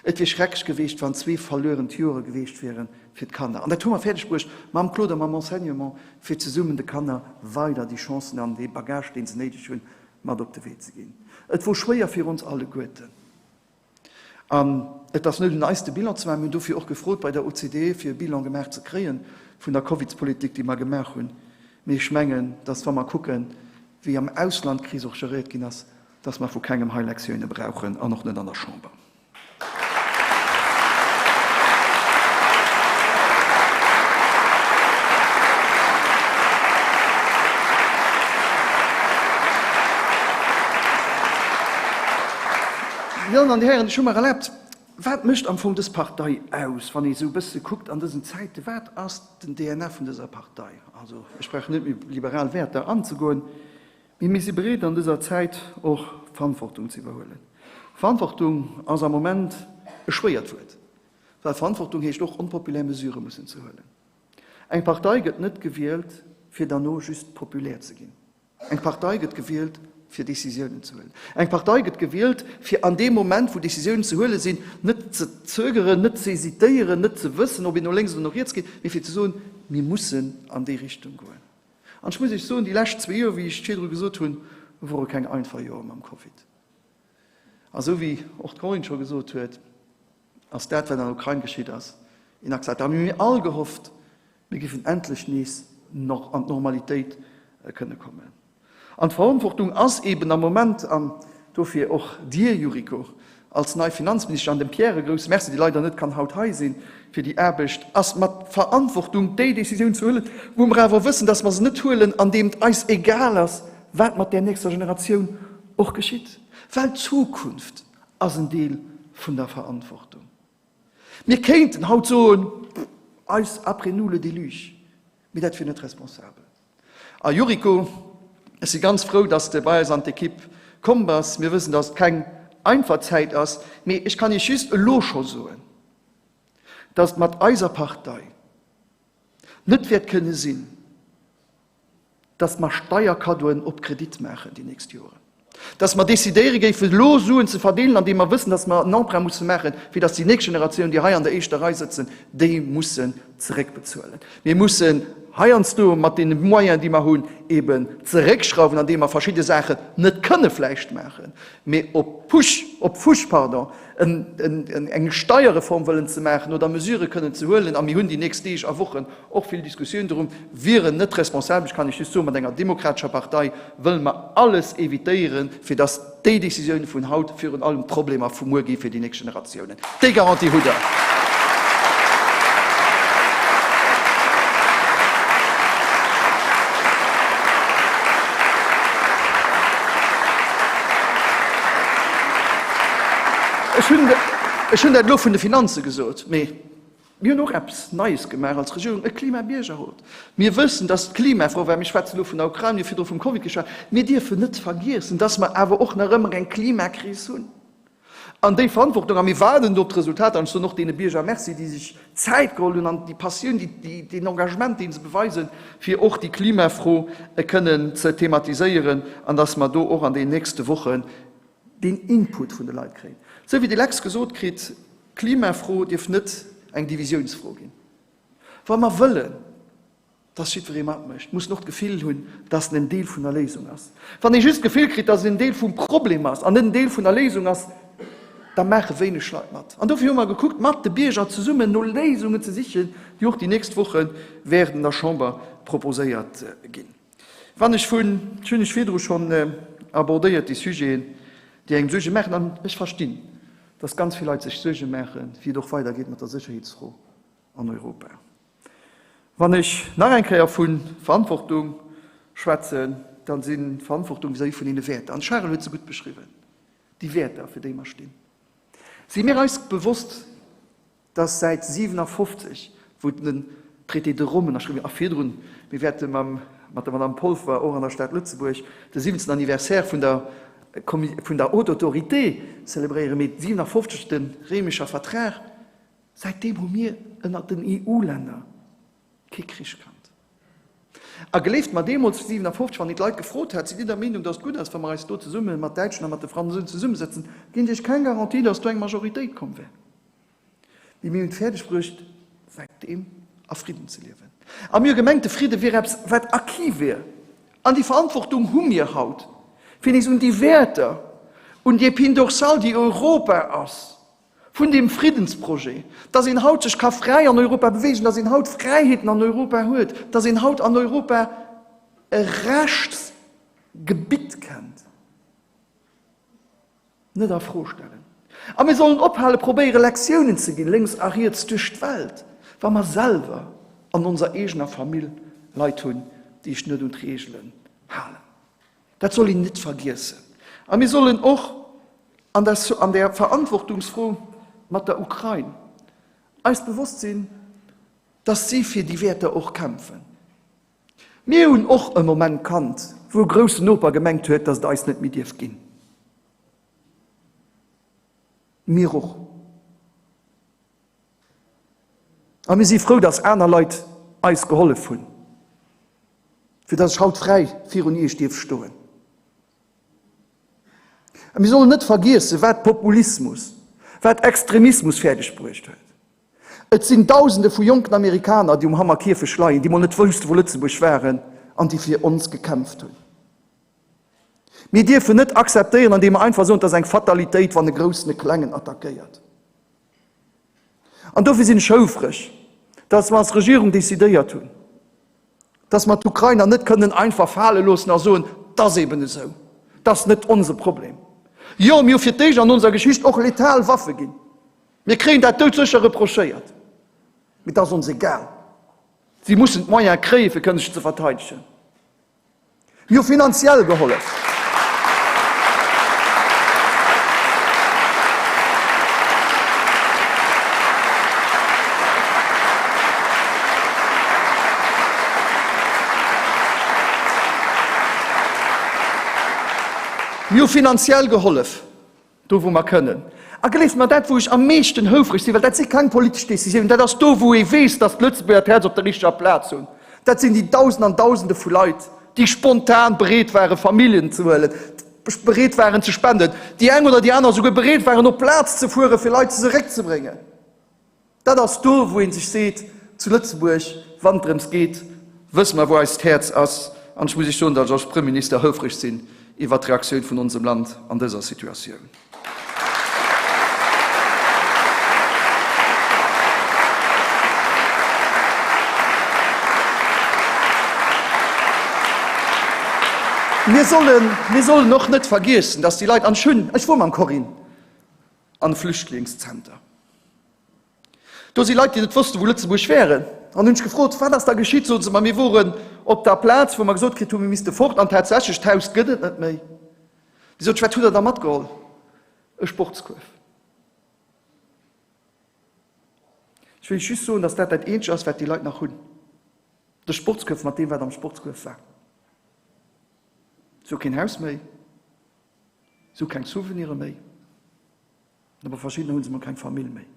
Et wier schrecklech geweecht, wann zwee verluerent Jore geweecht wiere fir d'Kanner. An dat hu mer fäerdeg bruecht mam Claude a mam Enseignement, fir zesummen de Kanner weider déi Chancen an dee Bagage, dee se néideg hunn, mat op de Wee ze ginn. Et wor schwéier fir ons alleguerten. An et ass net un eis, de Bilan ze maachen. Mir hunn dofir och gefrot bei der OCDE, fir e Bilan gemaach ze kréie vun der Covidspolitik, déi mer gemaach hunn. Mee ech mengen, dass, wa mer kucken, wéi am Ausland d'Kris och geréiert ginn ass, dass mer vu kengem hei Lektioune brauchen an och net an der Chamber. Dir Dammen an Dir Hären, ech hu mer erlaabt, wat mécht am Fong dës Partei aus, wann ee sou e bësse kuckt an dësen Zäiten, wat ass den DNA vun dëser Partei? Also, ech brauch net méi op liberal Wäerter anzegoen. Mee mir si bereet an dëser Zäit och Verantwortung ze iwwerhuelen. Verantwortung ass am Moment e schwéiert Wuert, well Verantwortung heescht och onpopulär Mesurë mussen ze huelen. Eng Partei gëtt net gewielt fir derno just populär ze ginn. Eng Partei gëtt gewielt fir Decisiounen ze huelen. Eng Partei gëtt gewielt fir an deem Moment wou Decisiounen ze huele sinn, net ze zögeren, net ze hesitéieren, net ze wëssen ob een no lénks oder no riets geet, mee fir ze soen, mir mussen an déi Richtung goen. An ech muss Iech soen, déi lescht zwee Joer, wéi ech virdru gesot hunn, wore keng einfach Joer mam Covid. A sou wéi och d'Corinne scho gesot huet, ass dat, wat an der Ukrain geschitt ass, inakzeptabel. Mir hunn all gehofft, mir géifen endlech nees an d'Normalitéit kënne kommen. An d'Verantwortung ass eben am Moment, an dofir och dir, Yuriko, als nei Finanzministesch, an dem Pierre e grousse Merci, dee leider net kann haut hei sinn, fir déi Aarbecht, ass mat Verantwortung déi Décisioun ze huelen, wou mer awer wëssen, dass mer se net huelen, andeem et eis egal ass, wat mat där nächster Generatioun och geschitt. Well d'Zukunft ass en Deel vun der Verantwortung. Mir kéinten haut soen, eis après nous le déluge, mee dat wier net responsabel. A Yuriko, ech si ganz frou, dass de bei eis an d'Ekipp komm bass. Mir wëssen, dass et keng einfach Zäit ass, mee ech kann Iech just elo scho soen, dass et mat eiser Partei net wäert kënne sinn, dass mer Steierkaddoen op Kredit maachen déi nächst Joren, dass mer decidéiere géifen, elo Suen ze verdeelen, andeem mer wëssen, dass mer en Emprunt musse maachen, fir dass déi nächst Generatioun, déi hei an der éischter Rei sëtzen, déi mussen zeréckbezuelen. Mir mussen heiansdo mat deene Moyens, déi mer hunn, eben zeréckschrauwen, andeem mer verschidde Saachen net kënne vläicht maachen, mee op Push, op Fusch, pardon, eng Steierreform wëllen ze maachen oder Mesurë kënnen ze huelen, a mir hunn déi nächst Deeg a Wochen och vill Diskussioun dorum, wieren net responsabel. Ech kann Iech just soen, mat enger demokratescher Partei wëlle mer alles évitéieren, fir datt déi Décisioune vun haut virun allem d'Problemer vu muer gi fir déi nächst Generatiounen. Déi Garantie hutt Der. Ech hunn dat elo vun de Finanze gesot, mee mir hunn och eppes Neies gemaach als Regierung, e Klimabiergerrot. Mir wëssen, dass d'Klimafro, well mir schwätzen elo vun der Ukrain, mir hu virdru vum Covid geschwat, mir dierfen net vergiessen, dass mer awer och nach ëmmer eng Klimakris hunn. An déi Verantwortung, a mir waarden do op d'Resultater, an ech soen och deene Bierger Merci, déi sech Zäit geholl hunn an déi Passioun, deen Engagement, dee se beweisen, fir och déi Klimafro kënnen ze thematiséieren, an dass mer do och an den nächste Wochen deen Input vun de Leit kréien. Esou wéi de Lex gesot kritt, d'Klimafro dierf net eng Divisiounsfro ginn. Wa mer wëllen, dass jiddweree matmécht, muss en och d'Gefill hunn, dass en en Deel vun der Léisung ass. Wann ee just d'Gefill kritt, dass en en Deel vum Problem ass an net en Deel vun der Léisung ass, da maache wéineg Leit mat. An dofir hu mer gekuckt, mat de Bierger zesummen no Léisungen ze sichen, déi och déi nächst Woche wäerten der Chamber proposéiert ginn. Wann ech vun, ech hunn ech virdru schonn abordéiert, déi Sujeten, déi engem Suerge maachen, an ech verstinn, dass ganz vill Leit sech Suerge maachen, wéi et och weidergeet mat der Sécherheetsfro an Europa. Wann ech nach eng Kéier vu Verantwortung schwätzen, da si Verantwortung vis-à-vis vun deene Wäerter, an de Charel huet se gutt beschriwwen, déi Wäerter, fir déi mer stinn. Si mir eis bewosst, dass säit 57, wou den Traité de Rome ënnerschriwwen, a virdrun, mir wäerte mam, mat der Madame Polfer och an der Stad Lëtzebuerg de 17. Anniversaire vun der, vun der Haute Autorité zelebréieren, mee 57 de Réimecher Vertrag, Säitdeem hu mir ënnert den EU-Länner kee Krich kannt. A gleeft mer, deemools 57, wann een d'Leit gefrot hätt, Sidd Dir der Meenung, datt et gutt ass, wa mer eis do zesumme mat Däitschen a mat de Fransousen zesummesetzen, ginn ech Iech keng Garantie, datt do eng Majoritéit komm wär. Mee mir hunn et fäerdeg bruecht, säitdeem a Fridden ze liewen. A mir hu gemengt, de Fridde wier eppes, wat acquis wier. An déi Verantwortung hu mir haut, fir nees un déi Wäerter, un déi Épine dorsale, déi Europa ass, vun deem Friddensprojet, dass een haut sech ka fräi an Europa bewegen, dass een haut Fräiheeten an Europa huet, dass een haut an Europa e Rechtsgebitt kennt, net a Fro stellen. A mir sollen ophale probéiere Lektiounen ze ginn, lénks a riets duerch d'Welt, wa mer selwer an onser eegener Famill Leit hunn, déi sech net un d'Reegelen halen. Dat soll een net vergiessen. A mir sollen och an der, an der Verantwortungsfro mat der Ukrain eis bewosst sinn, dass si fir déi Wäerter och kämpfen. Mir hunn och e Moment kannt, wou e groussen Noper gemengt huet, dass et eis net méi dierf ginn. Mir och. A mir si frou, dass aner Leit eis gehollef hunn, fir dass ech haut fräi virun Iech dierf stoen. A mir sollen net vergiessen, wat Populismus, wat Extremismus fäerdeg bruecht huet. Et sinn Dausende vu jonken Amerikaner, déi um Hammer Kierfech leien, déi mol net woussten, wou Lëtzebuerg waren an déi fir ons gekämpft hunn. Mir dierfen net akzeptéieren, andeem mer einfach soen, et ass eng Fatalitéit, wann e Groussen e Klengen attackéiert. An dofir sinn ech houfreg, dass mer als Regierung decidéiert hunn, dass mer d'Ukrainer net kënnen einfach fale loossen a soen, 't ass eben esou, 't ass net onse Problem. Jo, mir hu fir d'éischt an onser Geschicht och letal Waffe ginn. Mir kréien dat doudsécher reprochéiert, mee 't ass ons egal. Si mussen d'Moyene kréien, fir kënnen sech ze verteidegen. Mir hu finanziell gehollef. Mir hu finanziell gehollef. Do wou mer kënnen. A gleeft mer, dat wou ech am meeschten houfreg sinn, well dat si keng politesch Décisiounen, dat ass do wou ee weess, datt d'Lëtzebuerger d'Häerz op der richteger Plaz hunn, dat sinn déi Dausend an Dausende vu Leit, déi spontan bereet waren, Familljen ze huelen, bereet waren ze spenden, déi eng oder déi aner esouguer bereet waren op d'Plaz ze fueren, fir Leit zeréckzebréngen. Dat ass do, wou ee sech seet, zu Lëtzebuerg, wann et drëms geet, wësse mer, wou eist Häerz ass. An ech muss Iech soen, datt ech als Premierminister houfreg sinn iwwert d'Reaktioun vun onsem Land an dëser Situatioun. Mir sollen, mir sollen och net vergiessen, datt déi Leit, an ech hunn, ech wor mam Corinne an e Flüchtlingszenter, Do si Leit, déi net wossten, wou Lëtzebuerg wären. An hunn ech gefrot, Wat ass da geschitt? Soen se mer, Mir woren op der Plaz, wou mer gesot kritt hunn, mir misste fort. An tatsächlech, d'Haus gëtt et net méi. Déi sot ech, Wat hutt Der da matgeholl? E Sportskuerf. Ech wëll Iech just soen, dass dat dat Eenzegt ass, wat déi Leit nach hunn, de Sportskuerf mat deem, wat am Sportskuerf war. Se hu keen Haus méi, se hu keng Souvenire méi. Awer verschiddener hu se mol keng Famill méi.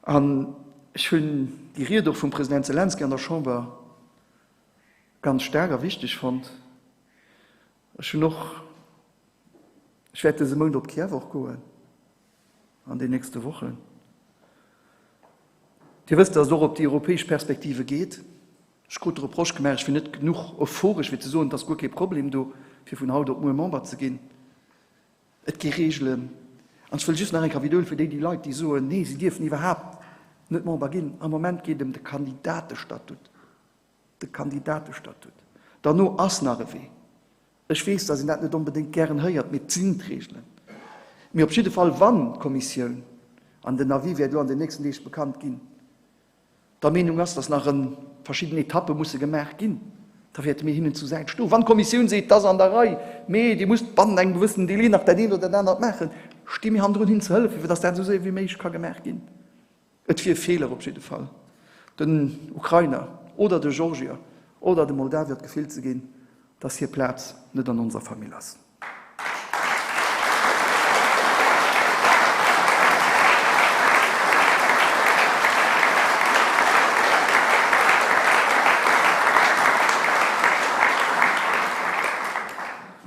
An ech hunn déi Ried och vum President Selenskyj an der Chamber ganz staark a wichteg fonnt. Ech hunn och, ech wäert dëse Mount op Kiew och goen. an den nächste Wochen. Dir wësst, datt et och op déi europäesch Perspektive geet. Ech krut de Reproche gemaach, ech wier net genuch euphoresch, fir ze soen, et ass guer kee Problem do, fir vun haut op muer Member ze ginn. Et gi Reegelen. An ech wëll just nach eng Kéier widderhuelen, fir déi, déi Leit, déi soen, nee, si dierfen iwwerhaapt net Member ginn, Am Moment geet et ëm de Kandidatestatut. De Kandidatestatut. Derno ass nach e Wee. Ech weess, dass een dat net onbedéngt gären héiert, mee et sinn d'Reegelen. Mee op jidde Fall, wann d'Kommissioun, an den Avis wäert elo an den nächsten Deeg bekannt ginn, der Meenung ass, dass nach verschidden Etappe musse gemaach ginn, da wäerte mir hinnen zur Säit stoen. Wann d'Kommissioun seet, et ass an der Rei, mee Dir musst bannent engem gewëssenen Délai nach dat eent oder dat anert maachen, sti mir hannendrun, hinnen ze hëllefen, fir dass dat esou séier wéi méiglech ka gemaach ginn. Et wier e Feeler op jidde Fall, den Ukrainer oder de Georgier oder de Moldawier d'Gefill ze ginn, dass hir Plaz net an onser Famill ass.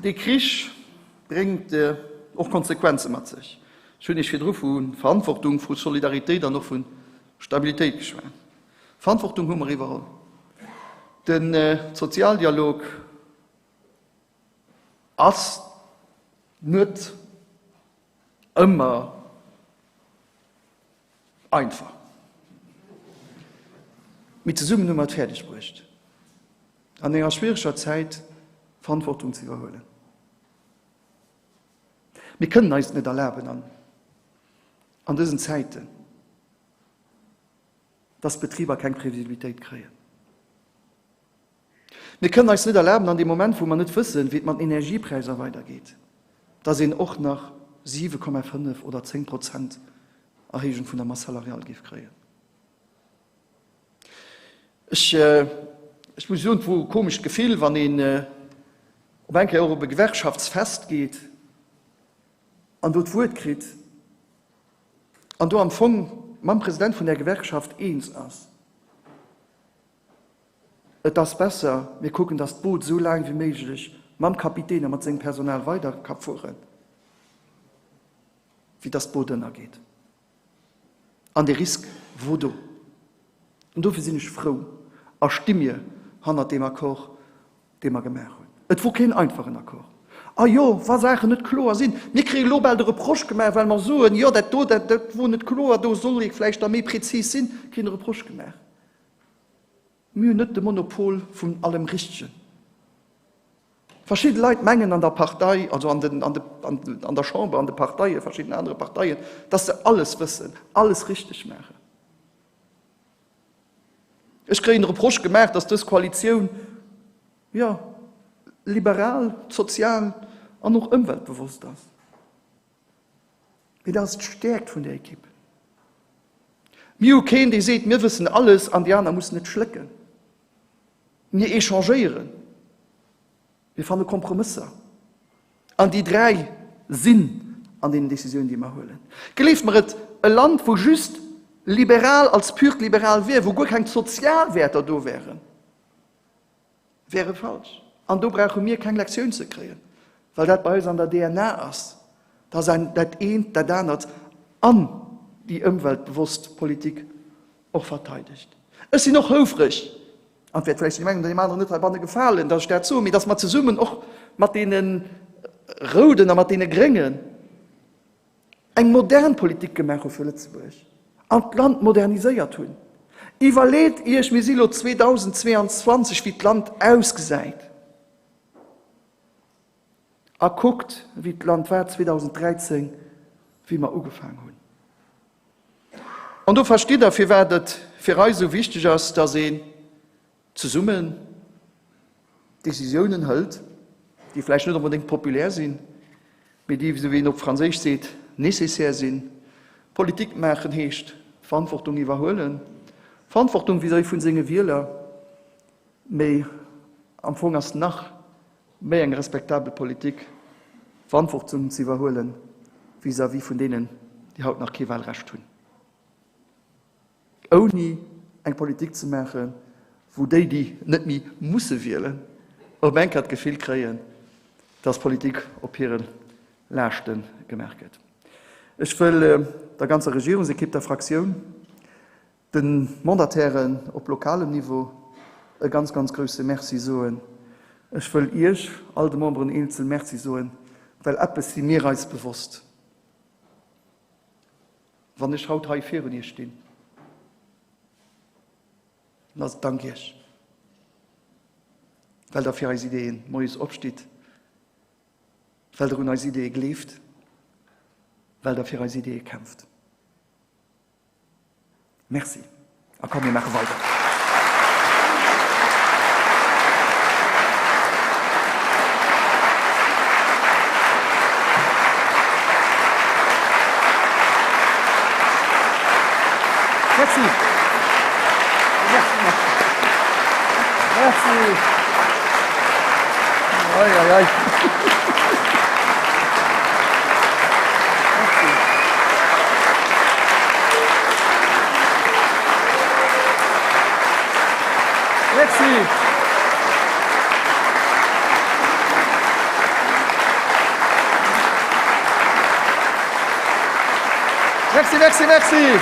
Dee Krich bréngt och Konsequenze mat sech. Ech hunn Iech virdru vu Verantwortung, vu Solidaritéit an och vu Stabilitéit geschwat. Verantwortung hu mer iwwerholl. De Sozialdialog ass net ëmmer einfach, mee zesummen hu mer et fäerdeg bruecht, an enger schwiereger Zäit Verantwortung ze iwwerhuelen. Mir kënnen eis et net erlaben an an dësen Zäiten, dass d'Betriber keng Previsibilitéit kréien. Mir kënnen eis net erlaben an deem Moment, wou mer net wëssen, wéi et mat den Energiepräisser weidergeet, dass een och nach 7,5 oder 10 Prozent Erhéijung vun der Masse salariale géif kréien. Ech, ech muss soen, et wor e komescht Gefill, wann een op eng Kéier och op e Gewerkschaftsfest geet an do d'Wuert kritt an do am Fong mam President vun där Gewerkschaft eens ass, Et ass besser, mir kucken, datt d'Boot esou laang wéi méiglech mam Kapitän a mat sengem Personal weider ka fueren, wéi datt d'Boot ënnergeet. An dee Risk wor do. An dofir sinn ech frou a sti mir hannert deem Accord, dee mer gemaach hunn. Et wor keen einfachen Accord. A jo, wa Saachen net kloer sinn, mir kréie lo bal de Reproche gemaach, well mer soen, jo dat do, dat wor net kloer, do soll ee vläicht da méi prezis sinn, kréie de Reproche gemaach. Mir hunn net de Monopol vun allem Richtegen. Verschidde Leit mengen an der Partei, also an den, an de, an der Chamber, an de Parteien, verschidden anere Parteien, dass se alles wëssen, alles richteg maachen. Ech kréien de Reproche gemaach, dass dës Koalitioun, jo, liberal, sozial an och ëmweltbewosst ass. Mee dat ass d'Stäerkt vun der Ekipp. Mir hu keen, dee seet, mir wëssen alles an déi aner mussen et schlécken. Mir échangéieren, mir fanne Kompromësser. An déi 3 sinn an deenen Décisiounen, déi mer huelen. Gleeft mer et, e Land, wou just liberal als purt liberal wier, wou guer keng Sozialwäerter do wären, wäre falsch. An do brauche mir keng Lektioun ze kréien, well dat bei eis an der DNA ass, dass een dat eent, dat anert an déi ëmweltbewosst Politik och verteidegt. Ech sinn och houfreg, an et wäert vläicht deem engen oder deem aneren net heibanne gefalen, dass ech dat soen, mee dass mer zesummen och mat deene Rouden a mat deene Gréngen eng modern Politik gemaach hu fir Lëtzebuerg an d'Land moderniséiert hunn. Iwwerleet Iech, mir si lo 2022, wéi d'Land ausgesäit a kuckt, wéi d'Land war 2013, wéi mer ugefaang hunn. An do verstitt Der, firwat et fir eis esou wichteg ass, dass een zesummen Décisiounen hëlt, déi vläicht net onbedéngt populär sinn, mee déi, esou wéi een op Franséisch seet, nécessaire sinn. Politik maachen heescht Verantwortung iwwerhuelen, Verantwortung vis-à-vis vun senge Wieler, mee am Fong ass nach méi eng respektabel Politik, Verantwortung ze iwwerhuelen vis-à-vis vun deenen, déi haut nach kee Wahlrecht hunn. Ouni eng Politik ze maachen, wou déi, déi net méi musse wielen, op eng Kéier d'Gefill kréien, dass Politik op hire Laaschte gemaach gëtt. Ech wëll. der ganzer Regierungsekipp, der Fraktioun, de Mandatairen op lokalem Niveau e ganz, ganz grousse Merci soen. Ech wëll Iech, all de Memberen eenzel Merci soen, well eppes si mir eis bewosst, Wann ech haut hei virun Iech stinn, dann ass et dank Iech, well Der fir eis Ideeën moies opstitt, well Der un eis Ideeë gleeft, well Der fir eis Ideeë kämpft. Merci a komm mir maache weider. Merci. Merci. Merci. Ei, ei, ei. Merci. Merci, merci, merci.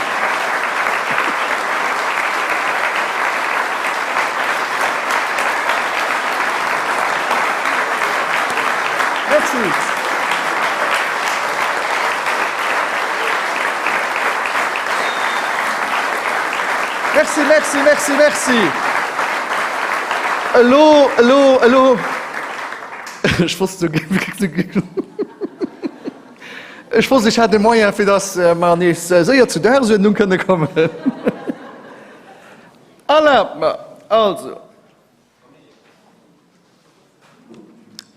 Merci. Merci, merci, merci, merci. Elo, elo, elo. Ech wosst esou, ech wosst, ech hätt e Moyen, fir dass mer nees séier zu Dagesuerdnung kënne kommen. Erlaabt mer also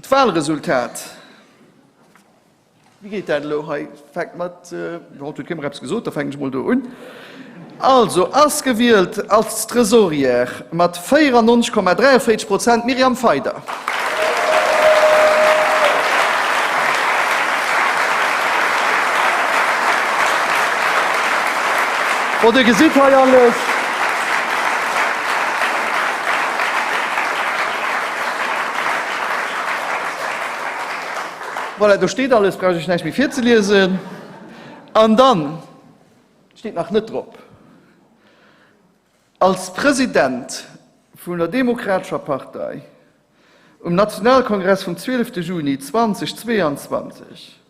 d'Wahlresultat. Wéi geet dat elo hei? Fänkt mat, haut huet kee mer eppes gesot, da fänken ech mol do un. Also ass gewielt als Tresorière mat 94,43 Prozent d'Myriam Feider. Bon, Dir gesitt hei alles. Voilà, do steet alles, brauch ech näischt méi virzeliesen. An dann steet nach net drop, als President vun der Demokratescher Partei um Nationalkongress vum 12 Juni 2022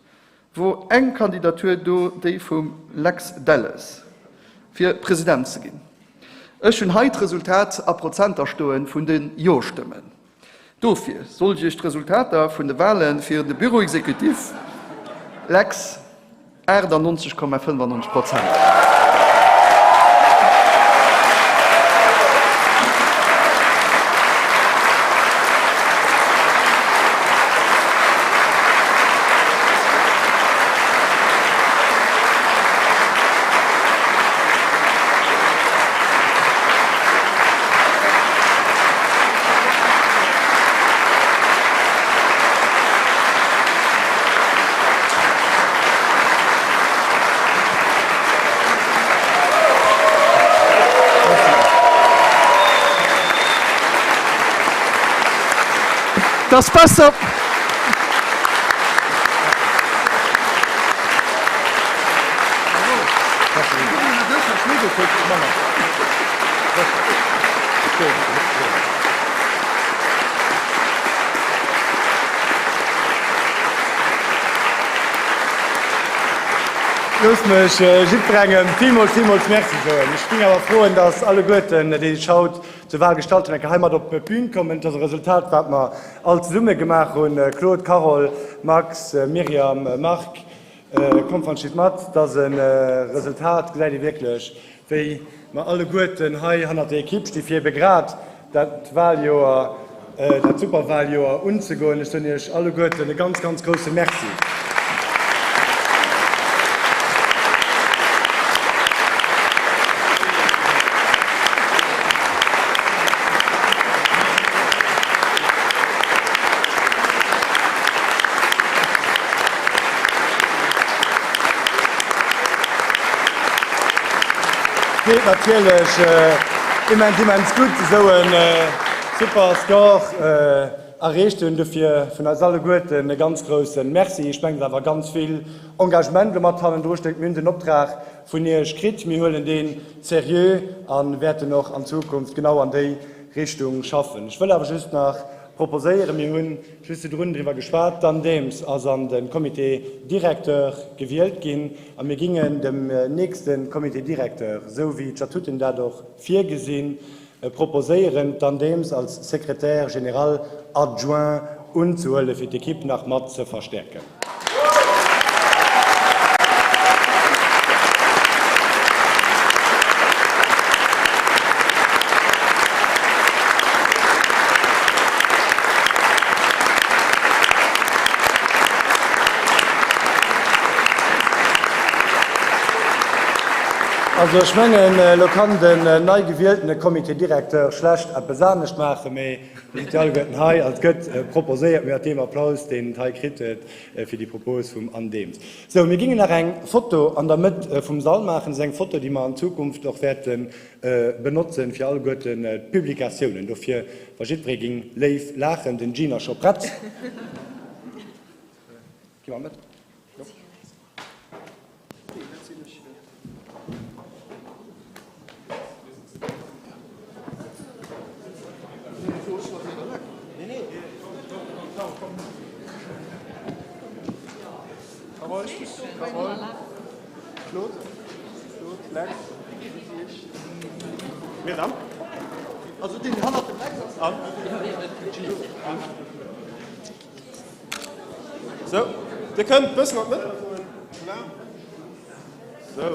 wor eng Kandidatur do, déi vum Lex Delles, fir President ze ginn. Ech hunn hei d'Resultat a Prozenter stoen vun de Jo-Stëmmen. Dofir sollt ech Iech d'Resultater vun de Wale fir de Bureau exécutif, Lex, 98,95 Prozent. T'ass besser. Loosst mech jiddwerengem villmools, villmools Merci soen. Ech géing awer froen, dass alleguerten, déi sech haut zur Wahl gestallt hunn, eng Kéier hei mat op d'Bün kommen. Et ass e Resultat, wat mer all zesumme gemaach hunn, Claude, Carole, Max, Myriam, Marc. Kommt wann steet mat, et ass e Resultat, gesäit ee wierklech, wéi mer alleguerten hei hannert der Ekipp sti fir ebe grad dat Wahljoer, dat Superwahljoer unzegoen. Ech soen Iech alleguerten e ganz, ganz grousse Merci. Geet natierlech immens, immens gutt, esou e super Score. erreecht hunn. Dofir vun eis alleguerten e ganz grousse Merci. Ech mengen, dass awer ganz vill Engagement do mat hannendru stéckt. Mir hunn den Optrag vun Iech kritt, mir huelen dee seriö a wäerten och an Zukunft genau an déi Richtung schaffen. Ech wëll awer just nach proposéieren, mir hu just virdrun driwwer geschwat, d'Anne Daems ass an de Comité directeur gewielt ginn a mir gingen dem nächste Comité directeur, esou wéi d'Statuten dat och virgesinn, proposéieren, d'Anne Daems als Secrétaire général adjoint unzehuelen, fir d'Equipe nach mat ze verstäerken. Also ech mengen, elo kann den nei gewieltene Comité directeur schlecht eppes anescht maachen, mee Dir sidd jo alleguerten hei an et gëtt proposéiert, mat deem Applaus, deen et hei kritt huet, fir déi Propos vum Anne Daems. Sou, mir gingen nach eng Foto an der Mëtt vum Sall maachen. Dat ass eng Foto, déi mer an Zukunft och wäerte benotzen, fir alleguerten d'Publikatiounen. Dofir, wa jiddweree ging léif laachen. Den Jean ass scho prett. Gi mer an d'Mëtt. Sou, Dir kënnt bëssen an d'Mëtt kommen. Voilà. Sou.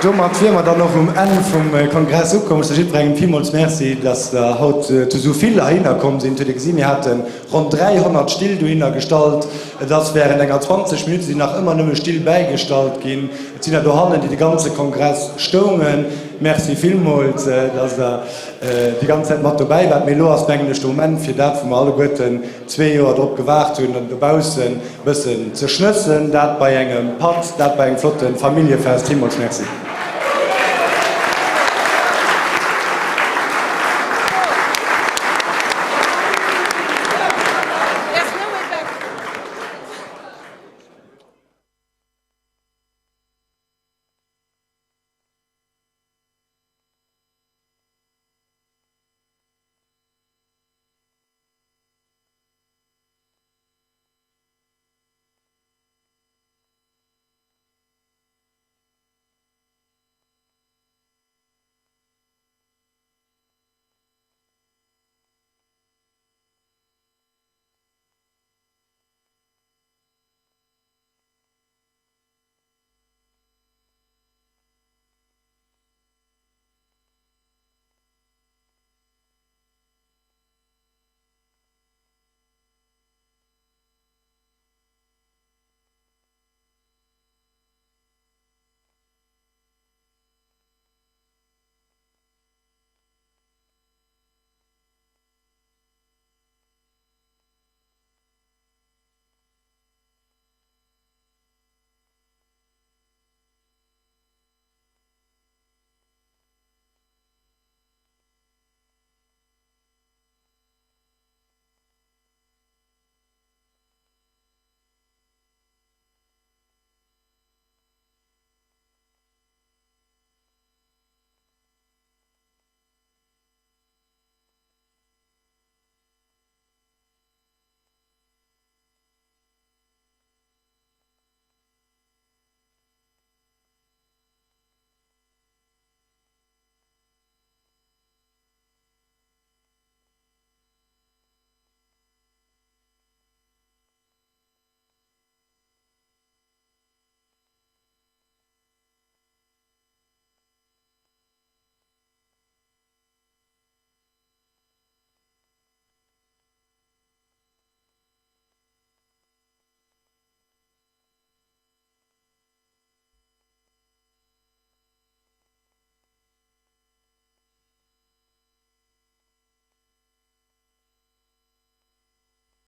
Domat wier mer dann och um Enn vum Kongress ukomm. Ech soe jiddwerengem villmools Merci, dass der haut zu esou vill heihinner komm sinn. Et huet ee gesinn, mir hate ronn 300 Still dohinner gestallt. Et ass während enger 20 Minutte sinn nach ëmmer nëmme Still bäigestallt ginn. Et sinn der dohannen, déi de ganze Kongress stoungen. Merci villmools, dass Der déi ganz Zäit mat dobäi waart. Mee elo ass, mengen ech, de Moment fir dat, wou mer alleguerten zwee Joer drop gewaart hunn, dann dobaussen e bëssen ze schnëssen. Dat bei engem Patt, dat bei engem flotte Familljefest. Villmools Merci.